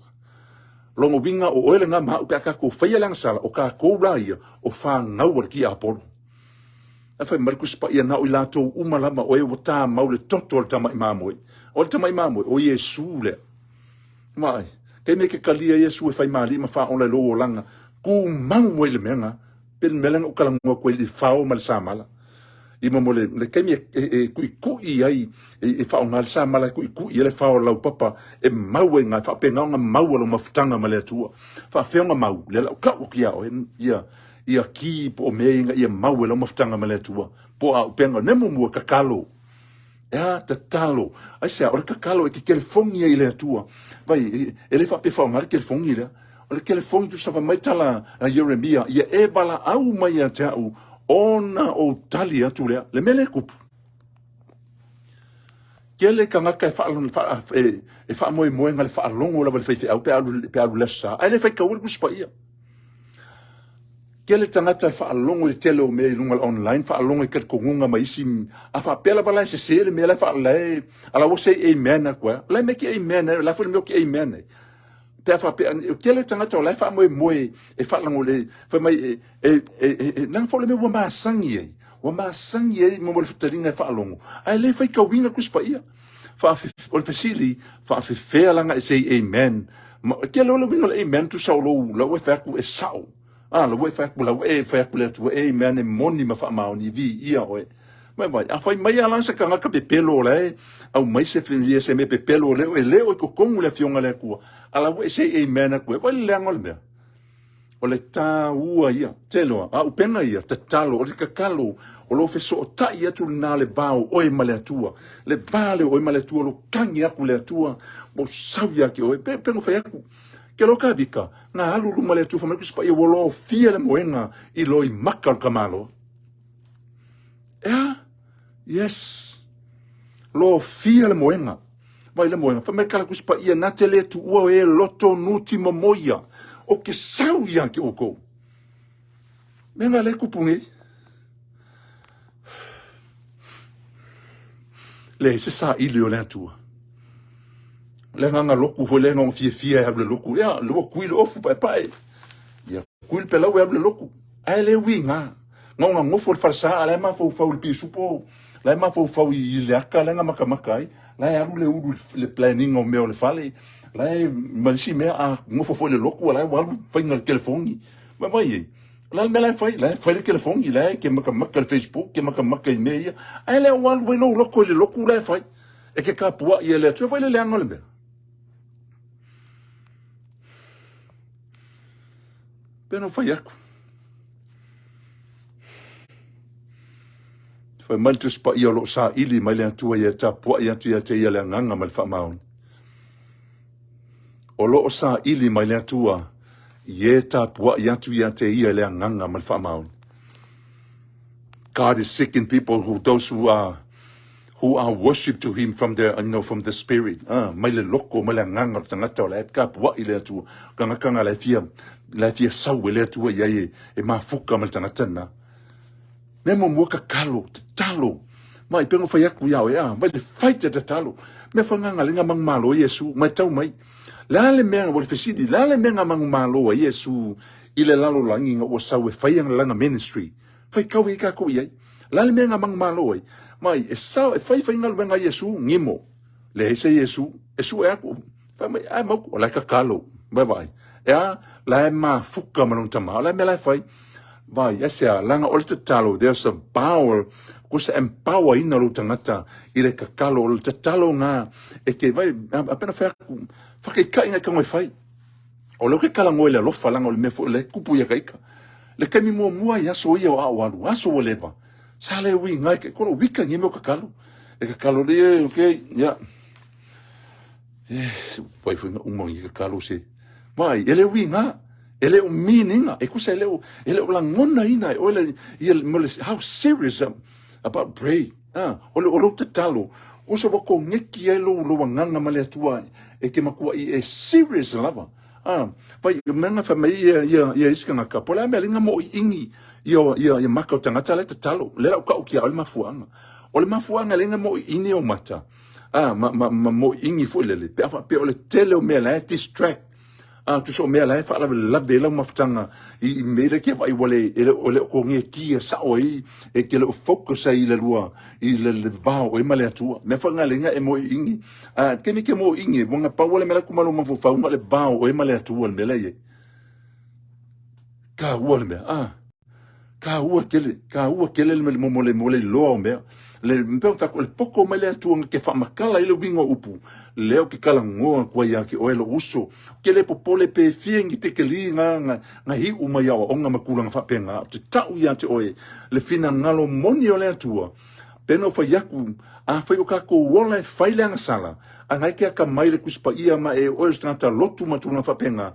Lona uiga o oe lena ma au pe a tatou faia le agasala, o tatou la ia, o fanau a le tiapolo. Ae fai mai le Tusi Paia, na o i latou uma lava o e ua tamau le toto o le tamai mamoe. O le tamai mamoe, o Iesu lea. Vaai, taimi e ke talia Iesu e fai ma alii ma faaola i lou olaga, tumau ai le mea na, pe le mea lea na ou talanoa atu ai i le fao ma le samala. I mo le, le taimi e, e, e tuitui ai, e, e faaaoga le samala e tuitui ai le fao o le laupapa, e mau ai ngā, faapena ona mau a lou mafutaga ma le Atua. Faafefea ona mau, lea la o tau atu ia oe, ia, ia ki po o mea ina ia mau e lau mafutaga ma le Atua. Po o auupega, o le mea muamua, tatalo. E a, tatalo. Aisea, o le tatalo e te telefoni ai i le Atua. Vai, e, e le faapea faaaoga le telefoni lea. O le telefoni tusa fai mai tala a Ieremia, ia e valaau mai ia te au, ona ou tali atu lea. Le mea lea e tupu. Tele tagata e, faa, e, e faamoemoega le faalogo lava i le faifeau pe alu, pe alu le Aso Sa, ae le faitaua le Tusi Paia. Tele tagata e faalogo i le tele o mea i luga o le online, faalogo i talitonuga ma isi, a faapea lava la e sese le mea la e faa, la e, a la ua say amen atu ai. La e mea ke amen ai, la foi le mea o ke amen ai. Pe a faapea, tele tagata o la e faamoemoe e faalogo le, fai mai, e, e, e, e, e, leaga foi le mea ua masani ai, ua masani ai mo le fetaliga e faalogo, ae le faitauina Tusi Paia. O le fesili, faafefea la na e say amen? Ma, tele o le uiga o le amen tusa o lou, lau e fai atu e sao. A, lau e fai atu, lau e fai atu le Atua, amen e moni ma faamaoni, viia oe. Mai vai, a fai mai ala se tagata pepelo o la e aumai se ia se mea pepelo le e le o i totonu le Afioga a le Atua, a lau e say amen atu e, vai le leaga o le mea. O le tāua ia, te loa, a upega ia, tatalo, o le tatalo, o lo fesootai atu lena le va o oe ma le Atua. Le va lea o oe ma le Atua, lo tagi atu le Atua, mo sau ia te oe, pe, pe no fai atu. Ke lo ka vika, ngā alu luma le Atua, whamai kusi pa ia, ua lofia le moenga i loi maka o le tamaloa. Ea? Yes. Lofia le moenga. Vai le moenga. Fai mai kala kusi paia na te le tuua e loto nuti momoia. O ke sau ia ke oukou. Mea nga le kupu nei. Le se sa ili o le Atua. Le nganga loku foi le nganga fiafia e alu le loku. Ia, le ua kui le ofu pae pae. Ia, kui le pelau e alu le loku. Ae le uiga. Na ona nofo i le falesa, a la e mafaufau i le pisupo, la e mafaufau i le aka la e makamaka ai, la e alu le ulu i le planning o mea o le fale, la e ma isi mea, a nofo foi i le lotu, a la e ua alu faiga i le telefoni. Vaai ai, o le a le mea la e fai? La e fai le telefoni, la e ke makamaka i le Facebook, ke makamaka i mea ia, ae le o alu ai lou loto i le lotu la e fai. E ke kapuaʻi e le Atua, vaai le leaga o le mea. Pei ona fai atu. Fai mai le Tusi Paia o lo o saili mai le Atua ia tapuai atu ia te ia le agaga ma le faamaoni. O lo o saili mai le Atua ia tapuai atu ia te ia le agaga ma le faamaoni. God is seeking people who those who are who are worship to him from the you know from the spirit. Ah, mai le loko mai le agaga o le tagata o la e tapuai le Atua. Tagata na la e fia la e fia sau e le Atua ia e, e mafuka ma le tagata na. Mea muamua tatalo, tatalo. Mai pe fai atu ia oe, ah, vai le fai te tatalo. Mea whanganga le ngā mangumalo Iesu, mai tau mai. Le a le mea, o le fesili, le a le mea ngā mangumalo a Iesu i le lalolagi nga ua sau e fai ana lana ministry. Faitau i kākou i ai. Le a le mea ngā manumalo ai? Mai, e sao, e fai faigaluega a Iesu, gimo. Leai se Iesu, e sue aku. Fai mai, ai mau, o la e tatalo. Vai vaai. E a, la e mafuka ma lona tama. O la e mea la e fai. Vai, e se a, langa o le tatalo, there's a power. Ko se empower ina lou tagata i le tatalo, o le tatalo na e ke vai, a pena fai aku, whakaikai ngai kangoi fai. O leo ke kala ngoi le alofa langa o le mea foi le kupu ia kaika. Le kaimi mua mua i aso ia o ao alu, aso ua leva. Sa le ui ngai, ke kolo wika ngi meo kakalo. E kakalo le, e, okay, ya. E, pai foi nga uma ngi kakalo se. Vai, e le ui ngā, e le o meaninga, e kusa e le o, e le o langona ina, e oe le, ia, mo le, how serious about pray. Ah, o le, o lou tatalo, kusa wa kongeki ai lou, lou agaga ma le Atua, e ke makua i e serious lava. Ah, vai, mea nga fai mai ia, ia, ia isi kangaka, po le a mea linga mo i ingi, ia, ia, ia maka o tangata le tatalo, le lau kau kia o le mafuanga. O le mafuanga le inga mo i ini o mata, ah, ma, ma, ma mo i ingi foi lele, pe a faapea o le tele o mea la e distract, ah, tusa o mea la e faalavelave ai lau mafutaga i, i mea ia ke vaai ua le, e le, o le o kogetia sao ai, e ke le o focus ai i le lua, i le, le va o oe ma le Atua. Mea foi nga le inga e mo i ingi, ah, ke ni ke mo i ingi, ua nga pau o le mea la kumalo mafaufau nga le va o oe ma le Atua le mea la i ai. Ka ua le mea, ah. Ka ua tele, ka ua tele le mea mo le mo le iloa o mea. Le pe o le poko mai le Atua nga ke whaamakala i le winga o upu. Leo ke kala ngoa kua ia ke oe lo uso. Ke le popole pe fie ngi te keli nga nga nga hiu mai awa onga makulanga whapenga. Te tau ia te oe le fina ngalo moni o le Atua. Pena o whai aku, a whai o kako ola e whai le angasala. A ngai ke aka mai le kuspa ia ma e oe o se lotu ma tūlanga whapenga.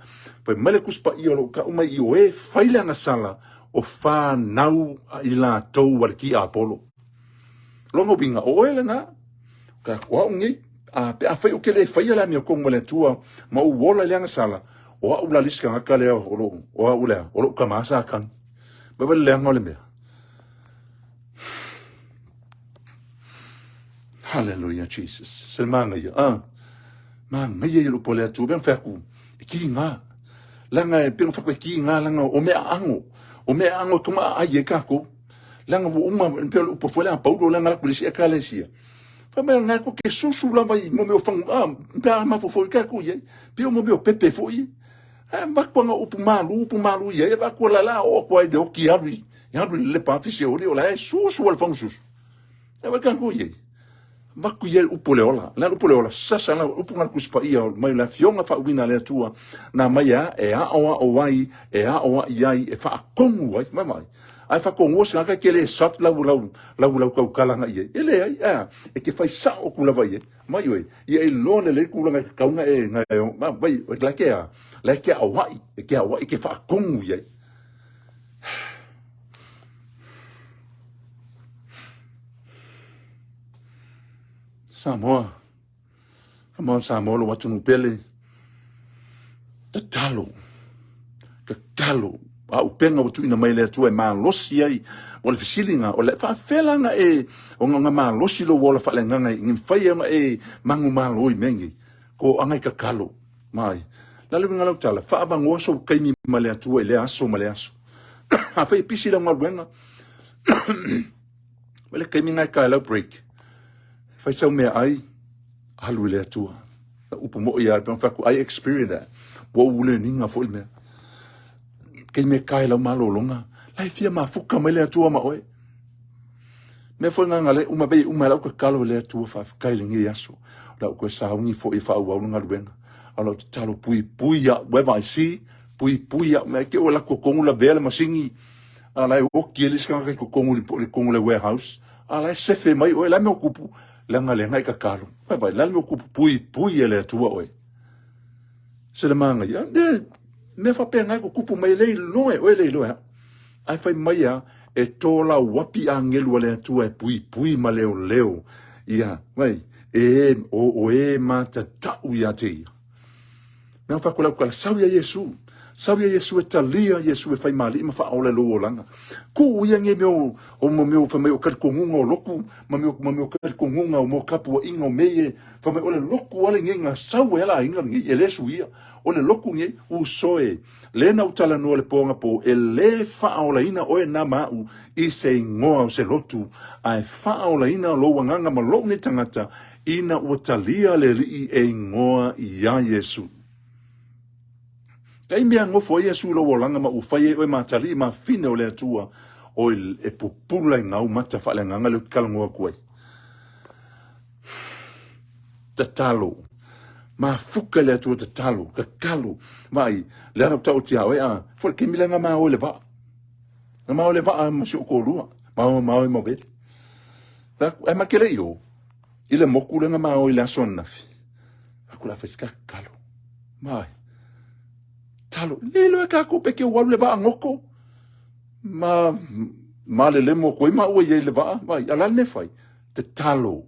Whai mai le kuspa ia o lo ka umai i o e whai le angasala o whānau i la tou a le ki Apollo. Longa winga o oe le ngā, ka o au nei, a pe a whai o ke le whai ala mi o kongo le Atua, ma u ola i le angasala, o au la liska ngaka lea o lo, o au lea, o lo ka maasa kan. Mai wale le anga o le mea. Hallelujah, Jesus. Se manga ia. Ah. Manga ia i lo pole atu. Ben whaku. E ki ngā. Langa e pena whaku e ki ngā langa o mea ango. O mea ango toma a ai e kako. Langa wo uma pe o upo fole a paulo langa la kulisi e kalesia. Fa mai ngā ko ke susu lava i mo meo whangu. Ah, pe a mafo fo i kako ia. Pe o mo meo pepe fo i. E vakuanga upu malu, upu malu ia. E vakua la la o kua i le oki alu i. E alu i le lepa afisi o o la e susu al fangu susu. E wai kākou i ai. Vaku i ai upu le ola. Le upu le ola, sasa la upu ngā kusipa ia mai le afioga whaauina le Atua, nā mai a e ao ao ai, e ao ai ai, e whaakongu ai, mai mai. Ai whakongu se ngaka ke le soft lau lau lau lau kau kalanga i ai. E le ai, a, e ke whai sao ku lava i ai. Mai oi, ia i loa le le kulanga i kaunga e ngai o, ma vai, la ke a, la ke ao ai, e ke ao ai, ke whaakongu i ai. Samoa. Come on, Samoa, lo atunuu pele. Tatalo. Tatalo. A upenga ua tuuina mai le Atua e malosi ai o le fesiliga o le faafelaga e o nga malosi lou ola faaleagaga i mafai ai ona e manumalo i mea nei. Ko aga i tatalo. Mai. La le uiga lau tala, faavagoa sou kaimi ma le Atua i lea aso ma le aso. Afai e pisi lau galuega, Mai le kaimi ngai ka lau break. Fai sau mea ai, alu i le Atua. Na upu mo ia, pe whaku, I experience that. Ua ua learning fo le mea. Kei me kai lau malolonga. Lai fia mafuka mai le Atua ma oe. Mea foi ngā ngale, uma vei uma lau kakalo i le Atua whawhikai le ngei aso. Lau koe saungi fo i whaau au ngaluenga. Au lau tatalo pui pui ia, wherever I see, pui pui ia, mea ke o la kokongu la vea le masingi. A la e oki e le isi tagata i totonu i le totonu o le warehouse, a la e sefe mai oe, le a le mea o tupu? Leaga leaga i tatalo. Vai vai, le a le mea o tupu? Puipui e le Atua oe. Se le manaia, ne, mea faapena e tutupu mai e le iloa e oe, e le iloa e au. Ae fai mai a, e tolauapi agelu a le Atua e puipui ma leoleo ia, vai, e, o, o e matatau ia te ia. Mea wha lau kala, sau ia Iesu. Sau ia Iesu e talia Iesu e whai maali ma whaole lou olanga. Ku ia nge meo o mo meo wha mai o kalikongunga o loku, ma meo, ma meo kalikongunga o mo kapua inga o meie, wha mai o le loku ale nge nga sau e ala inga nge, e le su ia. O le loku nge, u soe, le na utala noa le ponga po, e le whaola ina oe na mau i se ingoa o se lotu, a e whaola ina lou anganga ma lou nei tangata, Ina ua talia le Alii e ingoa iā Iesu. Kai mea ngofo ai Iesu i lou olaga ma ua fai ai oe ma atalii ma fine o le Atua. Oi e pupula i gau mata faaleagaga lea ou te talanoa atu ai. Tatalo. Mafuka i le Atua tatalo, tatalo. Vaai, le ala o tau tia oe a, fo le taimi lea na ma oe le vaa. Na ma oe le vaa ma si ou toalua. Ma oe ma oe ma vele. Ai ma ke le i o. I le moku lea na ma oe i le aso ananafi. Aku la fai se tatalo. Mai. Talo. Le iloa e tatou pe ke ua alu le vaa goto. Ma malelemo atu ai maua i ai i le vaa. Vai, a o le a le mea e fai? Tatalo.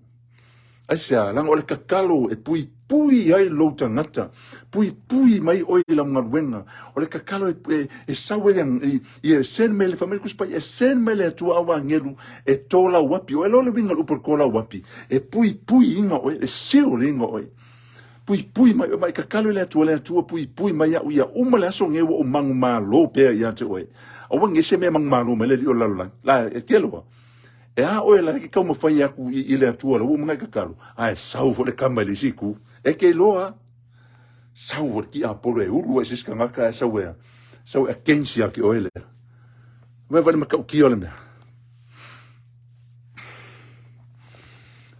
Aisea? Leaga o le tatalo e puipui ai lou tagata, puipui mai oe i lau galuega. O le tatalo e, e, e sau ai i, i, e send mai le fai mai le Tusi Paia, e send mai le Atua au agelu e tolau api oe. Iloa le uiga o le upu o le tolau api, e puipui iga oe, e seal iga oe. Puipui mai oe, ma e tatalo i le Atua, le Atua puipui mai au ia uma le aso nei ua ou manumalo pea ia te oe. Aua ne i se mea manumalo mai le alii o le lalolagi. La, e te iloa, E a oe la e taumafai atu i, i le Atua la ua uma ona e tatalo, ae sau foi le kama i le isi itu. E te iloa, sau foi le tiapolo e ulu ai se isi tagata ae sau e, sau e against ia te oe lea. Vaai vai le matautia o le mea.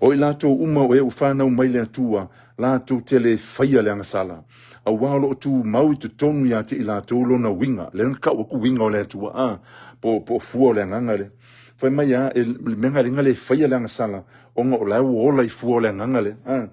O i latou uma o e ua fanau mai le Atua, latou te le faia le agasala, auā o lo o tumau i totonu ia te i latou lona uiga. Lea na tau atu uiga o le Atua, a, po, po o fua o le agaga lea. Fai mai a, e, le mea na le faia le agasala, ona o la ua ola i fua o le agaga lea. A,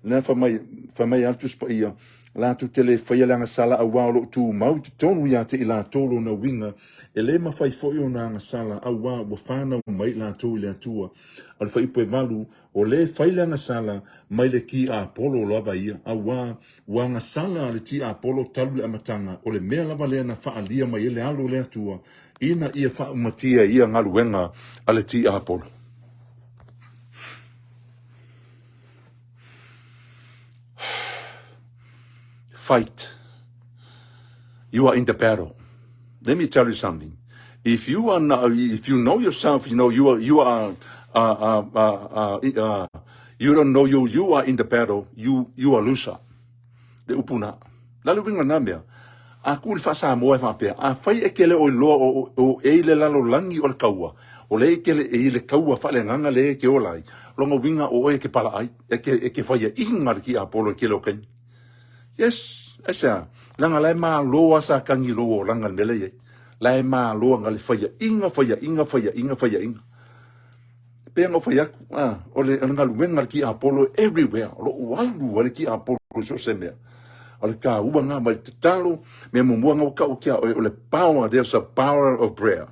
lea fai mai, fai mai a le Tusi Paia, latou te le faia le agasala auā o lo o tumau i totonu ia te i latou lona uiga, e le mafai foi ona agasala auā ua fanau mai latou i le Atua. O le fuaiupu e 8, o le fai le agasala mai le tiapolo lava ia, auā ua agasala le tiapolo talu le amataga, o le mea lava lea na faaalia mai ai le alo o le Atua, ina ia faaumatia ia galuega a le tiapolo. Fight. You are in the battle. Let me tell you something. If you are not, if you know yourself, you know you are you are uh, uh, uh, uh, uh, you don't know you you are in the battle, you you are loser. Le upu na. La le uiga na mea. A ku le faasamoa e faapea, afai e te le o iloa o, o e i le lalolagi o le kaua, o le e te le e i le kaua faaleagaga le e te ola ai, lona uiga o oe e te palaai, e te, e te faiaʻiga le tiapolo i tele o taimi. Yes, aisea? Leaga la e malo a Satani i lou olaga i le mea lea e i ai. La e malo ana le faiaʻiga, faiaʻiga, faiaʻiga, faiaʻiga. Pei ona ou fai atu, a, o le, o le galuega a le tiapolo everywhere, o lo o alu ai le tiapolo i so o se mea. O le taua lena mai tatalo, mea muamua lena ua tau atu ia oe, o le power, there's a power of prayer.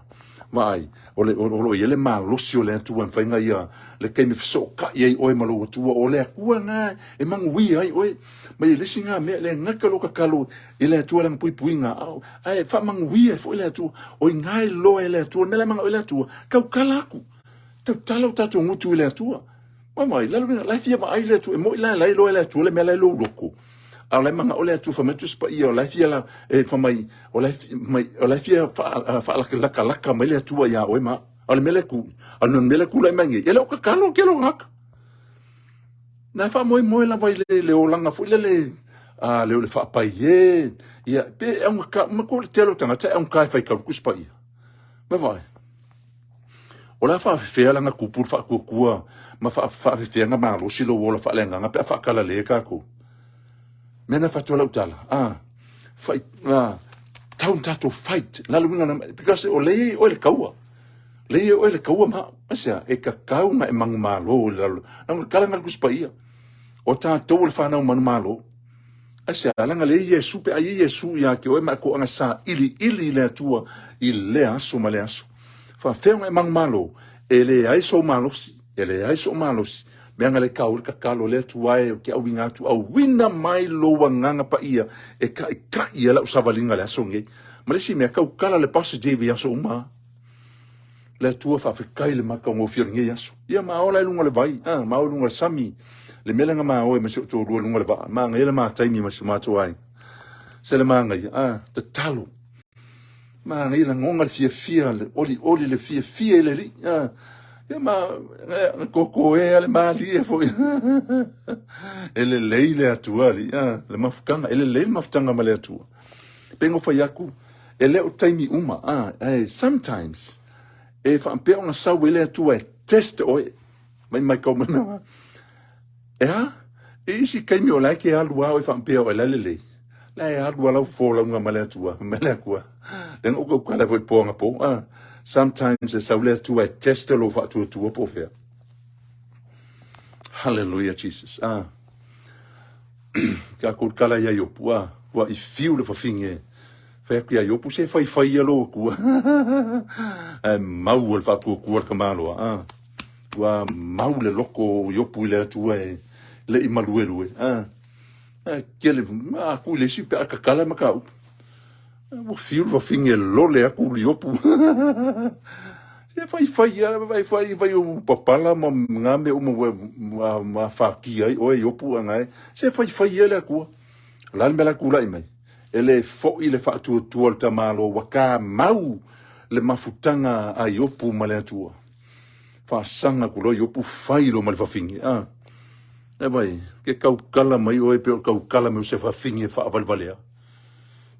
Vaai, o le, o, o lo o i ai le malosi o le Atua e mafai ona ia, le taimi e fesootai ai oe ma lou Atua, o le Atua lena e manuia ai oe. Mai e le isi lena mea, le gata lou tatalo i le Atua i lana puipuiga, ae faamanuia ai foi le Atua. O i ina e iloa e le Atua, le mea la e manao ai le Atua, tautala atu. Tautala o tatou gutu i le Atua. Vaai, la le la e fia vaai le Atua, e moi la la iloa e le Atua le mea la i lou loto. A o la e manao le Atua, fai mai Tusi Paia, o la e fia la, e fai mai, o la e mai, o la e fia faalakalaka mai le Atua iā oe ma au. A o le mea lea e tu, a o le mea lea e tulai mai nei, e le o tatalo ke lo gata. Na e faamoemoe lava i le, le olaga foi lele, a le o le faapai e, ia, pe e augata, ma ko le tele o tagata e augata e faitau le Tusi Paia. Vaai. O le a faafefea lana kupu le faatuatua ma faafefea na malosi lou ola faaleagaga pe a faakalale tatou. Mea na fatu lau tala, ah, fight, ah, tau na tatou fight. La le uiga na, because o le i oe le kaua. Le i oe le kaua ma, aisea, e tatau na e manumalo i le lalo. Na kala na le Tusi Paia. O tatou o le fanau manumalo. Aisea, leaga le Iesu pe a i Iesu ia te oe ma e koaga sailiili i le Atua i lea aso ma lea aso. Faafefea ona e manumalo, e leai sou malosi, e leai sou malosi, meaga le kaua le tatalo le Atua e ou te auina atu, auina mai lou agaga paia e taitai ai lau savaliga i le aso lenei. Ma le isi mea, tautala le positive i aso uma. Le Atua faafetai le matagofie o lenei aso. Ia ma ola i luga o le vai, ah, ma o i luga o le sami. Le mea lea na maoe ma si ou toalua i luga o le vaa. Manaia le ma taimi ma si o matou aiga. Se le manaia, ah, tatalo. Manaia lagona le fiafia, le olioli le fiafia i le Alii. Ah, ia ma, na kokoea le malie foi. E lelei le Atua, Alii, ah, le mafutaga, e lelei le mafutaga ma le Atua. Pei ona fai atu, e le o taimi uma, ah, ae sometimes, E faapea ona sau ai le Atua e test oe. Mai mai kau mai mea. E a? E isi kaimi o la e ke alu a oe faapea oe la lelei. La e alu a lau folauga ma le Atua, ma le Atua. Le na uka uka le foi po anga po. Ah, sometimes e sau le Atua e test lo faatuatua po fea. Hallelujah Jesus. Ah. Ka kou kala ia Iopu, ah, ua i fiu le fafine. Fai atu ia Iopu, se fai fai ia lou Atua. Ae mau o le faatuatua le tamaloa. Ah. Ua mau le loko o Iopu i le Atua e le i maluelue. Ah. Ae kele, a ku i le isi pe a kakala ma ka upu. Ua fiu le fafine lole atu le Iopu. Se fai fai ia, fai fai fai o papala ma ngā mea uma ua ma whāki ai oe Iopu a ngai. Se fai fai ia le Atua. O le a le mea la tulai mai? E le foʻi le faatuatua o le tamaloa ua kamau le mafutaga a Iopu ma le Atua. Faasaga atu loa Iopu fai loa ma le fafine. A, e vai, ke taukala mai oe pe o taukala mai o se fafine faavalevalea.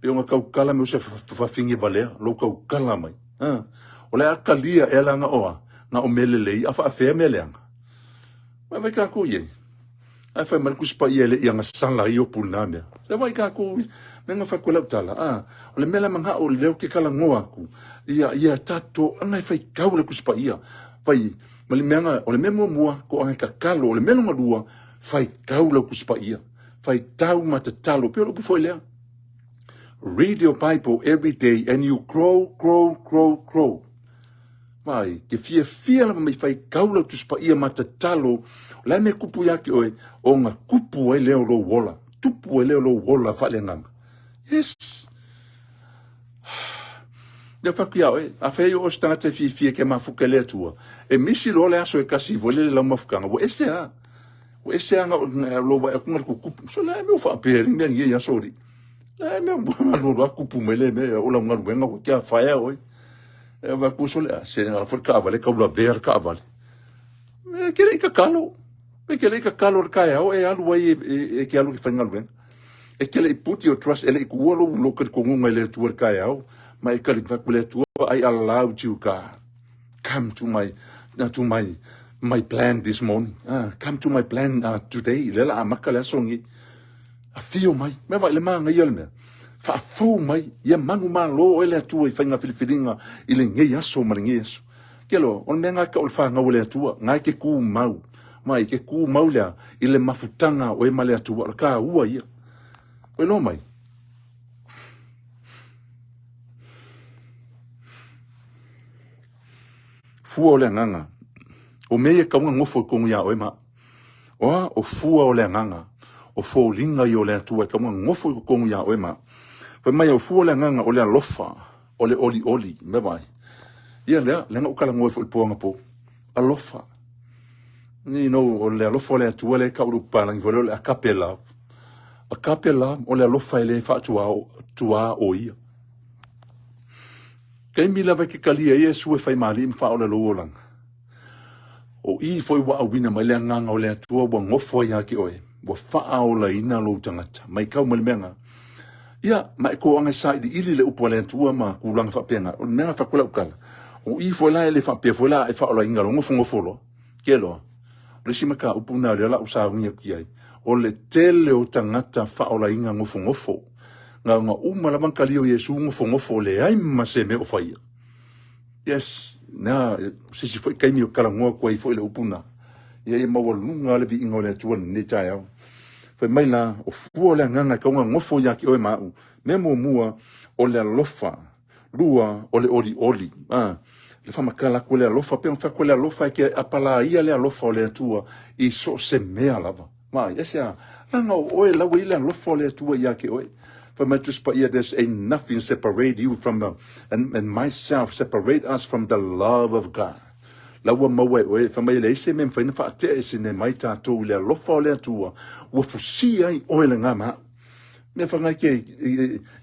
Pe ona taukala mai o se fafine valea, lou taukala mai. A, o le a talia ea la na oa, na o mea lelei, a faafea mea leaga. Vai vai kākou i ai. Ae fai mai le Tusi Paia e le i agasala ai Iopu i lena mea. Se vai kākou me nga fai koe lau tala. A, o le mea la manao o lea ou te talanoa atu, ia, ia tatou aga e faitau le Tusi Paia. Fai, ma le mea nga, o le mea muamua, ko aga e tatalo, o le mea lona lua, faitau lau Tusi Paia. Faitau ma tatalo, pei o le upu foi lea. Read your Bible every day and you grow, grow, grow, grow. Mai, ke fiafia lava mai faitau lau Tusi Paia ma tatalo, o le a mea kupu ia te oe, o na kupu ai lea o lou ola, tupu ai lea o lou ola faaleagaga. Yes. Lea fai atu ia oe, a fai o se tagata e fiafia ke mafuka i le Atua, e misi loa le aso e kasi foi le lau mafutaga, ua ese a. Ua ese a na lou vaai atu na le kukupu. So le mea o faapea le mea nei aso li. Le mea alu alu a kupu mai le mea o lau galuega ua kia faea oe. E va ku so le a se ala foi le kaavale kau lavea le kaavale. E ke le i tatalo. E ke le i tatalo le taeao e alu ai e ke alu i ke faigaluega. E ke le i put your trust, e le i tuua lou lou talitonuga i le Atua i le taeao, ma e tali atu i le Atua, I allowed you God. Come to my, to my, my plan this morning. Come to my plan today. Lea la amata le aso lenei. Afio mai, mea vai le manaia le mea. Faafou mai, ia manumalo oe le Atua i faiga filifiliga i lenei aso ma lenei aso. Ke loa, o le mea ngā o le whāngau o le Atua, ngā ke kū mau. Mai, ke kū mau lea, i le mafutaga o e ma le Atua, o le kā ua ia. Oe loa mai. Fua o le agaga. O mea ia kauga nofo i tonu iā oe ma. Oa, o fua o le agaga, o foliga ia o le Atua e kauga nofo i totonu iā oe ma. Fai mai, o fua o le agaga, o le alofa, o le olioli, mea vai. Ia lea, lea na ou talanoa ai foi i le po anapo. Alofa. You know, o le alofa o le Atua lea e tau i le upu palagi foi lea o le agape love. Agape love, o le alofa e le faatuā o ia. Taimi lava e ke talia ai Iesu e fai ma alii ma faaola lou olaga. O i foi ua auina mai le agaga o le Atua ua nofo ai ia te oe, ua faaolaina lou tagata. Maitau mai le mea na. Ia, ma e toaga e sailiili le upu a le Atua ma tulaga faapena. O le mea na fai atu lau tala, o i foi la e le faapea foi la a e faaolaina loa nofonofo loa. Ke loa. O le isi mataupu na lea la ou sauni atu i ai, o le tele o tagata faaolaina nofonofo. Na ona uma lava ona talia o Iesu nofonofo leai ma se mea o faia. Yes, na, se isi foi taimi o talanoa atu ai foi le upu na. Ia ia maualuga le viiga o le Atua i lenei taeao. Fai mai la, o fua o le agaga e tatau ona nofo ia te oe ma au. Mea muamua, o le alofa. Lua, o le olioli. A, le faamatala atu le alofa, pe ona fai atu le alofa e te apalaia le alofa o le Atua i so o se mea lava. Mai, e se a, leaga o oe la ua i le alofa o le Atua ia te oe. Fai mai Tusi Paia, there's ain't nothing separate you from the, and myself separate us from the love of God. La ua maua e oe, fai mai e leai se mea e mafai ona faatea esene mai tatou i le alofa o le Atua, ua fusia ai oe le ga ma au. Mea whangai ke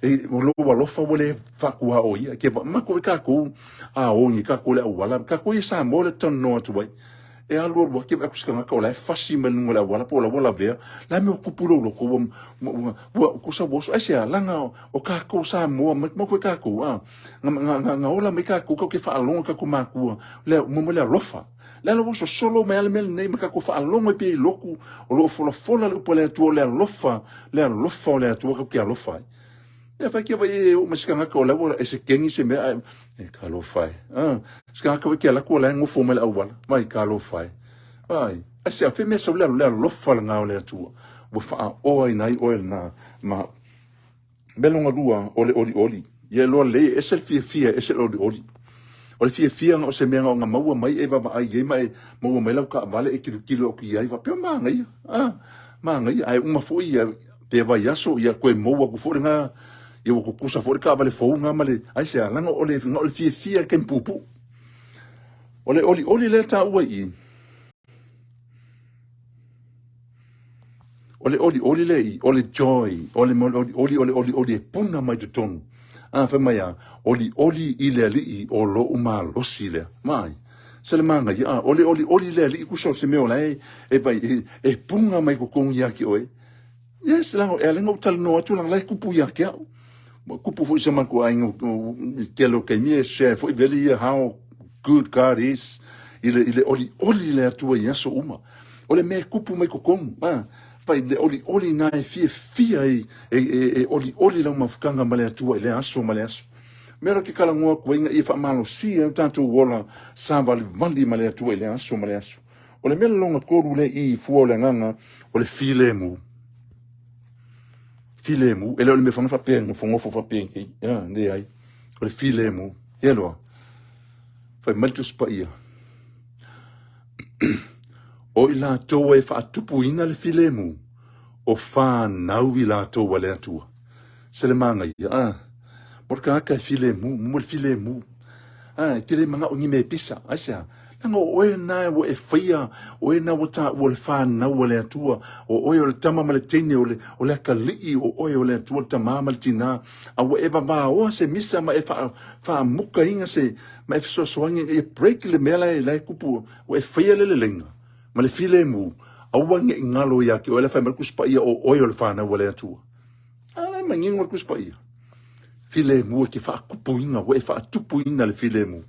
e o lou alofa ua le faakuā o ia. Ke makou i kākou a o i kākou le auala, kākou i Samoa le talanoa atu ai. E alu alu ake vaai atu se tagata o la e fasi mai luga o le auala po o la ua lavea, le a mea ua tupu i lou loto ua ua ua tusa ua oso. Aisea? Leaga o tatou Samoa maumau foi tatou a, na na na ola mai tatou tatou te faalogo i tatou matua le mo le alofa. Le ala ua sosolo mai lava le mea lenei ma tatou faalogo ai pea i lotu o lo o folafola le upu a le Atua o le alofa, le alofa o le Atua tatou te alofa ai. Ia fai ke vai e oo mai se tagata o la ua esekeni se mea ae e talofa e. Ah, se tagata foi ke alu atu o la e nofo mai le auala. Vai talofa e. Vai. Ai se afe mea sau le le alofa lena o le Atua. Ua faaoa ina ai oe lena ma mea lona lua o le olioli. Ia iloa lelei e ese le fiafia e ese le olioli. O le fiafia na o se mea na ona maua mai e vaavaai i ai ma e maua mai lau taavale e tilotilo atu i ai faapea manaia. Ah, manaia ae uma foi ia pe vaiaso ia toe mou atu foi lena ia ua tutusa foi le taavale fou lena ma le aisea leaga o le na o le fiafia i le taimi puupuu. O le olioli lea e taua i i, o le olioli lea i i, o le joy, o le olioli, o le olioli e puna mai totonu. A fai mai a, olioli i le Alii o lou malosi lea. Mai. Se le manaia, a, o le olioli le Alii tusa o se mea o la e, e, vai, e, e puna mai totonu ia te oe. Yes, leaga e ala ona ou talanoa atu leaga la e kupu ia te au. Ua kupu foi se matou aiga i le tele o taimi e share foi veli ia how good God is i le, i le olioli le Atua i aso uma. O le mea e kupu mai totonu, a, fai le olioli na e fiafia e, e, e, e olioli lau mafutaga ma le Atua i le aso ma le aso. Mea la ke talanoa atu ai ina ia faamalosia ai o tatou ola savalivali ma le Atua i le aso ma le aso. O le mea lona tolu lea i fua o le agaga, o le filemu. Filemu, e le o le mea fana faapea, nofonofo faapea nei, ia, leai. O le filemu, ia loa. Fai mai le Tusi Paia. O i latou e faatupuina le filemu, o fanau i latou a le Atua. Se le manaia, a. Mo le tagata e filemu, mo le filemu. A, e te le manao i ni mea e pisa. Aisea? Leaga o oe lena ua e faia, o oe lena ua taua o le fanau a le Atua, o oe o le tama ma le teine, o le, o le atalii, o oe o le Atua, le tamā ma le tinā, a ua e vavaoa se misa ma e faa, faamukaina se, ma e fesoasoani ina ia break le mea la e, la e tupu, ua e faia le leleiga ma le filemu, aua ne i galo ia te oe le fai mai le Tusi Paia o oe o le fanau a le Atua. A la e manino le Tusi Paia. Filemu e te faatupuina, ua e faatupuina le filemu.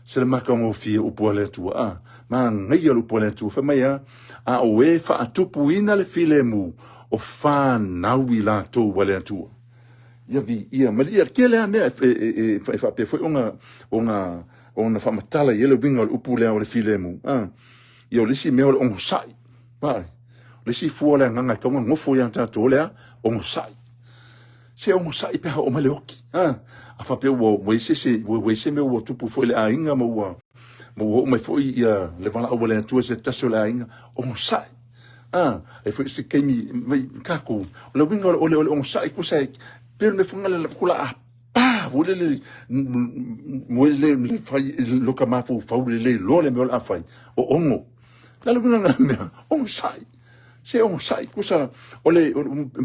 Se le matagofie upu a le Atua. A, manaia le upu a le Atua. Fai mai a, a o e faatupuina le filemu, o fanau i latou a le Atua. Ia viia, malie, tele a mea e, e, e, e faapea foi ona, ona, ona faamatala i ai le uiga o le upu lea o le filemu. A, ia o le isi mea o le onosai. Vaai, o le isi fua o le agaga e tatau ona nofo ia tatou o le a? Onosai. Se onosai pe a oo mai le oki. A, a faapea ua, ua i se, se, ua, ua i se mea ua tupu foi i le aiga ma ua, ma ua oo mai foi ia le valaau a le Atua i se tasi o le aiga, onosai. A, e foi se taimi, mai, tatou, o le uiga o le, o le onosai, kusa e, pei o le mea foi lea la a pa foi lele, mo le, le fai, lo ka mafaufau le le iloa le mea o le a fai, o ono. Le a le uiga lena mea? Onosai. Se onosai. Tusa, o le,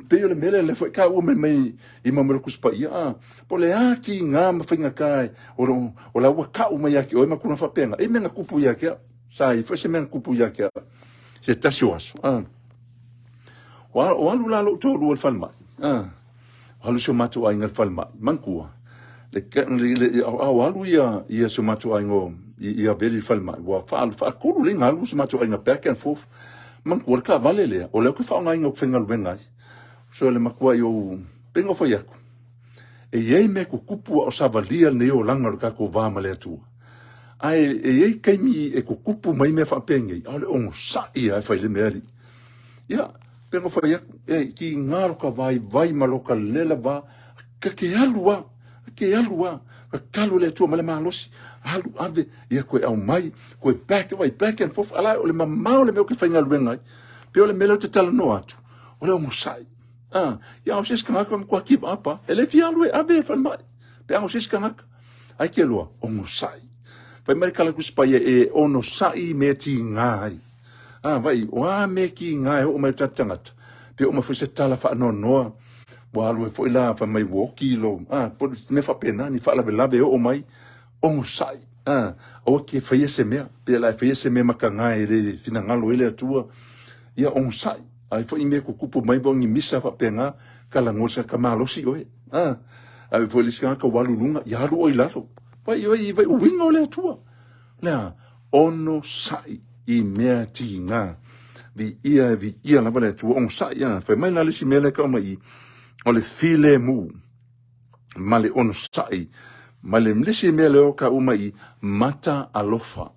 pei o le mea lea, lea foi taua mai mai i mau mea o le Tusi Paia, a, po o le a tiga ma faigata o, o, o la ua tau mai ia te oe ma tulaga faapena. E mea na tupu ia te au. Sa i ai foi se mea na tupu ia te au. Se tasi o aso. A. O, o alu la lou toalua i le falemai. A. O alu si o matou aiga i le falemai. Manatua, le, le, le, a o alu ia, ia si o matou aiga o, i, ia Veli i le falemai, ua faalu, faatolu lei na alu si o matou aiga back and forth. Manatua le taavale lea, o lea ou te faaaogaina ou te faigaluega ai. So le matuai ou, pei ona ou fai atu, e i ai mea tutupu a o savalia lenei olaga o le tatou va ma le Atua. Ae e i ai taimi e tutupu mai mea faapenei, a o le onosai lava e fai le mea alii. Ia, pei ona fai atu, e tiga lo ka vaivai ma lo ka lela va, ka ke alu a, ka ke alu a, ka talo le Atua ma le malosi, alu ave, ia koe aumai, koe back, vai back and forth, ala o le mamao le mea o ke faigaluega ai. Pei o le mea lea ou te talanoa atu, o le onosai. Ah, ia o se isi tagata matua give up ah. E le fia alu e ave e falemai. Pe a o se isi tagata. Ai ke loa, onosai. Fai mai le kala Tusi Paia e onosai i mea tiga ai. A, vai, o a mea tiga e oo mai o tatou tagata, pe oo mai foi se tala faanoanoa, ua alu ai foi la, fai mai ua oki lo, a, po o mea faapena, ni faalavelave e oo mai, onosai. A, aua ke faia se mea, pe la e faia se mea makaga e le finagalo ai le Atua, ia onosai. Ai foi mea tutupu mai po o ni misa faapena, talanoa i se tagata malosi oe. A, a foi le isi tagata ua alu i luga, ia alu oe i lalo. Vai, vai, vai uiga o le Atua. Le a, onosai i mea tiga. Viia e viia lava le Atua, onosai. A, fai mai la le isi mea lea e tau mai i i, o le filemu. ma le onosai, ma le isi mea lea o ka uma i mata alofa.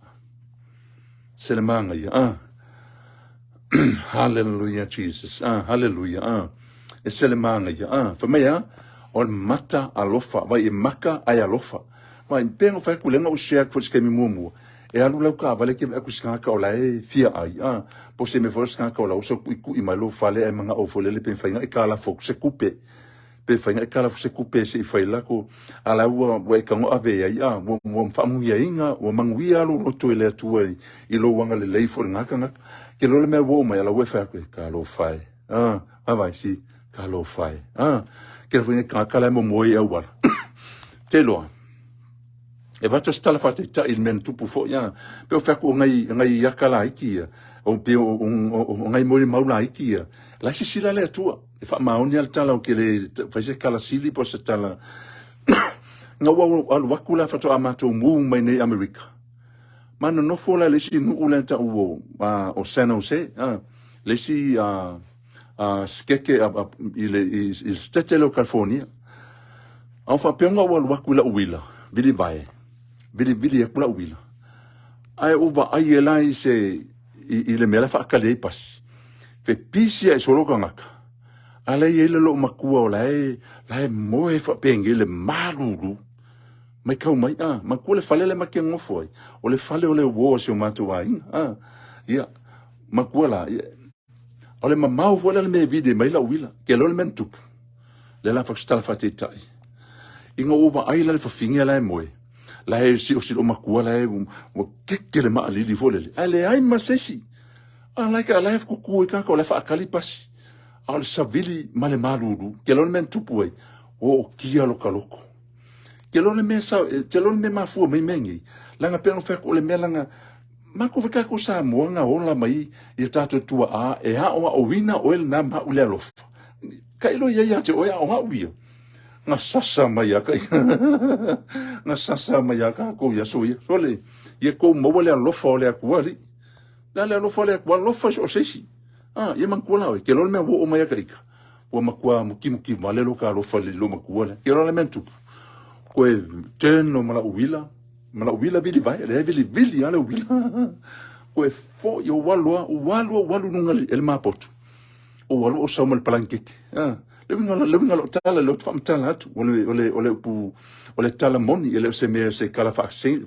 Se le manaia, ah. Hallelujah, Jesus. Ah, hallelujah. Ah. E se le manaia, ah. Fai mai, ah, o le mata alofa, vai e maka ai alofa. Vai, pe no fai ku lenga o share ku se mi muamua. E alu lau taavale ke vaai atu i se tagata o la e fia ai, a, po o se mea foi o se tagata o la ua kuikui mai lou fale ae manao foi lele pe mafai ona e kalafo atu se tupe. Pe fai na e kalafu se kupe se i fai lako, a la ua, ua e tago ave ai, a, ua, ua faamuiaina, ua manuia lou loto i le Atua i, i lou agalelei foi i lena tagata. Ke loa le mea ua oo mai, a la ua e fai atu, e talofa e, a, vaavaai, si, talofa e, a, ke foi nei tagata la e momoe i auala. Te iloa, e avatu se tala faataitai i le mea na tupu foi, a, pe o fai atu o nai, nai aka laiti ia, o pe o, o, o, o nai molimau laiti ia, la e sisila le Atua. E faamaoni lava le tala ou te le fai se tala sili po o se tala na ua alu atu la faatoa matou move mai nei Amerika. Ma nonofo la le isi nuu lea tau o, o San Jose, le isi skeke i le, i, i le state lea o California. A o faapea ona ou alu atu i lau uila, vilivae, vilivili atu lau uila. Ae ou vaai e la i se, i, i le mea la e faatali ai pasi. Fepisi ae solo tagata, a la e i ai le loomatua o la e, la e moe faapenei le malulu. Maitau mai, a, matua le fale lea ma te nofo ai, o le fale o le uo a si o matou aiga, a, ia, matua la, ia, o le mamao foi la le mea e vili mai lau uila, ke loa le mea na tupu. Lea la fai tala faataitai. Ina ua vaai la le fafine la e moe, la e si loomatua la e ua keke le maalili foi lele, ae leai ma se isi. A la e la e kuku i kākou, la e faakali pasi. A o le savili ma le malulu, ke loa le mea na tupu ai, ua ootia lo ka loko. Ke loa le mea sa, ke loa le mea mafua mai mea nei, leaga pei ona fai atu o le mea leaga, matou foi kākou Samoa na ola mai i o tātou tua'a e aoaoina oe lena ma au i le alofa. Tailo ia ia te oe a o au ia. Na sasa mai a kai. Na sasa mai a kākou i aso ia. Sole, ia kou maua le alofa o le Atua alii. Le a le alofa o le Atua, alofa i so o se isi. A, ia manatua la oe, ke loa le mea ua oo mai ia ka ika, ua matua mukimuki vale lo ka alofa i lou matua lea. Ke loa le mea na tupu, koe turn no ma lau uila, ma lau uila vili vae, leai vilivili lava le uila. Koe foi, ou alu lava, ou alu, ou alu i luga i le mapoto. Ou alu ou sau ma le palangekeke. A, le uiga, le uiga o lau tala, lea ou te faamatala atu, o le, o le, o le upu, o le tala moni, e le o se mea o se tala faasili.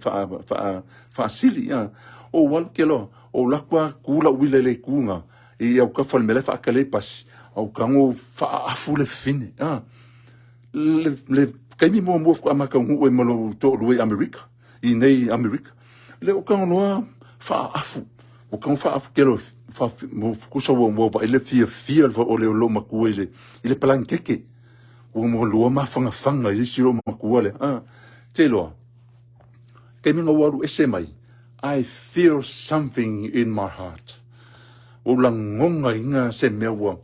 A, ou alu ke loa, ou alu atu lava tu lau uila i le itu lena, i autafa o le mea la e faatali ai pasi, a ou tago faaafu le fafine. A, le, le taimi muamua faatoa ma taunuu ai ma lou toalua i Amerika, i nei Amerika. Lea ua tago loa faaafu, ua tago faaafu ke loa, tusa ua, ua vaai le fiafia o le loomatua i le, i le palangekeke. Ua, ua lua mafanafana i isi loomatua lea. A, te iloa, taimi na ua alu ese mai, I feel something in my heart. Ua ou lagonaina se mea ua,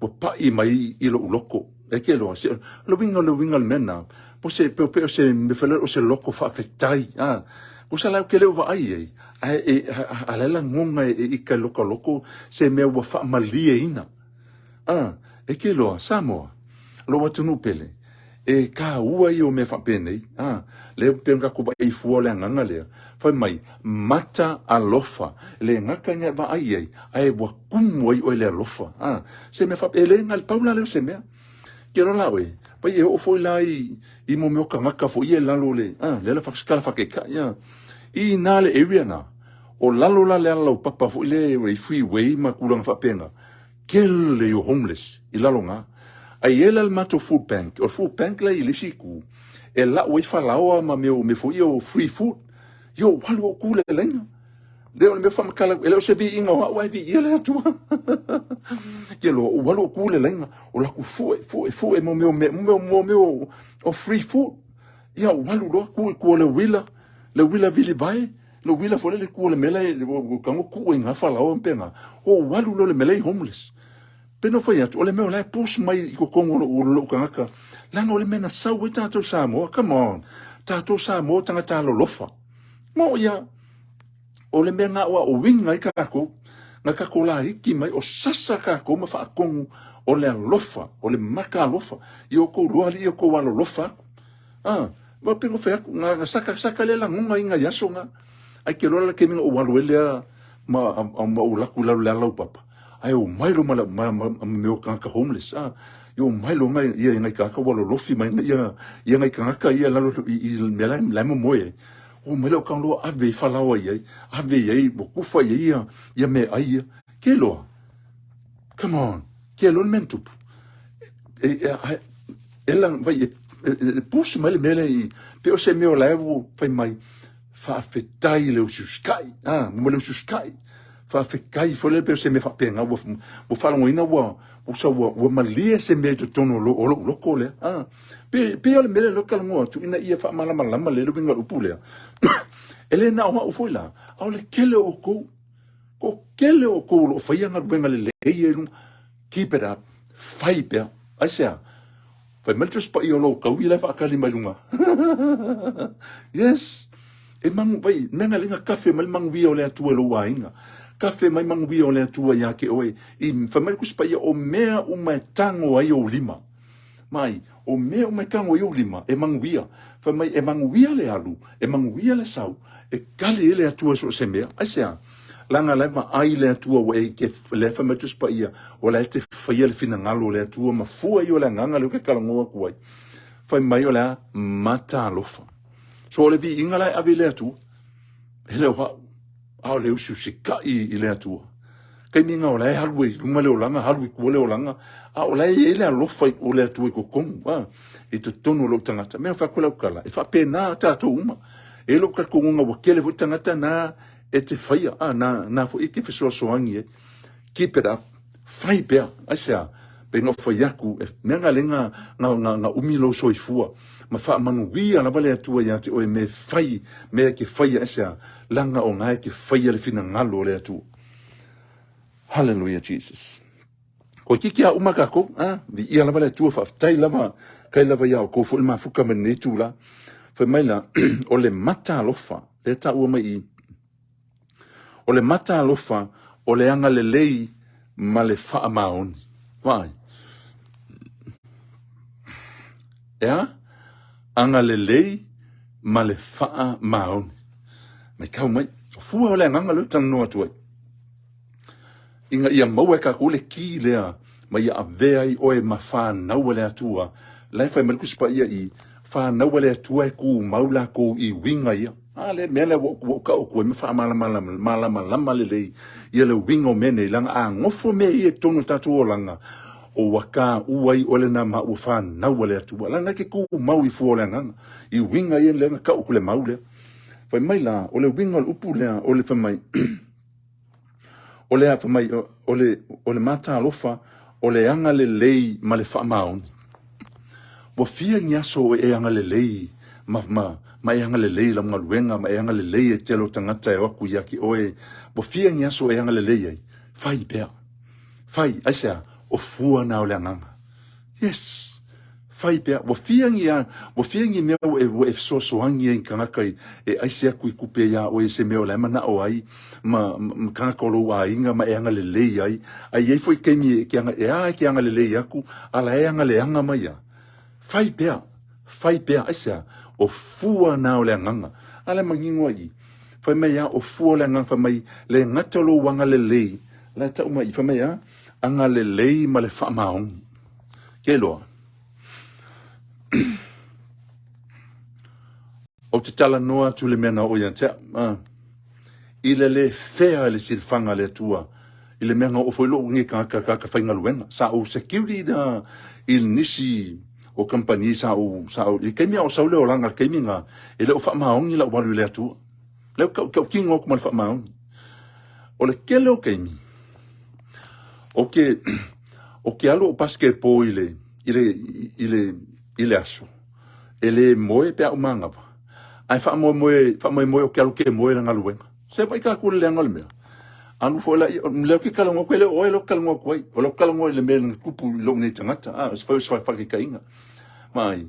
ua pai mai i lou loko. E ke loa, se, le uiga, le uiga o le mea lena, po se, pe, pe o se mea foi lele o se loko faafetai, a. Tusa la ou te le o vaai i ai, ae e, a, a, a la e lagona e, e ika i loka loko se mea ua faamalieina. A, e ke loa, Samoa, lou atunuu pele, E tāua ia o mea faapenei, a, lea pei ona tatou vaai fua o le agaga lea, fai mai, mata alofa, e le gata ina e vaai i ai, ae ua tumu ai oe i le alofa, a, se mea faapea, e le na le pau la lea o se mea. Ke loa la oe, pai e oo foi la i, i mo mea o tagata foi ia i lalo o le, a, lea la tala faataitai, a, i ina le area na, o lalo la le ala laupapa foi lea i freeway ma tulaga faapena, Tele i o homeless i lalo na. Ae i ai la le matou food bank, o le food bank la i le isi itu, e lau ai falaoa ma mea o mea foi ia o free food. Ia ou alu ou tu i le laina. Lea o le mea faamatala, e le o se viiga o au ae viia le Atua. Ke loa, ou alu ou tu i le laina, o latou fue, fue, fue mo mea o mea, mo mea o, o free food. Ia ou alu loa tu i tua o le uila. Le uila vili vae, le uila foi le ku o le mea le tago ku i ngā falaoa ma pēnā. Ou alu loa i le mea la e homeless. Pe na fai atu, o le mea o la e push mai i totonu o lou tagata, leaga o le mea na sau ai tatou Samoa, come on, tatou Samoa o tagata alolofa. Moʻi lava, o le mea na aoaoina ai tatou, na tatou laiti mai, o sasa tatou ma faatonu o le alofa, o le mata alofa, ia outou iloa alii ia outou alolofa atu. Ah, ma pe na fai atu, na saka saka lea lagona i nai aso na. Ai ke loa la taimi na ou alu ai lea ma, ma ou alu atu i lalo i le ala laupapa. Ae omai loa ma, ma, ma, ma mea o tagata homeless, ah. Ia omai loa nai, ia nai tagata ua lolofi mai ia, ia nai tagata ia lalo i, i mea la, la e momoe ai. Omai loa tau loa ave i falaoa i ai, ave i ai, ua kufa i ai ia, ia meaai ia. Ke loa, come on, ke loa le mea na tupu. E, e, e, e, la, vai, e, e, e pusi mai le mea lea i, pe o se mea o la e ua fai mai, Faafetai i le usiusikai, a, ma le usiusikai. Faafetai foi lele pei o se mea faapena ua, ua faalogoina ua, usa ua, ua malie se mea i totonu o, lo, o lou loto lea. A, pe, pei o le mea lea lea ou te talanoa atu ina ia faamalamalama lelei le uiga o le upu lea. E le na o au foi la, a o le tele o outou, toatele o outou o lo o faia galuega lelei ia i luga. Keep it up. Fai pea. Aisea? Fai mai le Tusi Paia o lou taui la e faatali mai luga. Yes. E manu, vai, mea nga lenga kafe mai le manuia o le Atua i lou aiga. Kafe mai manuia o le Atua ia te oe. I, fai mai le Tusi Paia, o mea uma e tago ai ou lima. Mai, o mea uma e tago ai ou lima, e manuia. Fai mai, e manuia le alu, e manuia le sau, e kali ai le Atua i so o se mea. Aisea? Leaga la e vaai le Atua ua e ke, lea fai mai le Tusi Paia, o la e te faia le finagalo o le Atua ma fua ia o le agaga lea ou te talanoa atu ai. Fai mai o le a? Matalofa. So o le viiga la e ave i le Atua, e le o au, a o le usiusikai i le Atua. Taimi na o la e alu i luga le olaga, alu i tua le olaga, a o la e i ai le alofa o le Atua i totonu, a, i totonu o lou tagata. Mea fai atu lau tala, e faapena tatou uma. E i ai lou talitonuga ua tele foi tagata na e te faia, a, na, na foi e te fesoasoani ai. Keep it up. Fai pea. Aisea? Pei ona fai atu, e mea na le na, na, na, na umi lou soifua, ma faamanuia lava le Atua ia te oe me fai, mea e te faia, aisea? Leaga o na e te faia le finagalo o le Atua. Hallelujah Jesus. Toeitiiti a uma tatou, a, viia lava le Atua, faafetai lava, kai lava ia outou foi le mafuta mai lenei itula. Fai mai la, o le mata alofa, lea taua mai i, o le mata alofa, o le agalelei ma le faamaoni. Vaai. E a? Agalelei ma le faamaoni. Mai kau mai. O fua o le agaga lea ou te talanoa atu ai. Ina ia maua e tatou le ki lea ma ia avea ai oe ma fanau a le Atua. La e fai mai le Tusi Paia i, fanau a le Atua e tumau latou i uiga ia. A le mea lea ua ou tau atu ai ma faamalamalama lelei ia le uiga o mea nei, leaga a nofo mea ia i totonu o tatou olaga, ua taua ai oe lena ma ua fanau a le Atua. Leaga e te tumau i fua o le agaga, i uiga ia lea na tau atu le mau lea. Fai mai la, o le uiga o le upu lea, o le fai mai, O le a, fai mai, o le, o le matalofa, o le agalelei ma le faamaoni. Ua fia ni aso e agalelei ma, ma, ma e agalelei i lau galuega, ma e agalelei e tele o tagata e o atu ia te oe. Ua fia ni aso e agalelei ai? Fai pea. Fai, aisea? O fua na o le agaga. Yes. Fai pea, ua fia ni a, ua fia ni mea ua e, ua e fesoasoani ai i tagata i, e aise atu i tupe iā oe i se mea o la e manao ai, ma, ma, ma tagata o lou aiga ma e agalelei ai. A i ai foi taimi e ke aga, e a e ke agalelei atu, a la e agaleaga mai a. Fai pea, fai pea, aisea? O fua na o le agaga. A la e manino ai i. Fai mai a, o fua o le agaga, fai mai, le gata o lou agalelei, la e tau mai i, fai mai a, agalelei ma le faamaoni. Ke loa. Ou te talanoa atu i le mea na oo ia te au. Ah. I le le fea i le silafaga a le Atua, i le mea na oo foi lou nei tagata tagata faigaluega. Sa ou security na i nisi o kamupani sa ou, sa ou, i le taimi a o sau le olaga i le taimi na, e le o faamaoni lau alu i le Atua. Lea ou tautino atu ma le faamaoni. O le tele o taimi, o ke, o ke alu o basketball i le, i le, i le, i le aso, e le moe pe a ou manava. Ae faamoemoe, faamoemoe o ke alu ke moe le galuega. Se vai ka ku le leaga o le mea. Alu foi la, lea ou te talanoa atu, e le o oe lea ou te talanoa atu ai. O lea ou te talanoa i le mea na tupu i lou nei tagata, a, o se fai, se faataitaiga. Vaai,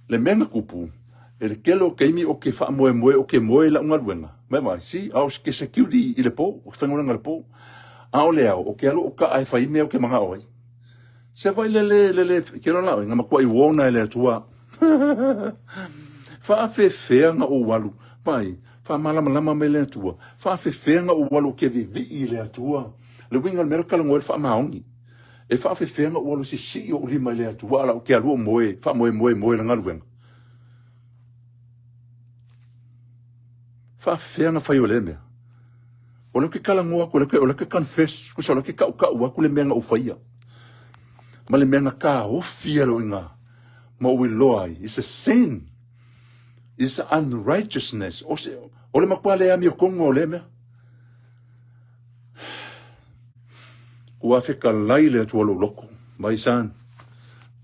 le mea na tupu, e le tele o taimi ou te faamoemoe ou te moe i lau galuega. Mai vaai, si, a o ke security i le po, ou te faigaluega i le po. A o le ao, ou te alu ou kaa e fai mea ou te manao ai. Se vai le le, le le, ke loa la oe, na matuai uona e le Atua. Faafefea na ou alu, vai, faamalamalama mai le Atua, faafefea na ou alu ou te vivii i le Atua. Le uiga o le mea lea ou te talanoa ai le faamaoni. E faafefea na ou alu e sisii ou lima i le Atua a la ou te alu o moe, faamoemoe e moe i le galuega. Faafefea na fai o lea mea? O lea ou te talanoa atu, o lea ou te confess, tusa o lea ou te tautau atu le mea na ou faia. Ma le mea na taofi ai lou iga, ma ou iloa ai, it's a sin. It's a unrighteousness. O, se, o le matua le amiotonu o lea mea. Ua fetalai le Atua lou loto. Mai san.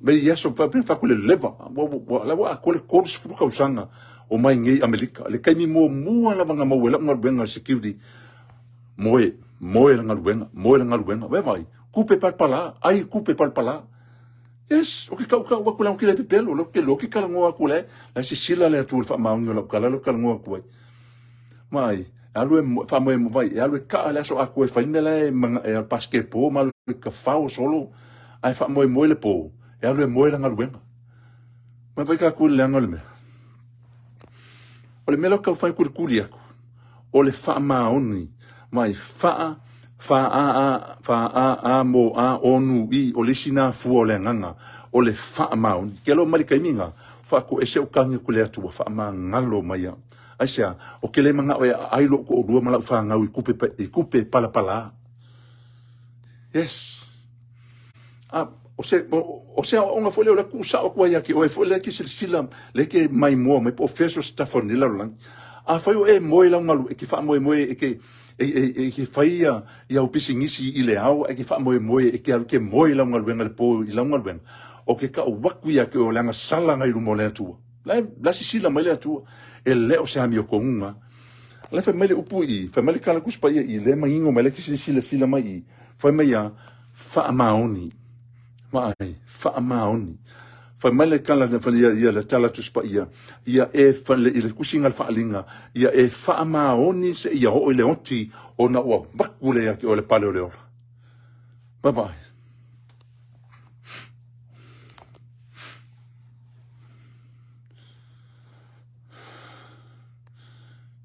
Mai i aso fa fa ku le leva. Ua la ua atoa le 30 tausaga o mai nei Amerika. Le taimi muamua lava na maua ai lau galuega security. Moe, moe la galuega, moe la galuega. Vai vai, kupe palapala, ai kupe palapala. Yes, o ke kaukau aku le ke le pepelo, lo ke lo ke talanoa aku le, la sisila le Atua i le faamaoni o lau tala lo talanoa aku ai. Mai, e alu e faamoemoe vai, e alu e kaa le aso atoa e fai mea la e e alu basketball ma alu e tafao solo, ae faamoemoe le po, e alu e moe la galuega. Mai vai tatou i le leaga o le mea. O le mea la tau fai kulikuli atu, o le faamaoni, mai faa, fa a a, fa a a mo a o nu i, o le isi nā fua o le agaga, o le faamaoni. Ke aloa mai le taimi na, faatoese ou tagi atu i le Atua, faamagalo mai au. Aisea? Ou te le manao e aai lou toalua ma lau fanau i kupe, i kupe palapala. Yes. A, o se, o, o se aoaoga foi lea o lea tuusao atu ai ia te oe foi lea e te silasila, lea e te maimoa mai po o fea so se tafa o lenei lalolagi. Afai o e moe i lau galu, e te faamoemoe e te, e, e, e te fai ia, ia au pisinisi i le ao, e te faamoemoe e te alu e te moe i lau galuega i le po i lau galuega, o ke tau atu ia te oe o le agasala nai luma o le Atua. La e, la sisila mai le Atua, e le o se amiotonuga. La fai mai le upu i, fai mai le kala Tusi Paia i, le manino mai, la ke silasila mai i, fai mai ia, faamaoni. Vaai, faamaoni. Fai mai le kala, fai ia, ia le tala Tusi Paia, ia e, fai le, i le tusiga le faaaliga, ia e faamaoni se ia oo i le oti, ona ua vaku le ia te oe le pale o le ola. Vaai.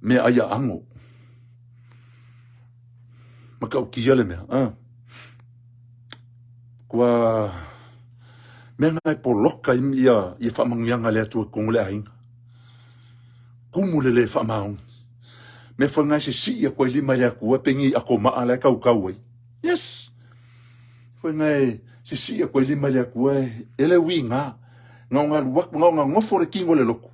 Mea ai a ago. Matautia le mea. Ah. Kua mea ngai poloka i ia ia faamanuiaga le Atua i totonu o le aiga. Kumu le le faamaoni. Mea foi ngai sisii atu ai lima i le Atua pengi ako maa la e kaukau ai. Yes. Foi ngai sisii atu ai lima i le Atua e le uiga. Ngao nga alu atu, ngao nga nofo le tino le lotu.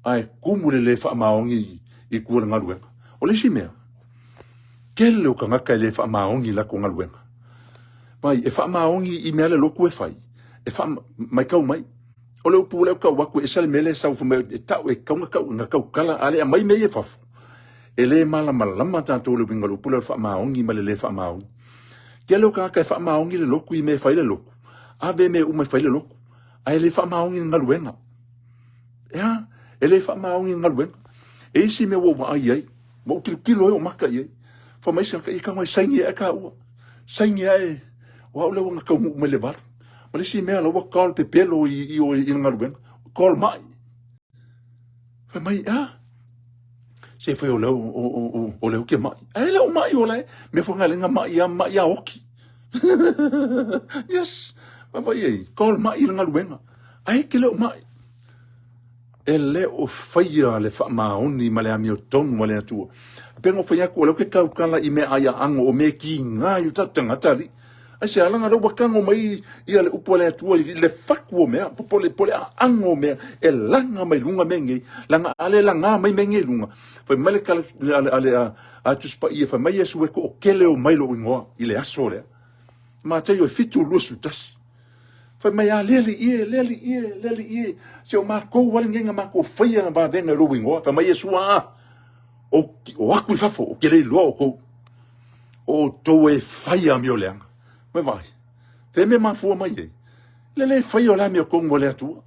Ae kumu le le faamaoni i tua o le galuega. O le isi mea, tele o tagata e le faamaoni i latou galuega. Vai, e faamaoni i mea le lotu e fai. E faa, maitau mai. O le upu lea ou tau atu, e ese le mea lea e sau fai mai, e tau, e tatau ona tau, na tautala, a le aumai mea ia i fafo. E le malamalama tatou i le uiga o le upu lea o le faamaoni ma le le faamaoni. Tele o tagata e faamaoni le lotu i mea e fai le lotu. Ave mea uma e fai le lotu. Ae le faamaoni le galuega. Ea, e le faamaoni le galuega. E isi mea ua ou vaai ai, ua ou tilotilo ai ou maka i ai. Fai mai se i tago e saini ae taua. Saini ae, o au lea ua na taunuu mai le 8. Ma le isi mea la ua call pepelo i, i, i, i le galuega. Call mai. Fai mai, a, se fai o lea o lea ke mai. Ae le o mai o le, mea foi nga mai a mai a oki. Yes. Vai vai ei, call mai le galuega. Ae ke le o mai. E le o faia le faamaoni ma le amiotonu a le Atua. Pei ona fai atu, o lea ou te tautala i mea ai aano, o mea kiga i o tatou tagata alii. Aisea, leaga o lea ua tago mai ia le upu a le Atua i le fatu o mea, po le, po le aano o mea, e laga mai luga mea nei, leaga a le laga mai mea nei i luga, fai mai le tala a le, a le, a, a Tusi Paia, fai mai Iesu e toatele o mai lou igoa i le aso lea. Mataio e 7:21. Fai mai a, le Alii e, le Alii e, le Alii e, se o makou lava lenei na makou faia na vavega i lou igoa. Fai mai Iesu, aa, o aku i fafo, ou te le iloa outou. O outou e faia amioleaga. Vai vaai, fea mea mafua mai ai? Le le faia o le amiotonu a le Atua.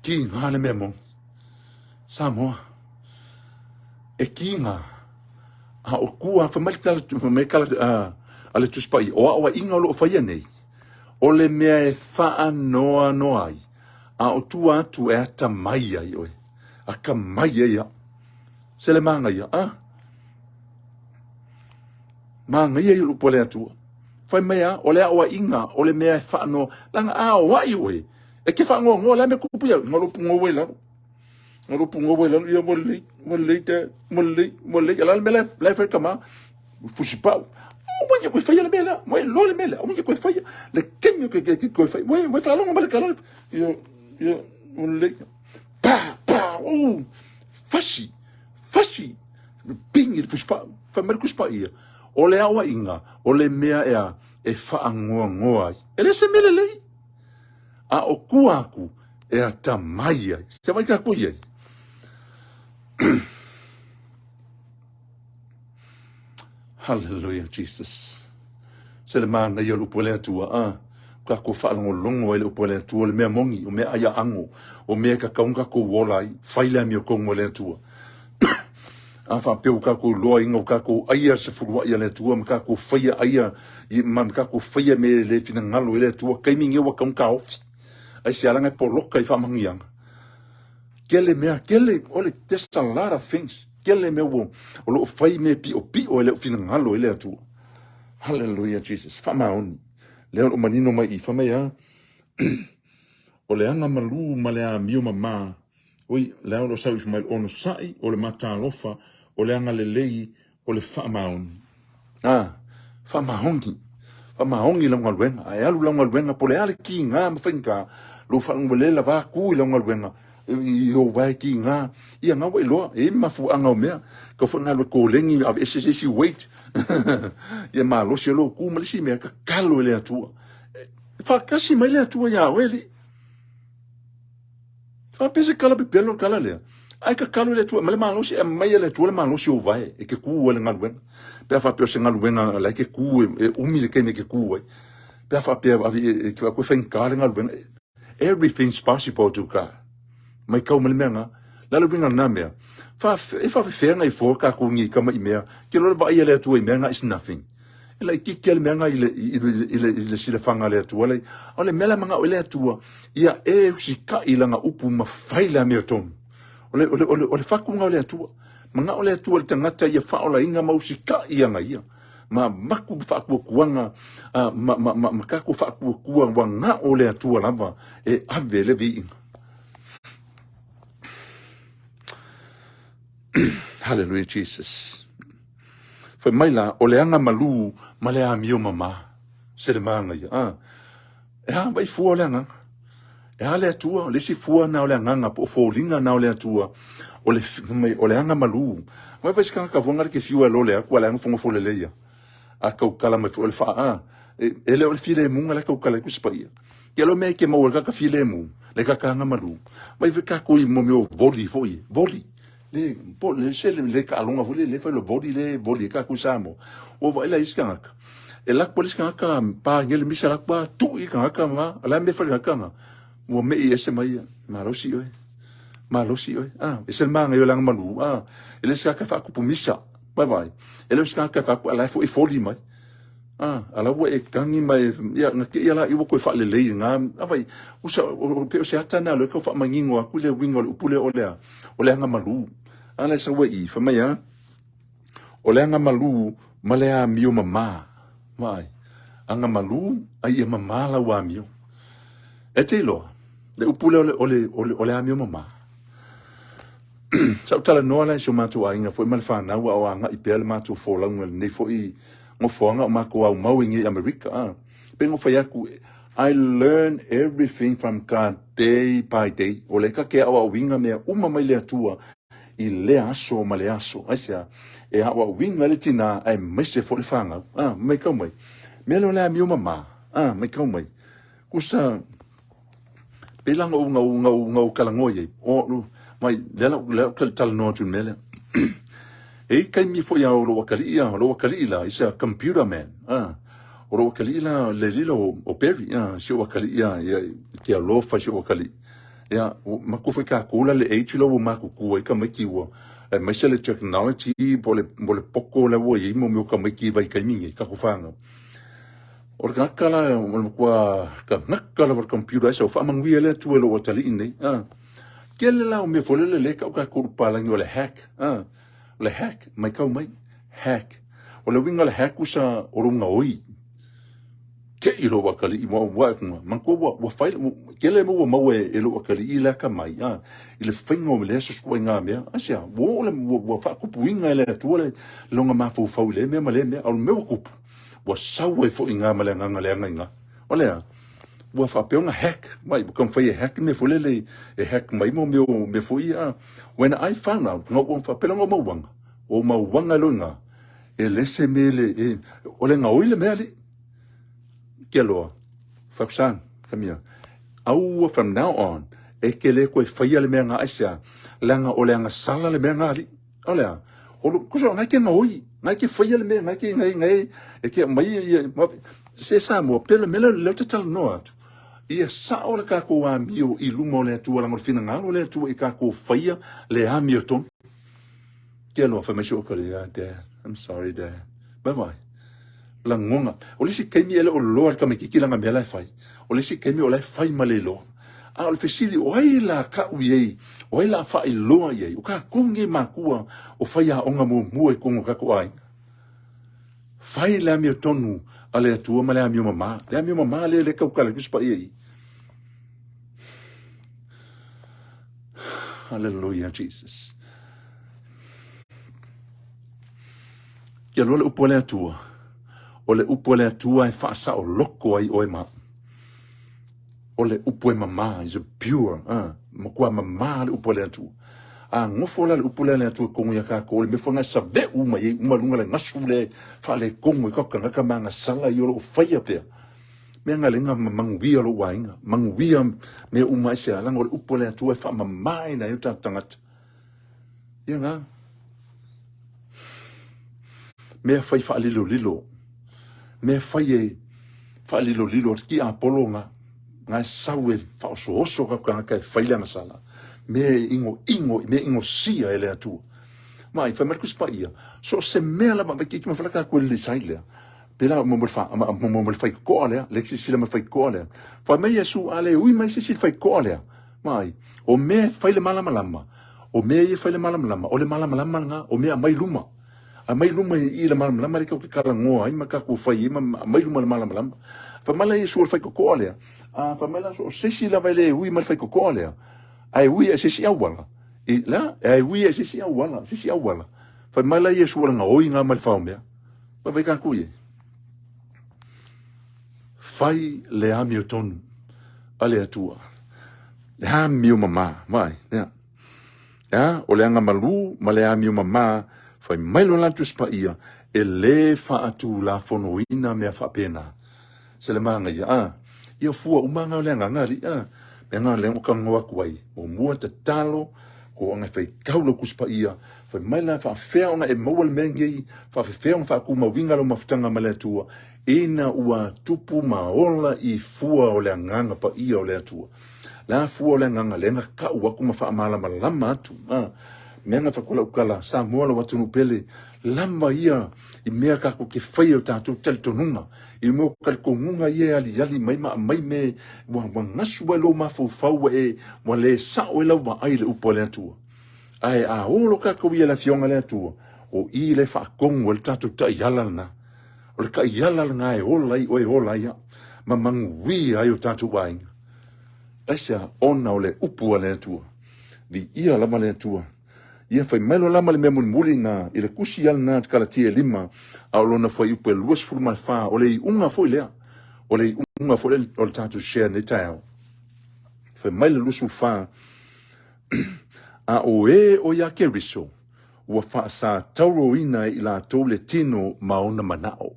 Kiga le mea moni. Samoa, e kiga a o tua, fai mai le tala, fai mai tala a le Tusi Paia, o aoaiga o lo o faia nei, o le mea e faanoanoa ai, a o tua atu e atamai ai oe, atamai ai au. Se le manaia, a? Manaia ia o le upu a le Atua. Fai mai a, o le aoaiga, o le mea e faanoa, leaga a aoai oe, e te faanoanoa, le a mea tupu ia, galo pugou ai lalo. Galo pugou ai lalo, ia ua lelei, ua lelei te, ua lelei, ua lelei. A le a le mea la e fai tama? Fusipau. Aua ne i toe faia le mea lea, ua iloa le mea lea, aua ne i toe faia. Le taimi o ke toe fai, ua ua faalogo mai le tala, ia, ia, ua lelei. Pa, pa, u, fasi, fasi, pigi le fusipau. Fai mai le Tusi Paia, o le aoaiga, o le mea ea e faanoanoa ai. E le se mea lelei. A o tua atu e atamai ai. Se vai tatou i ai. Hallelujah, Jesus. Se le manaia o le upu a le Atua, a tatou faalogologo ai le upu a le Atua, o le mea moni, o mea ai aano, o mea e tatau ona tatou ola ai, fai le amiotonu a le Atua. A faapea ua tatou iloaina ua tatou aia le sefuluai a le Atua ma tatou faia aia ma tatou faia mea e le finagalo i le Atua, taimi nei ua tatau ona taofi. Aisea? Leaga e poloka i faamanuiaga. Tele mea, tele, o le, there's a lot of things. Tele mea ua, o lo o fai mea piopio e le o finagalo i le Atua. Hallelujah, Jesus. Faamaoni. Lea o lo o manino mai i, fai mai a, o le aga malū ma le amio mamā, Oi, le ao o sau Ismail, onosai, o le matalofa, o le agalelei, o le faamaoni. Ah, faamaoni. Faamaoni lau galuega. A e alu lau galuega, po o le a le kiga ma faigata, lou faanumelela vaku i lau galuega, i ou vae kiga, ia na ua iloa, e i ai mafuaaga o mea. Tau foi galue koleni, aveese se isi weight, ia malosi ai lou ku ma le isi mea, tatalo i le Atua. E faatasi mai le Atua iā oe, alii. Faapea se tala pepelo le tala lea. Ae tatalo i le Atua, ma le malosi, e aumai e le Atua le malosi o vae e te ku ai le galuega. Pe a faapea o se galuega la e te ku, e umi le taimi e te ku ai. Pe a faapea e te vaai faigata le galuega. Everything's possible to God. Maitau mai le mea na. Le a le uiga o lena mea? E faafefea ona ifo tatou nei tama i mea, ke loa le vaai a le Atua i mea na is nothing. E laitiiti lava le mea lena i le, i le, i le, i le silafaga a le Atua. Lai, o le mea la e manao ai le Atua, ia e usitai i lana upu ma fai le amiotonu. O le, o le, o le, o le fatu lena o le Atua. Manao le Atua i le tagata ia faaolaina ma usitai i ana ia. Ma avatu faatuatuaga, ma, ma, ma, ma tatou faatuatua ua na o le Atua lava e ave le viiga. Hallelujah, Jesus. Fai mai la, o le aga malū ma le amio mamā. Se le manaia. Ah. E a vai fua o le agaga. E a le Atua, o le isi fua na o le agaga, po o foliga na o le Atua, o le, mai, o le aga malū. Mai vai se tagata voga le ke fiu e lole aku, a le aga fonofo lelei ia. A tautala mai foi o le faa, ah. E, e le o le filemuga le tautala i Tusi Paia. Ke lo mea ke maua le kaka filemu, le kaka aga malū. Mai foi kākou i mo mea o voli foi, voli. Le, po, le se le, le taaloga foi le, le fai lo voli le voli e kākou i Samoa. Ua vaai la isi tagata. E lako le isi tagata pa ngele misa lako pa tui tagata ma la me fai tagata nga. Ua mei ese mai ia. Malosi oe. Malosi oe. Ah, e se manga yo langa malu. Ah, e le se ka fa kupu misa. Vai vai. E le se ka fa ku ala fo e foli mai. Ah, ala ua e kagi mai, ia, na te ia la i ua koe faalelei ngā, a vai, usa, o, pe o se ata nā loe kau faamanino aku le uiga o le upu lea o le a, o le aga malū. A la e sau ai i, fai mai a, o le aga malū ma le amio mamā. Vaai, aga malū, a ia mamā lau amio. E te iloa, le upu lea o le, o le, o le, o le amio mamā. Sa ou talanoa la i si o matou aiga foi ma le fanau a o agai pea le matou folauga i lenei foi nofoaga o matou aumau i nei Amerika. A, pei ona fai atu, I learn everything from God day by day. O lea ta te aoaoina mea uma mai le Atua. i lea aso ma lea aso. Aisea? E aoaoina ai le tinā aemaise foi le fanau. A, matau mai. Mea lea o le amio mama. A, matau mai. Kusa, pei la na ou, na ou, na ou, na ou talanoa i ai. O, mai, lea la, lea ou te talanoa atu i le mea lea. E i ai taimi foi a o lou atalii, a o lou atalii la, is a computer man. A, o lou atalii la, le alii la o, o Barry, a, si ou atalii, a, ia, ke alofa i si ou atalii. Ia, matou foi tatou la le age la ua matutua ai tamaiti ua, aemaise le technology po o le, po o le poto la ua i ai mo mea o tamaiti i vaitaimi nei, tatou fanau. O le tagata la, o le matua tagata lava o le computer aisa, ua faamanuia le Atua i lou atalii nei. A. Tele la o mea foi lele lea e tau tatou i le palagi o le hack. A. O le hack, matau mai, hack. O le uiga o le hack usa o lou gaoi. Te i lou atalii, ua ua ua manatua ua ua fai tele mea ua maua e, e lou atalii le atamai, a, i le faiga o lea susuaiga mea. Aisea, ua oo le ua, ua faatupuina e le Atua le lona mafaufau i lea mea ma lea mea. A o le mea ua tupu, ua sau ai foi i ina ma le agaga leaga i ina. O le a? Ua faapea ona hack, mai, ua taumafai e hack mea foi lele, e hack mai mo mea, mea foi ia. When I found out, na ou faapea la, o mauaga, o mauaga loa i ina, e le se mea le, e, o le gaoi le mea alii. Ke aloa, Fakusan, come here. Aua from now on, e te le toe faia le mea nga aisea, leaga o le agasala le mea nga alii. O le a? O lo, kusa, ngai ke gaoi, ngai ke faia le mea, ngai ke, ngai, ngai, e ke mai ia, se Samoa, pele mea lea ou te talanoa atu, ia sao le tatou amio i luma o le Atua, leaga o le finagalo o le Atua i tatou faia le amiotonu. Ke aloha, fai mai si ou kale, ah, Dad, I'm sorry, Dad. Bye bye. Lagona. O le isi taimi e le o loa le tamaititi lana mea la e fai. O le isi taimi o la e fai ma le iloa. A o le fesili, o ai la ka'u i ai, o ai la faailoa i ai? O tatou nei matua o faiaoga muamua i totonu o tatou aiga. Fai le amiotonu a le Atua ma le amio mama. Le amio mama lea lea tautala i Tusi Paia i i. Hallelujah, Jesus. Ia loa le upu a le Atua, o le upu a le Atua e faasaoloko ai oe ma o le upu e mama, is a pure, matua mama le upu a le Atua. A nofo la le upu lea a le Atua i totonu ia tatou, o le mea foi lena e save'u mai ai uma luga le gasu lea e faaletonu ai tatou tagata ma agasala ia o lo o faia pea. Mea galega ma manuia lou aiga, manuia mea uma aisea, leaga o le upu a le Atua e faamamaina ai o tatou tagata. Ia na. Mea fai faalilolilo. Mea fai e faalilolilo ki Apolo nga. Nga e sau e faaosooso ka tagata e fai le agasala. Mea e ingo ingo, mea ingo sia e le Atua. Mai, fai mai le Tusi Paia, so o se mea lava, vai ki ma falaka ku le sai lea. Pela mo mo fa mo mo fai koa lea, le sisi la mo fai koa lea. Fai mai Iesu a le ui mai sisi fai koa lea. Mai, o mea fai le malamalama, o mea ia fai le malamalama, o le malamalama lena, o mea aumai luma. Aumai luma i le malamalama lea tatou te talanoa ai ma tatou fai ai ma aumai luma le malamalama. Fai mai la Iesu o le faitotoa lea, a fai mai la so o se isi lava e le ui mai le faitotoa lea, ae ui i se isi auala, i la, ae ui i se isi auala, se isi auala. Fai mai la Iesu o le gaoiga ma le faomea. Vaai tatou i ai. Fai le amiotonu a le Atua. Le amio mama, vaai, lea. Ea, o le agamalu ma le amio mama, fai mai lo la Tusi Paia, e lē faatulafonoina mea faapena. Se le manaia, a? Ia fua uma nga o le agaga alii, a? Mea nga lea ua talanoa atu ai, muamua tatalo, ko ona e faitau lau Tusi Paia, fai mai la faafefea ona e maua le mea nei, faafefea ona faatumauina lau mafutaga ma le Atua, Ina ua tupu ma ola i fua o le Agaga Paia o le Atua. Le a fua o le Agaga lea na tau atu ma faamalamalama atu, a mea na fai lau tala, Samoa lou atunuu pele, lava ia i mea tatou te faia i o tatou talitonuga, i mea o talitonuga ia e aliali mai ma aumai mea ua, ua gasu ai lou mafaufau ua e, ua le sao ai lau vaai i le upu a le Atua. Ae a olo tatou ia le Afioga a le Atua, o i lea e faatonu ai le tatou taiala lena. O le taiala lena e ola ai oe, ola ai au, ma manuia ai o tatou aiga. Aisea? Ona o le upu a le Atua. Viia lava le Atua. Ia fai mai loa la ma le mea mulimuli lena, i le tusi lava lena a Kalatia e 5, a o lona fuaiupu e 24, o le iuga foi lea, o le iuga foi lea o le tatou share i lenei taeao. Fai mai le 24, A o e o iā Keriso, ua faasatauroina e i latou le tino ma ona manao.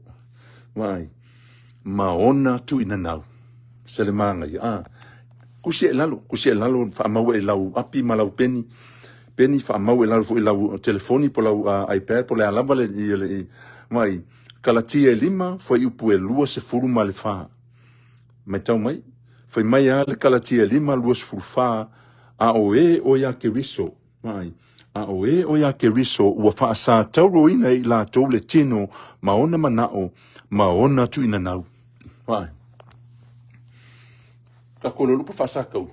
Vaai, ma ona tuuinanau. Se le manaia, a. Kusi e lalo, kusi e lalo, faamau e lau api ma lau peni, peni faamau e lalo foi lau telefoni po lau iPad po le a lava le, ia le, vaai, Kalatia e 5, fuaiupu e 24. Matau mai, fai mai a le Kalatia e 5, 24, a o e o iā Keriso, vaai, a o e o iā Keriso ua faasatauroina e i latou le tino ma ona manao ma ona tuuinanau. Vaai. Tatou le lupa faasatauro.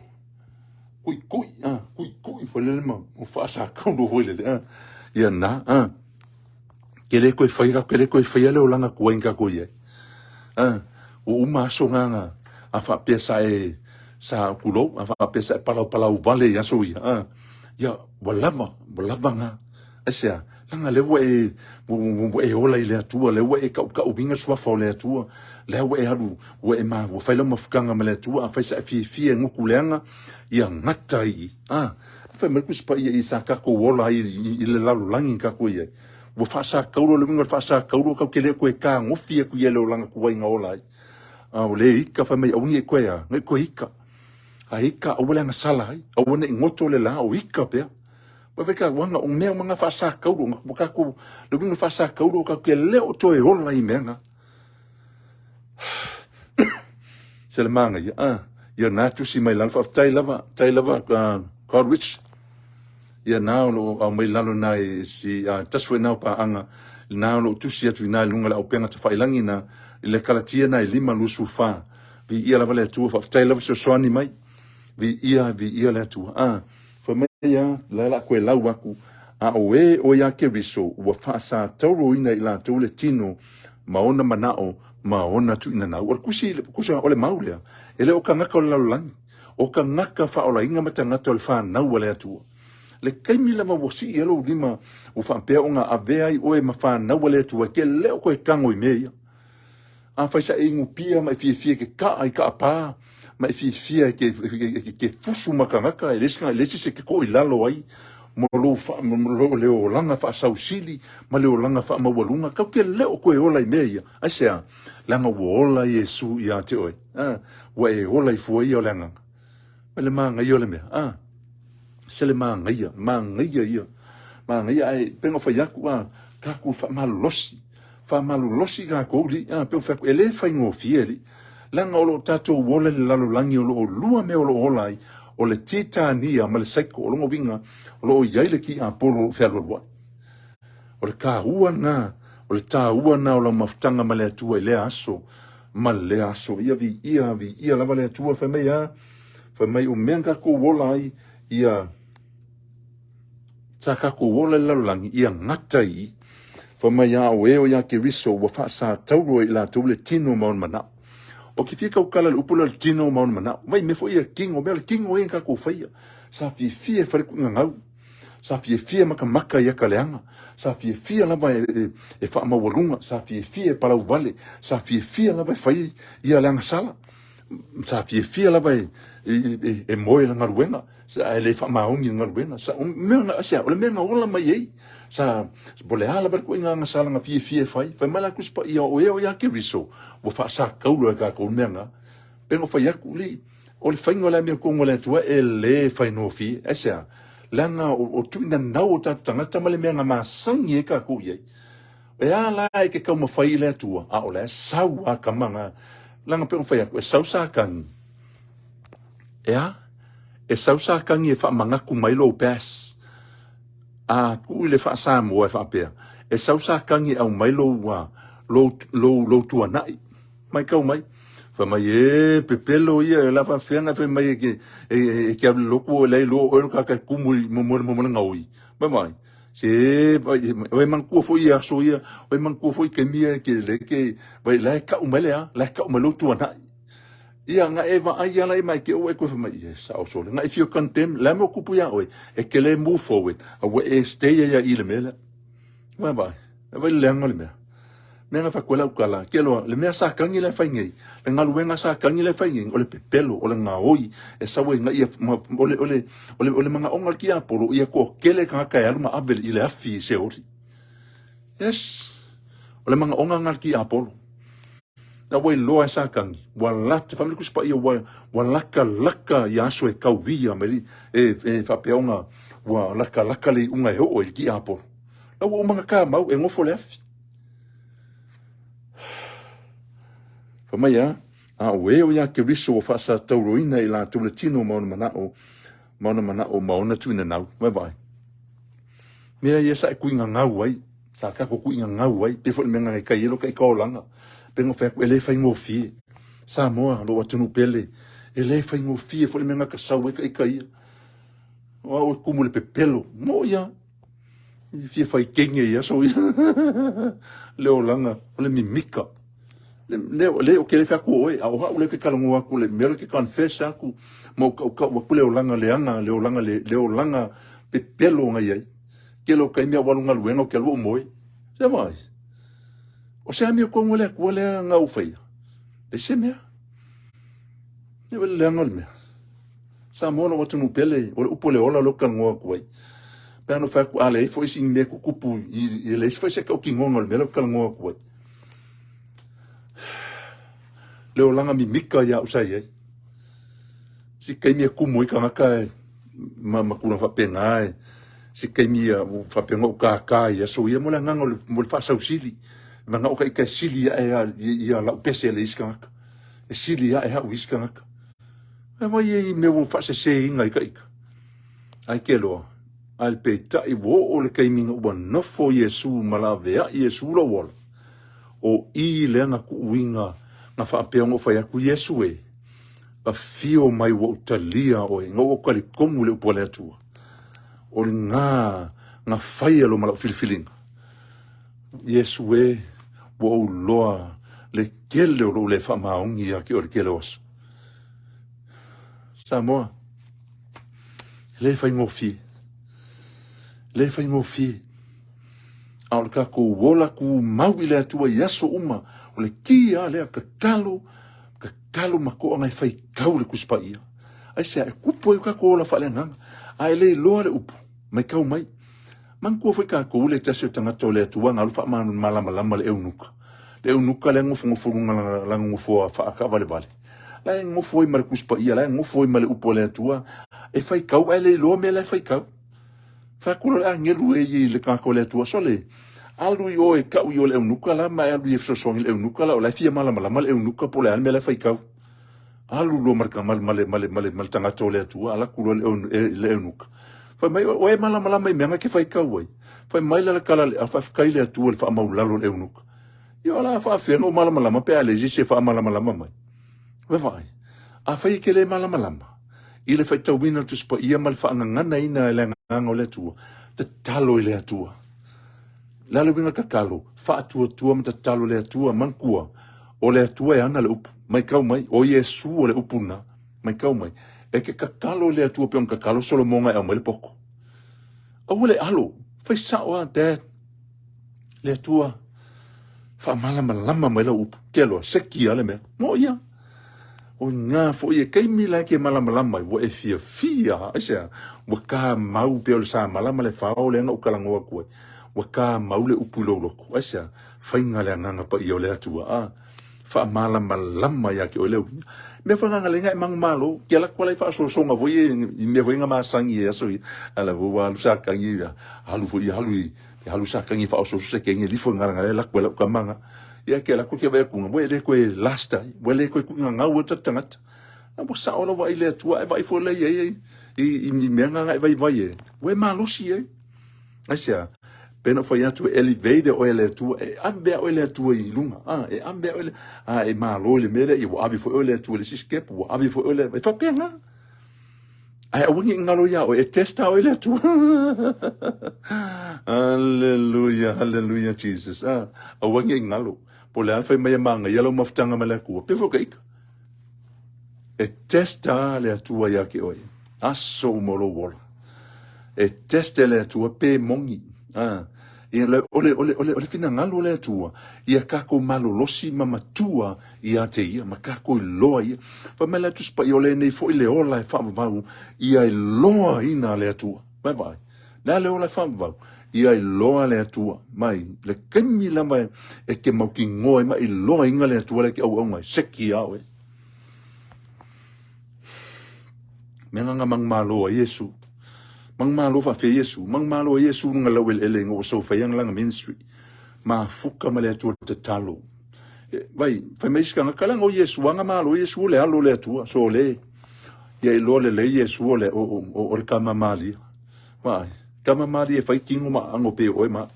Kuikui, a, kuikui foi lele ma faasatauro foi lele, a. Ia na, a. Ke le koe whai, ke le koe whai le olanga kua inga koe ia. A, ua uma aso ngā a whaapea sa e, sa kulou, a whaapea sa e palau palau vale i aso ia. A, ia, ua lava, ua lava ngā. Aisea, leaga lea ua e, ua e ola i le Atua, lea ua e kaukauina suafa o le Atua, lea ua e alu, ua e ma, ua fai lau mafutaga ma le Atua, afai sa e fiafia e gutu leaga, ia gata ai i. A, fai mai le Tusi Paia i sa tatou ola ai i le lalolagi na tatou i ai. Ua faasatauro le uiga o le faasatauro tatou te le toe tagofi atu i le olaga tuai na ola ai. A o le ika fai mai aua ne i toe a, ne i toe ika. A ika aua le agasala ai, aua ne i goto le la o ika pea. Ua fai ka uaga o mea uma na faasatauro, ua tatou, le uiga o le faasatauro tatou te le o toe ola i mea na. Se le manaia, ah, ia na tusi mai lalo, faafetai lava, faafetai lava God Rich. Ia na o loo aumai lalo na i si tasi foi na o paaga, na o loo tusi atu i na i luga le auupega tafailagi na, i le Kalatia na e 5:24. Viia lava le Atua, faafetai lava fesoasoani mai. Viia, viia le Atua. Ah, Fai mai a, la la koe lau aku, a o e o iā Keriso, ua faasatauroina i latou le tino ma ona manao ma ona tuuinanau. O le kusi, kusi o le mau lea, e le o tagata o le lalolagi, o tagata faaolaina ma tagata o le fanau a le Atua. Le taimi lava ua sii ai lou lima, ua faapea ona avea ai oe ma fanau a le Atua, e te le o toe tago i mea ia. Afai sa e inu pia ma e fiafia e te kaa i kaapā, ma e fiafia e te, e te fusu ma tagata, e leai se isi e te toʻi lalo ai, mo lou, mo lou, le olaga faasausili ma le olaga faamaualuga, tatou te le o toe ola i mea ia. Aisea? Leaga ua ola Iesu ia te oe. A, ua e ola i fua ia o le agaga. O le manaia o le mea. A, se le manaia, manaia ia. Manaia ae pei ona fai atu, a, tatou faamalolosi. Faamalolosi tatou alii, a, pei ona fai atu, e le faigofie alii. Leaga o lo o tatou ola i le lalolagi o lo o lua mea o lo o ola ai, o le titania ma le saiko. O lona uiga, o lo o i ai le tiapolo o lo o fealualuai. O le taua lena, o le taua lena o lau mafutaga ma le Atua i lea aso ma lea aso. Ia viia, viia lava le Atua, fai mai a, fai mai o mea na tatou ola ai, ia Sa tatou ola i le lalolagi, ia gata i i. Fai mai a o e o iā Keriso ua faasatauro e i latou le tino ma ona manao. O ke fia tautala i le upu lea o le tino ma ona manao. Mai mea foi ia tino, mea o le tino ia na tatou faia. Sa fiafia e fai le tuuga gau. Sa fiafia e matamata i ata leaga. Sa fiafia lava e faamaualuga. Sa fiafia e palauvale. Sa fiafia lava e fai ia le agasala. Sa fiafia lava e moe i le galuega. Sa e le faamaoni i le galuega. Sa, o mea na, aisea, o le mea na ola mai ai. Sa, po o le a lava le ituaiga agasala na fiafia e fai, fai mai la Tusi Paia, o ea o ia Keriso, ua faasatauro e tatou le mea na. Pei ona fai atu, li, o le faiga o le amiotonu a le Atua e le faigofie. Aisea? Leaga o tuuinanau o tatou tagata ma le mea na masani ai tatou i ai. E a la e te taumafai i le Atua, a o la e sau lava tama na. Leaga pei ona fai atu, e sau Satani. E a? E sau Satani e faamanatu mai lou past. A tuu i le faa-Samoa e faapea, e sau Satani e aumai lou, lou, lou, lou tuanai. Matau mai. Fai mai, e, pepelo ia, e la faafeaga fai mai e ke, e, e, e ke alu lotu o lei lo oe lo kaka kumu i mo mo mo le gaoi. Mai mai. Se, o e manatua foi i aso ia, o e manatua foi taimi ia ke le ke, vai la e kau mai le a, la e kau mai lou tuanai. Ia, na e vaai ala i mai ke ua e koe fai mai, e sao sole. Na if you condemn, le a mea o kupu iā oe, e ke le move forward, a ua e stay ai ia i le mea lea. Vai vai, e vai le leaga o le mea. Mea na fai atu ai lau tala, ke loa, le mea sa tagi la e fai nei, le galuega sa tagi la e fai nei, o le pepelo, o le gaoi, e sau ai ia, o le, o le, o le, o le manaoga o le tiapolo, ia toatele tagata e alu ma ave i le afi i Seoli. Yes. O le manaoga na o le tiapolo. Na ua iloa e Satani, ua lata, fai mai le Tusi Paia, ua, ua latalata ia aso e tauia mai, e, e faapea ona ua latalata le iuga e oo i le tiapolo. La ua uma ona tamau e nofo le afi. Fai mai a, a o e o ia Keriso ua faasatauroina i latou le tino ma ona manao, ma ona manao ma ona tuinanau. Vai vai. Mea ia sa e tuigagau ai, sa tatou tuigagau ai, pei foi le mea na kai ai lo kai taolaga. Pei ona fai atu, e le faigofie. Samoa, lou atunuu pele, e le faigofie foi le mea na ta sau ai ta ita ia. O au e tumu i le pepelo, mo ia. I fia fai kenge i aso ia. Le olaga, o le mimika. Le, le, le o ke le fai atu o oe, a o au le ke talanoa atu, le mea le ke confess atu, ma o kaukau atu le olaga leaga, le olaga, le, le olaga pepelo na i ai. Tele o taimi a ua alu galuega ou te alu ou moe. Se vaai. O se amio tonu a le Atua lea na ou faia. Leai se mea. E le leaga o le mea. Samoa lou atunuu pele, o le upu o le ola lea ou te talanoa atu ai. Pe ana fai atu, a leai foi si mea tutupu, e leai foi se tautinoga o le mea lea ou te talanoa atu ai. Le olaga mimika ia au sa i ai. Si taimi e kumu ai tagata e, ma, ma tulaga faapena e, si taimi ia faapea ona ou kākā i aso ia mo le agaga o le, mo le faasausili. Manao ka ita e sili ae ia lau pese le isi tagata. E sili ae au i isi tagata. E vai e i mea ua faaseseina ai ka ita. Ai ke loa, a le peitai ua oo le taimi ina ua nofo Iesu ma laveai Iesu lou ola. O i lea na tuuina na faapea ona ou fai atu, Iesu e, afio mai ua ou talia oe, ina ua ou talitonu i le upu a le Atua. O lena na faia loa ma lau filifiliga. Iesu e, ua ou loa le tele o lou le faamaoni ia te oe i le tele o aso. Samoa, e le faigofie. E le faigofie. A o le tatou ola tumau i le Atua i aso uma, o le ki lava lea, tatalo, tatalo ma toaga e faitau le Tusi Paia. Aisea? E tupu ai o tatou ola faaleagaga. A e le iloa le upu, matau mai. Manatua foi tatou le tasi o tagata o le Atua na alu faamalamalama le eunuka. Le eunuka lea nofonofo luga lana nofoa faataavalevale. La e nofo ai ma le Tusi Paia, la e nofo ai ma le upu a le Atua, e faitau ae le iloa mea la e faitau. Fai atu loa le agelu e i le tagata o le Atua, sole, alu i o e tau i o le eunuka la ma e alu i e fesoasoani i le eunuka la, o la e fia malamalama le eunuka po o le a le mea la e faitau. Alu loa ma le, ma le, ma le, ma le, ma le tagata o le Atua, alu atu loa le eunuka. Fai mai, o e malamalama i mea na e te faitau ai. Fai mai la le tala, a faafetai le Atua i le faamaulalo o le eunuka. Ia o le a faafefea ona ou malamalama pe a leai se isi e faamalamalama mai. Vaavaai, afai e te le malamalama i le faitauina o le Tusi Paia ma le faagaganaina e le Agaga o le Atua, tatalo i le Atua. O le a le uiga tatalo? Faatuatua ma tatalo i le Atua. Manatua, o le Atua e ana le upu. Matau mai, o Iesu o le upu lena. Matau mai, e te tatalo i le Atua pei ona tatalo Solomona e aumai le poto. Aua le alo, fai sao lava, Dad. Le Atua, faamalamalama mai lau upu. Ke aloa, seki lava le mea. Mo ia. O ngā foi e taimi la e ke malamalama ai, ua e fiafia, aisea, ua kāmau pei o le samala ma le fao lea na ou talanoa atu ai. Ua kāmau le upu i lou loto, aisea, faiga le agaga paia o le Atua, a faamalamalama ia te oe le uiga. Mea foi gagalega e manumalo, ke ala atu ala i faasoasoga foi e, i mea foi nga masani e aso ia, ala ua alu satani, alu foi alu i Ke alu satani e faaososo se kenge lifo i galagala e laku e lau tama nga. Ia ke laku ke vai atu nga, ua e le koe last ai, ua le koe kuigagau e ta tagata. Na ua sao lava ai le Atua e vaai foi lea i ai i, i, i mea nga e vaivai e. Ua e malosi ai. Aisea, pe na fai atu e elevate oe e le Atua, e ave a oe le Atua i luga, a, e ave a oe le, a, e malo i le mea lea, ia ua ave foi oe le Atua i le isi step, ua ave foi oe le, e faapena. Ae aua ne i galo iā oe, e testa oe le Atua. Hallelujah, hallelujah Jesus. Ah, aua ne i galo. Po o le a le fai mai e manaia lau mafutaga ma le Atua. Pei foi o ka ika. E testa le Atua iā te oe. Aso uma o lou ola. E teste le Atua pe moni. Ah, Ia, o le, o le, o le, o le finagalo o le Atua, ia kākou malolosi ma matua ia te ia, ma kākou iloa ia. Fai mai le Tusi Paia, o lenei foi le ola e faavavau, ia iloaina le Atua. Vaai, le a le ola e faavavau? Ia iloa le Atua. Mai, le taimi lava e te mautinoa ai ma iloaina le Atua lea e te auauna ai, seki ia oe. Mea nga manumalo a Iesu. Manumalo faafia Iesu. Manumalo a Iesu luga lau eleele ina ua sau fai ana lana ministry. Mafuka ma le Atua tatalo. Vai, fai mai isi tagata, leaga o Iesu, aga malo Iesu o le alo o le Atua. So le, ia iloa lelei Iesu o le, o, o, o le tama malie. Vaai, tama malie e fai tino ma aano pei o oe ma au.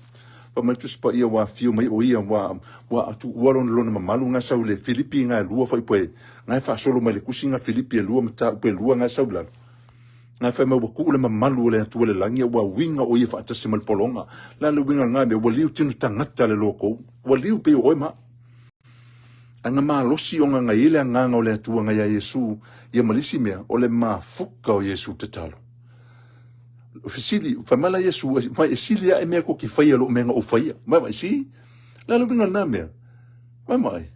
Fai mai le Tusi Paia ua afio mai o ia, ua, ua tuua lona, lona mamalu na sau i le Filipi na e lua fuaiupu na e faasolo mai le tusi na Filipi e lua mataupu e lua na e sau i lalo. Na e fai mai ua tuu le mamalu o le Atua i le lagi, ua uiga o ia faatasi ma le pologa. Le a le uiga o lena mea? Ua liu tino tagata le lokou. Ua liu pei o oe ma au. Ae na malosi ona na i ai le agaga o le Atua na iā Iesu, ia ma le isi mea, o le mafuta o Iesu tatalo. Fesili, fai mai la Iesu, fai e sili ae mea tou te faia i lou mea na ou faia. Mai vai, si? Le a le uiga o lena mea? Mai vai.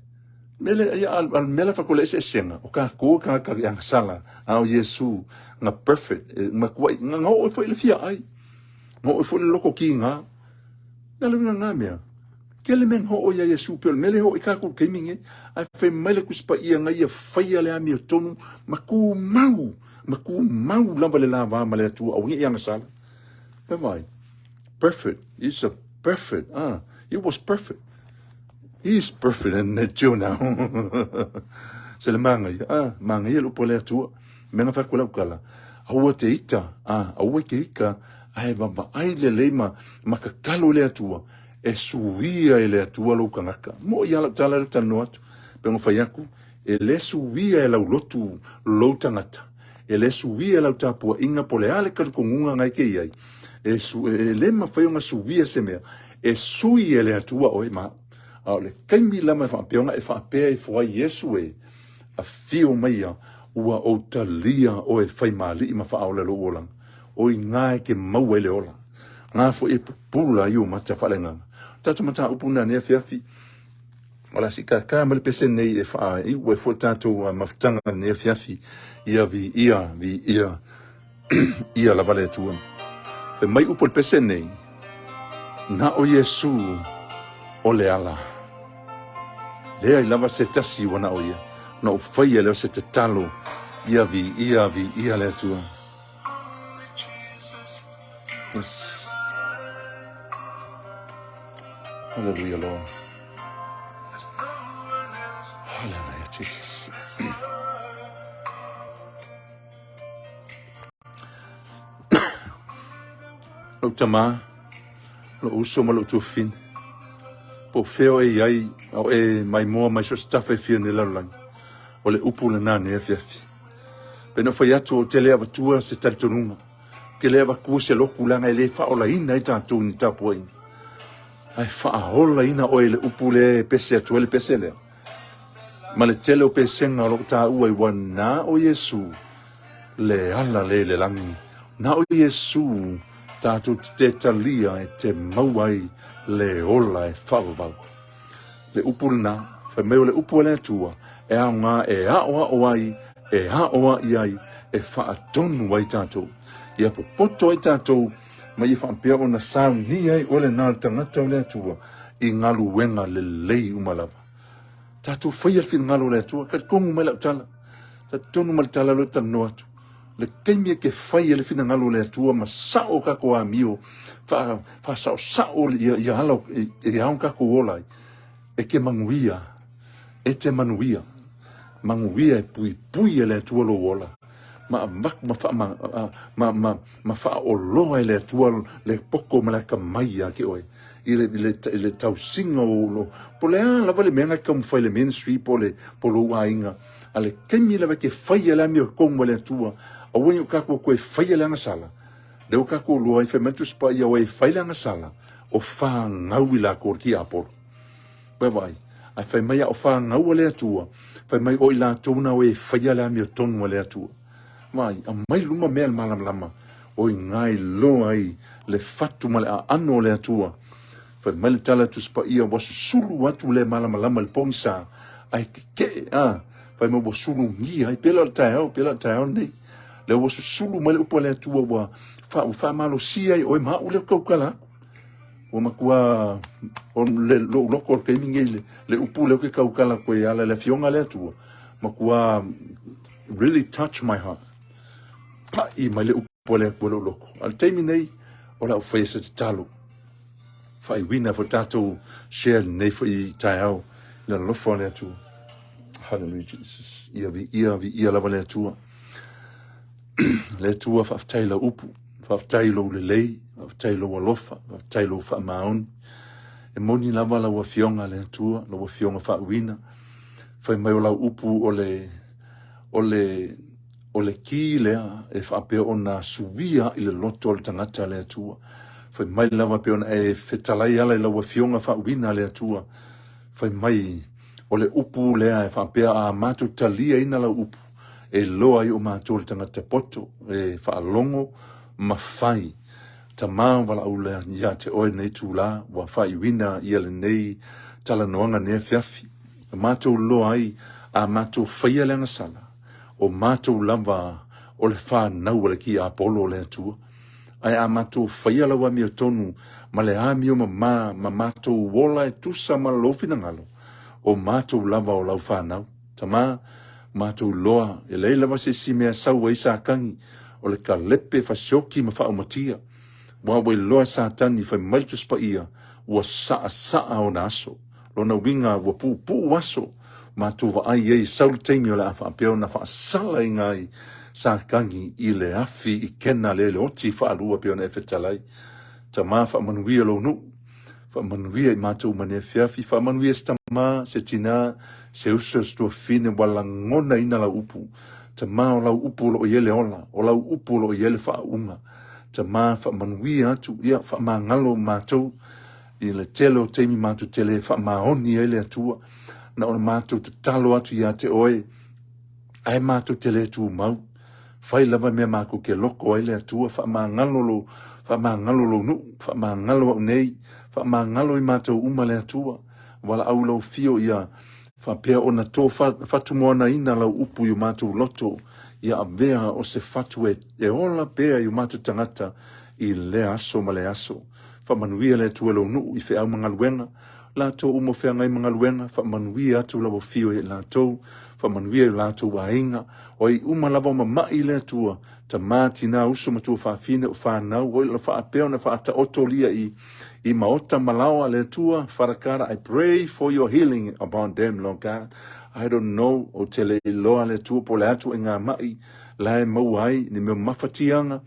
Mea le, ia, a, a mea la fai le eseesega, o kākou tagata e agasala, a o Iesu, na perfect, e, matuai, na, na oo foi i le fia ai. Na oo foi i le loko kīgā. Le a le uiga o lena mea? Tele mea na oo iā Iesu, pei o le mea lea e oo i kākou i le taimi lenei. Ae fai mai le Tusi Paia na ia faia le amiotonu ma tumau, ma tumau lava le la va ma le Atua, aua ne i agasala. E vai, perfect, he's a perfect, ah, he was perfect. He is perfect and until now. Se le manaia, ah, manaia le upu a le Atua. Mea na fai atu lau tala, aua te ita, ah, aua te ita, ae vaavaai lelei ma, ma tatalo i le Atua, e suia e le Atua lou tagata. Moʻi lava lau tala lea ou talanoa atu. Pei ona fai atu, e le suia e lau lotu lou tagata. E le suia e lau tapuaiga po o le a le talitonuga na e te i ai. E, su, e le mafai ona suia se mea. E sui e le Atua oe ma au. A o le taimi lava e faapea ona e faapea ifo ai Iesu e, afio maia, ua ou talia oe faimaali'i ma faaola i lou olaga. O i gā e te maua ai le ola. Gā foi e pupula ai ou mata faaleagaga. O tatou mataupu na nei afiafi, o le a siikākā mai le pese nei e faaiu ai foi le tatou mafutaga nei afiafi, ia viia, viia, ia lava le Atua. Fai mai upu o le pese nei, na o Iesu o le ala. Leai lava se tasi ua na o ia, na ou faia lea o se tatalo, ia viia, viia le Atua. Yes. Hallelujah, Lord. Hallelujah, Jesus. Lou tamā, lou uso ma lou tuafafine, po o fea o e i ai, a o e maimoa mai so o se tafa e fia nei lalolagi, o le upu lena nei afiafi. Pei ona fai atu, ou te le avatua se talitonuga, ou te le avatua se lotu leaga e le faaolaina ai tatou i ni tapuaiga. Ae faaolaina oe i le upu lea e pese atu ai le pese lea. Ma le tele o pesega o lo o taua i ua na o Iesu le ala le i le lagi. Na o Iesu tatou te talia e te maua ai le ola e faavavau. Le upu lena, fai mai o le upu a le Atua, e aoga e aʻoaʻo ai, e aʻoaʻi ai, e faatonu ai tatou. Ia popoto ai tatou ma ia faapea ona saunia ai oe lena le tagata o le Atua i galuega lelei uma lava. Tatou faia le finagalo o le Atua, talitonu mai lau tala, talitonu mai le tala lea ou te talanoa atu. Le taimi e te fai ai le finagalo o le Atua ma sao tatou amio, faasaosao ia ala e ao tatou ola ai, e te manuia, e te manuia, manuia e puipui e le Atua lou ola, ma avatu ma faa, ma, ma, ma faaoloa e le Atua le poto ma le atamai ia te oe i le, i le, i le tausiga o lo, po le a lava le mea na e taumafai le ministry po le, po lou aiga, a le taimi lava e te faia le amiotonu a le Atua, aua ne i o tatou toe faia le agasala, lea ua tatou iloa ai, fai mai le Tusi Paia, o e fai le agasala, o fanau i latou le tiapolo. Ua vaai, ae fai mai a o fanau a le Atua, fai mai o i latou na o e faia le amiotonu a le Atua. Vaai, aumai luma mea le malamalama, o i ina e iloa ai le fatu ma le aano o le Atua. Fai mai le tala Tusi Paia ua susulu atu le malamalama i le pogisa ae tetee a fai mai ua sulugia ai pela le taeao pela le taeao lenei lea ua susulu mai le upu a le Atua ua fa ua faamalosia ai oe ma au lea ou tautala atu ua matua o le lou loto o le taimi nei le, le upu lea ou te tautala atu ai ala le afioga a le Atua matua really touch my heart pai mai le upu a le Atua i lou loto a le taimi nei o le a ou faia se tatalo faaiuina foi tatou share lenei foi taeao le alofa o le Atua. Hallelujah Jesus. Ia viia, viia lava le Atua. Le Atua faafetai lau upu, faafetai lou lelei, faafetai lou alofa, faafetai lou faamaoni. E moni lava lau afioga le Atua, lau afioga faauina. Fai mai o lau upu o le o le O le ki lea e faapea ona suia i le loto o le tagata a le Atua. Fai mai lava pei ona e fetalai ala i lau Afioga faauuina a le Atua. Fai mai o le upu lea e faapea a matou taliaina lau upu, e iloa ai o matou le tagata poto e faalogo ma fai. Tama valaau lea ia te oe nei itula ua faaiuina ia lenei talanoaga nei afiafi. E matou iloa ai a matou faia le agasala, O matou lava o le fanau a le tiapolo o le Atua. Ae a matou faia lau amiotonu ma le amio mama ma matou ola e tusa ma lou finagalo, o matou lava o lau fanau. Tama, matou iloa, e leai lava se isi mea e sau ai Satani, o le kalepe fasioki ma faaumatia. Ua ua iloa e Satani fai mai le Tusi Paia, ua saasaa ona aso. Lona uiga ua puupuu aso matou vaai ai e sau le taimi o le a faapea ona faasalaina ai Satani i le afi i kena lea i le oti faalua pei ona e fetalai. Tama faamanuia lou nuu, faamanuia i matou uma nei afiafi, faamanuia se tama, se tina, se uso, se tuafafine ua lagonaina lau upu. Tama o lau upu o lo o i ai le ola, o lau upu o lo o i ai le faauuga. Tama faamanuia atu, ia faamagalo matou I le tele o taimi matou te le faamaoni ai le Atua, na ona matou tatalo atu ia te oe, ae matou te le tumau. Fai lava mea matou te loko ai le Atua, faamagalo lou, faamagalo lou nuu, faamagalo au nei, faamagalo i matou uma le Atua. Valaau lau afio ia faapea ona to fatumoanaina lau upu i o matou loto, ia avea o se fatu e, e ola pea i o matou tagata i lea aso ma lea aso. Faamanuia le Atua i lou nuu i feau ma galuega, latou uma o feagai ma galuega, faamanuia atu lau afio ia i latou, faamanuia i o latou aiga, o ai uma lava o mama'i i le Atua, tama, tina, uso ma tuafafine, o fanau, o i faapea ona faataotolia i, i maota ma laoa le Atua, Father God, I pray for your healing upon them, Lord God. I don't know, ou te le iloa le Atua po o le atu i ngā ma'i, la e maua ai ni mea mafatiaga,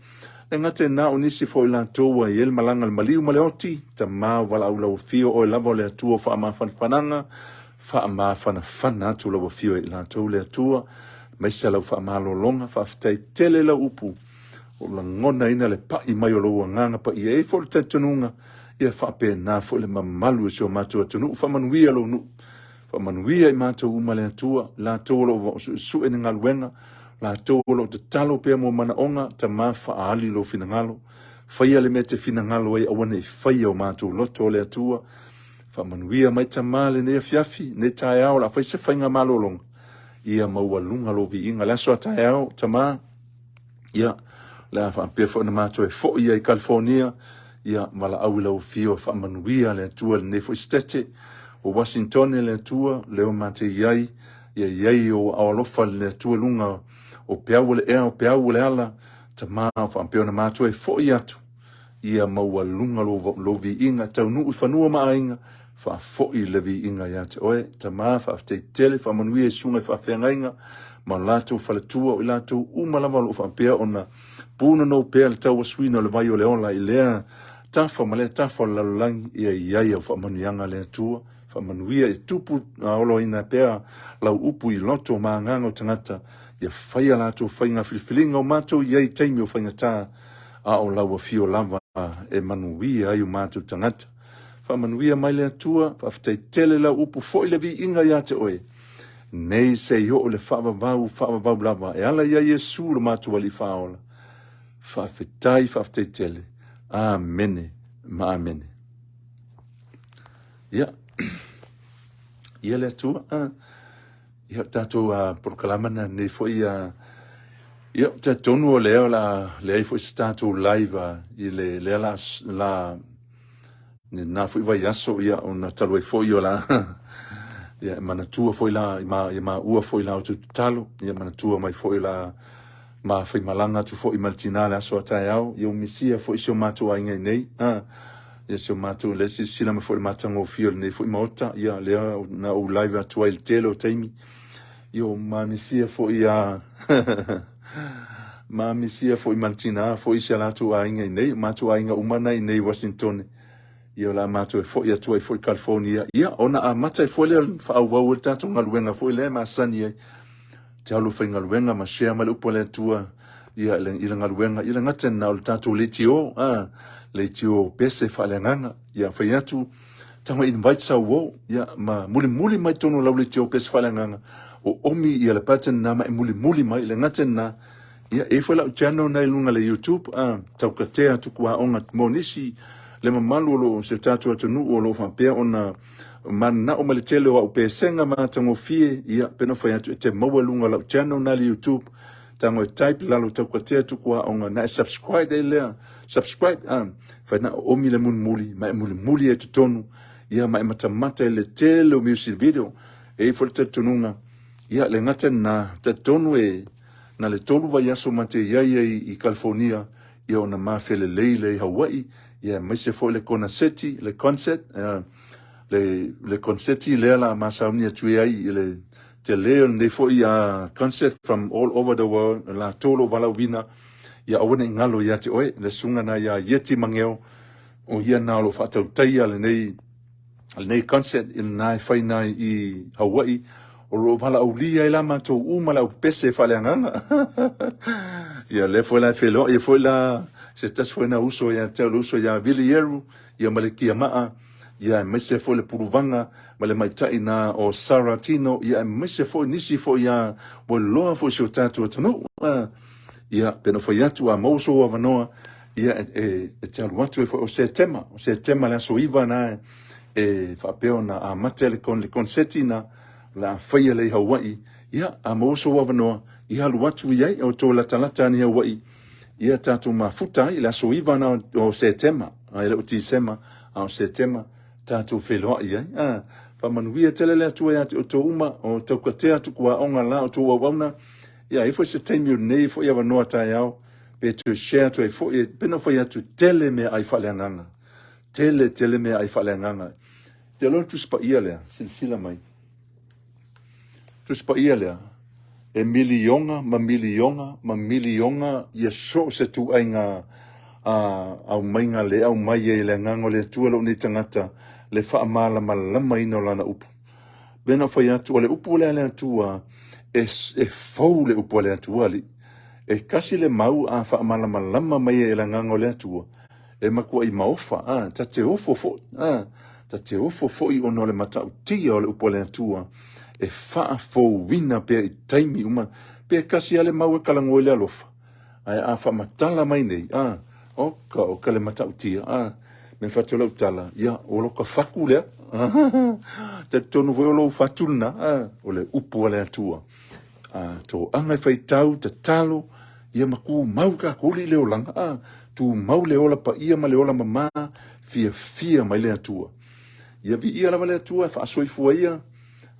E gata i na o nisi foi latou ua i ai le malaga a le maliu ma le oti, tama o valaau lau afio oe lava o le Atua o faamafanafanaga, faamafanafana atu lau afio i latou le Atua, aemaise lau faamalologa, faafetai tele lau upu, o lagonaina le pai mai o lou agaga paia. E i ai foi le talitonuga, ia faapena foi le mamalu o si o matou atunuu, faamanuia lou nuu. Faamanuia i matou uma le Atua, latou o lo o suesue ni galuega, latou o lo o tatalo pea mo manaoga, Tama faaali lou finagalo, faia le mea e te finagalo ai, aua ne i faia o matou loto o le Atua. Faamanuia mai Tama lenei afiafi, lenei taeao, o le a fai se faiga malologa, ia maualuga lou viiga. Le aso a taeao, Tama, ia, o le a faapea foi ona matou e foi ai i California, ia, valaau i lau afio, faamanuia le Atua i lenei foi setete, o Washington le Atua, lea o matei i ai, ia i ai ou aao alofa le Atua i luga o peau o le ea, o peau o le ala, Tama, faapea ona matou e foi atu, ia maualuga lou, lou viiga, taunuu i fanua ma aiga, faafoi le viiga ia te oe. Tama, faafetai tele, faamanuia i susuga i faafeagaiga ma latou faletua, o i latou uma lava o lo o faapea ona punonou pea le tauasuina o le vai o le ola i lea tafa ma lea tafa o le lalolagi, ia i ai au faamanuiaga le Atua. Faamanuia i tupu oloina pea lau upu i loto ma agaga o tagata, ia faia latou faiga filifiliga o matou i ai i taimi o faigata, a o lau afio lava e manuia ai o matou tagata. Faamanuia mai le Atua, faafetai tele lau upu, foi le viiga ia te oe. Nei se i oo le faavavau, faavavau lava, e ala ia Iesu lo matou Alii Faaola. Faafetai, faafetai tele. Amene ma amene. Ia, ia le Atua. Ia, o tatou polokalama na nei foi, ia, ou te talitonu o lea o le a leai foi se tatou live i le lea la, la lena foi vaiaso, ia, ona talu ai foi o la, ia, e manatua foi la, i ma, i maua foi la outou tatalo, ia, manatua mai foi la, ma faimalaga atu foi ma le tina le aso a taeao, ia, ua misia foi si o matou aiga i nei, ia, si o matou, lea silasila mai foi i le matagofie o lenei foi maota, ia, lea na ou live atu ai i le tele o taimi, ia, ua mamisia foi a, mamisia foi ma le tina foi si a latou aiga i nei, o matou aiga uma na i nei i Wasingtone, ia, o le a matou e foi atu ai foi i California, ia, ona amata ai foi lea faaauau ai le tatou galuega foi lea e masani ai, te alu faigaluega ma share mai le upu a le Atua ia i le galuega i le gata na o le tatou leitio a leitio pese faaleagaga ia fai atu tago invite sau o ia ma mulimuli mai tonu lau leitio pese faaleagaga o omi ia le pattern na ma e mulimuli mai le gata na ia e foi lau channel na i luga le YouTube a taukatea tuku aoga mo nisi le mamalu o lo se tatou atunuu o lo o faapea ona mananao ma le tele o au pesega matagofie, ia, pe na fai atu e te maua i luga o lau channel na le YouTube, tago e type lalo taukatea tuku aoga, na e subscribe ai lea, subscribe, ah, fai na omi le mulimuli, ma e mulimuli e totonu, ia, ma e matamata i le tele o music video, e i foi le talitonuga, ia, le gata na, talitonu e, na le tolu vaiaso ma te iai ai i California, ia ona mafelelei lea i Hawaii, ia aemaise foi le konaseti, le concert, le, le konseti lea la ma sauni atu ai i le tele o lenei foi concert from all over the world, latou o lo o valaauina, ia aua ne i galo ia te oe, le susuga na ia Ieti Mageo, o ia na o lo o faatautaia lenei lenei concert i lena e fai na i Hawaii, o lo o valaaulia ai la matou uma le aupese faaleagaga. Ia lea foi la e feiloai ai foi la se tasi foi na uso ia te au, le uso ia Vili Ieru, ia ma le Kiamaa, ia aemaise foi le Puluvaga ma le maitai na o Sarah Tino, ia aemaise foi nisi foi ia ua iloa foi si o tatou atunuu. Ia, pe na fai atu a maua sou avanoa, ia e, e, e te alu atu ai foi o Setema, o Setema le aso 9 na e faapea ona amata le, kon, le konseti na, o le a faia lea i Hawaii, ia, a maua sou avanoa, ia alu atu i ai, o tō latalata ane i Hawaii, ia tatou mafuta ai le aso 9 na o Setema, a e le o Tisema, a o Setema, tatou feiloai ai. A, faamanuia tele le Atua ia te outou uma, o taukatea tuku aoga la o tou auauna, ia, e foi se taimi o lenei foi avanoa taeao, pe toe share atu ai foi, pe na fai atu tele mea ai faaleagaga. Tele, tele mea ai faaleagaga. Te iloa le Tusi Paia lea, silasila mai. Tusi Paia lea, e miliona ma miliona ma miliona ia so o se tuaiga a aumaiga le aumai ai e le Agaga o le Atua lou nei tagata le faamalamalamaina o Lana upu. Pei ona fai atu, o le upu lea a le Atua, e, e fou le upu a le Atua, alii. E kasi le mau a faamalamalama mai e le Agaga o le Atua, e matuai maofa, a, ta te ofo foi, a, ta te ofo foi ona o le matautia o le upu a le Atua, e faafouina pea i taimi uma, pe kasi lava le mau e talanoa i le alofa, ae a faamatala mai nei, a, oka, oka le matautia, a, me fatu lau tala, ia, o loka fatu lea, talitonu foi o lou fatu lena, a, o le upu a le Atua. A, toaga e faitau, tatalo, ia ma tumau tatou i le olaga, a, tumau le ola paia ma le ola mamā, fiafia mai le Atua. Ia viia lava le Atua e faasoifua ia,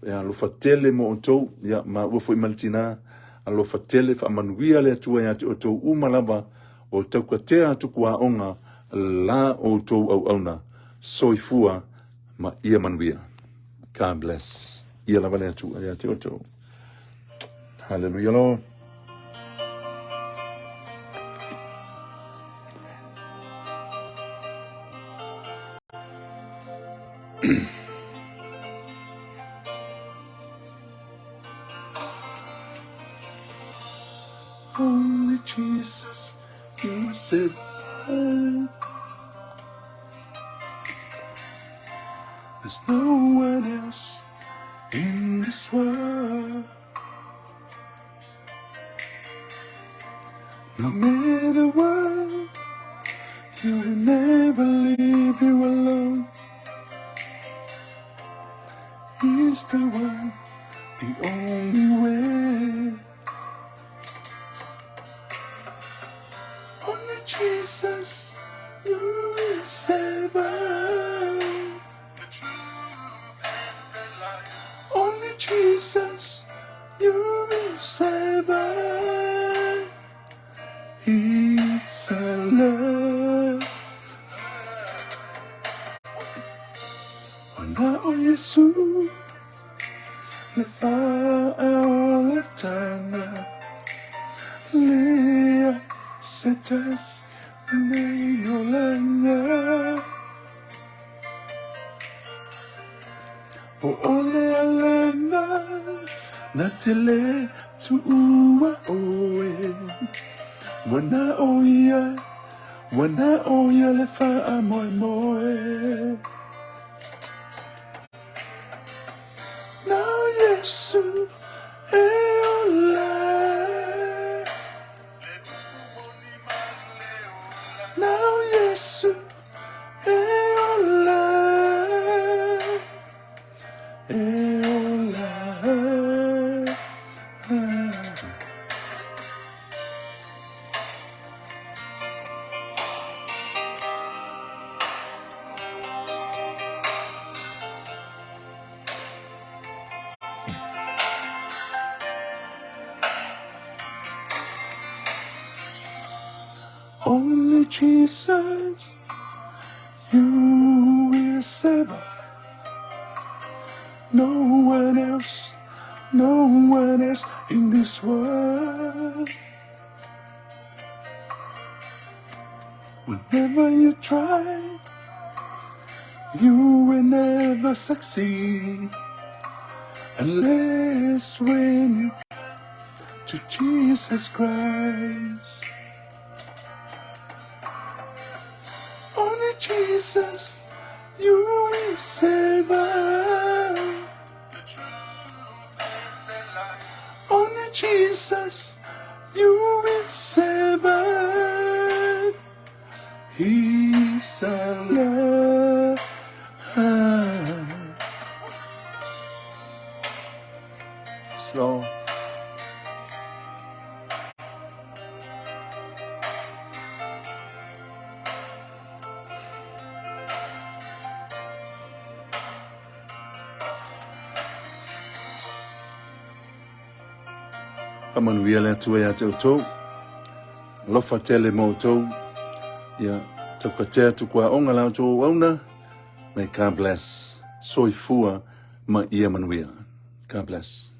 e alofa tele mo outou, ia maua foi ma le tina, alofa tele, faamanuia le Atua ia te outou uma lava, o taukatea atu kuaoga la outou auauna. Soifua ma ia manuia. God bless. Ia lava le Atua ia te outou. Hallelujah, Lord. Only Jesus, you said. There's no one else in this world. No matter what, you will never leave you alone. Na o Iesu le faaolataga lea se tasi lenei olaga. Po o le a lena na te le tuua oe. Ua na o ia, ua na o ia le faamoemoe. Na o Iesu e ola. Na o Iesu e ola. E ola. Only Jesus, you will save. No one else, no one else in this world. Whenever you try, you will never succeed unless when you to Jesus Christ. Only Jesus, you will save us. Only Jesus, you will save us. He's alive. Slow. Faamanuia le Atua ia te outou. Alofa tele mo outou. Ia, taukatea atu kua aoga la outou auauna. May God bless. Soifua ma ia manuia. God bless.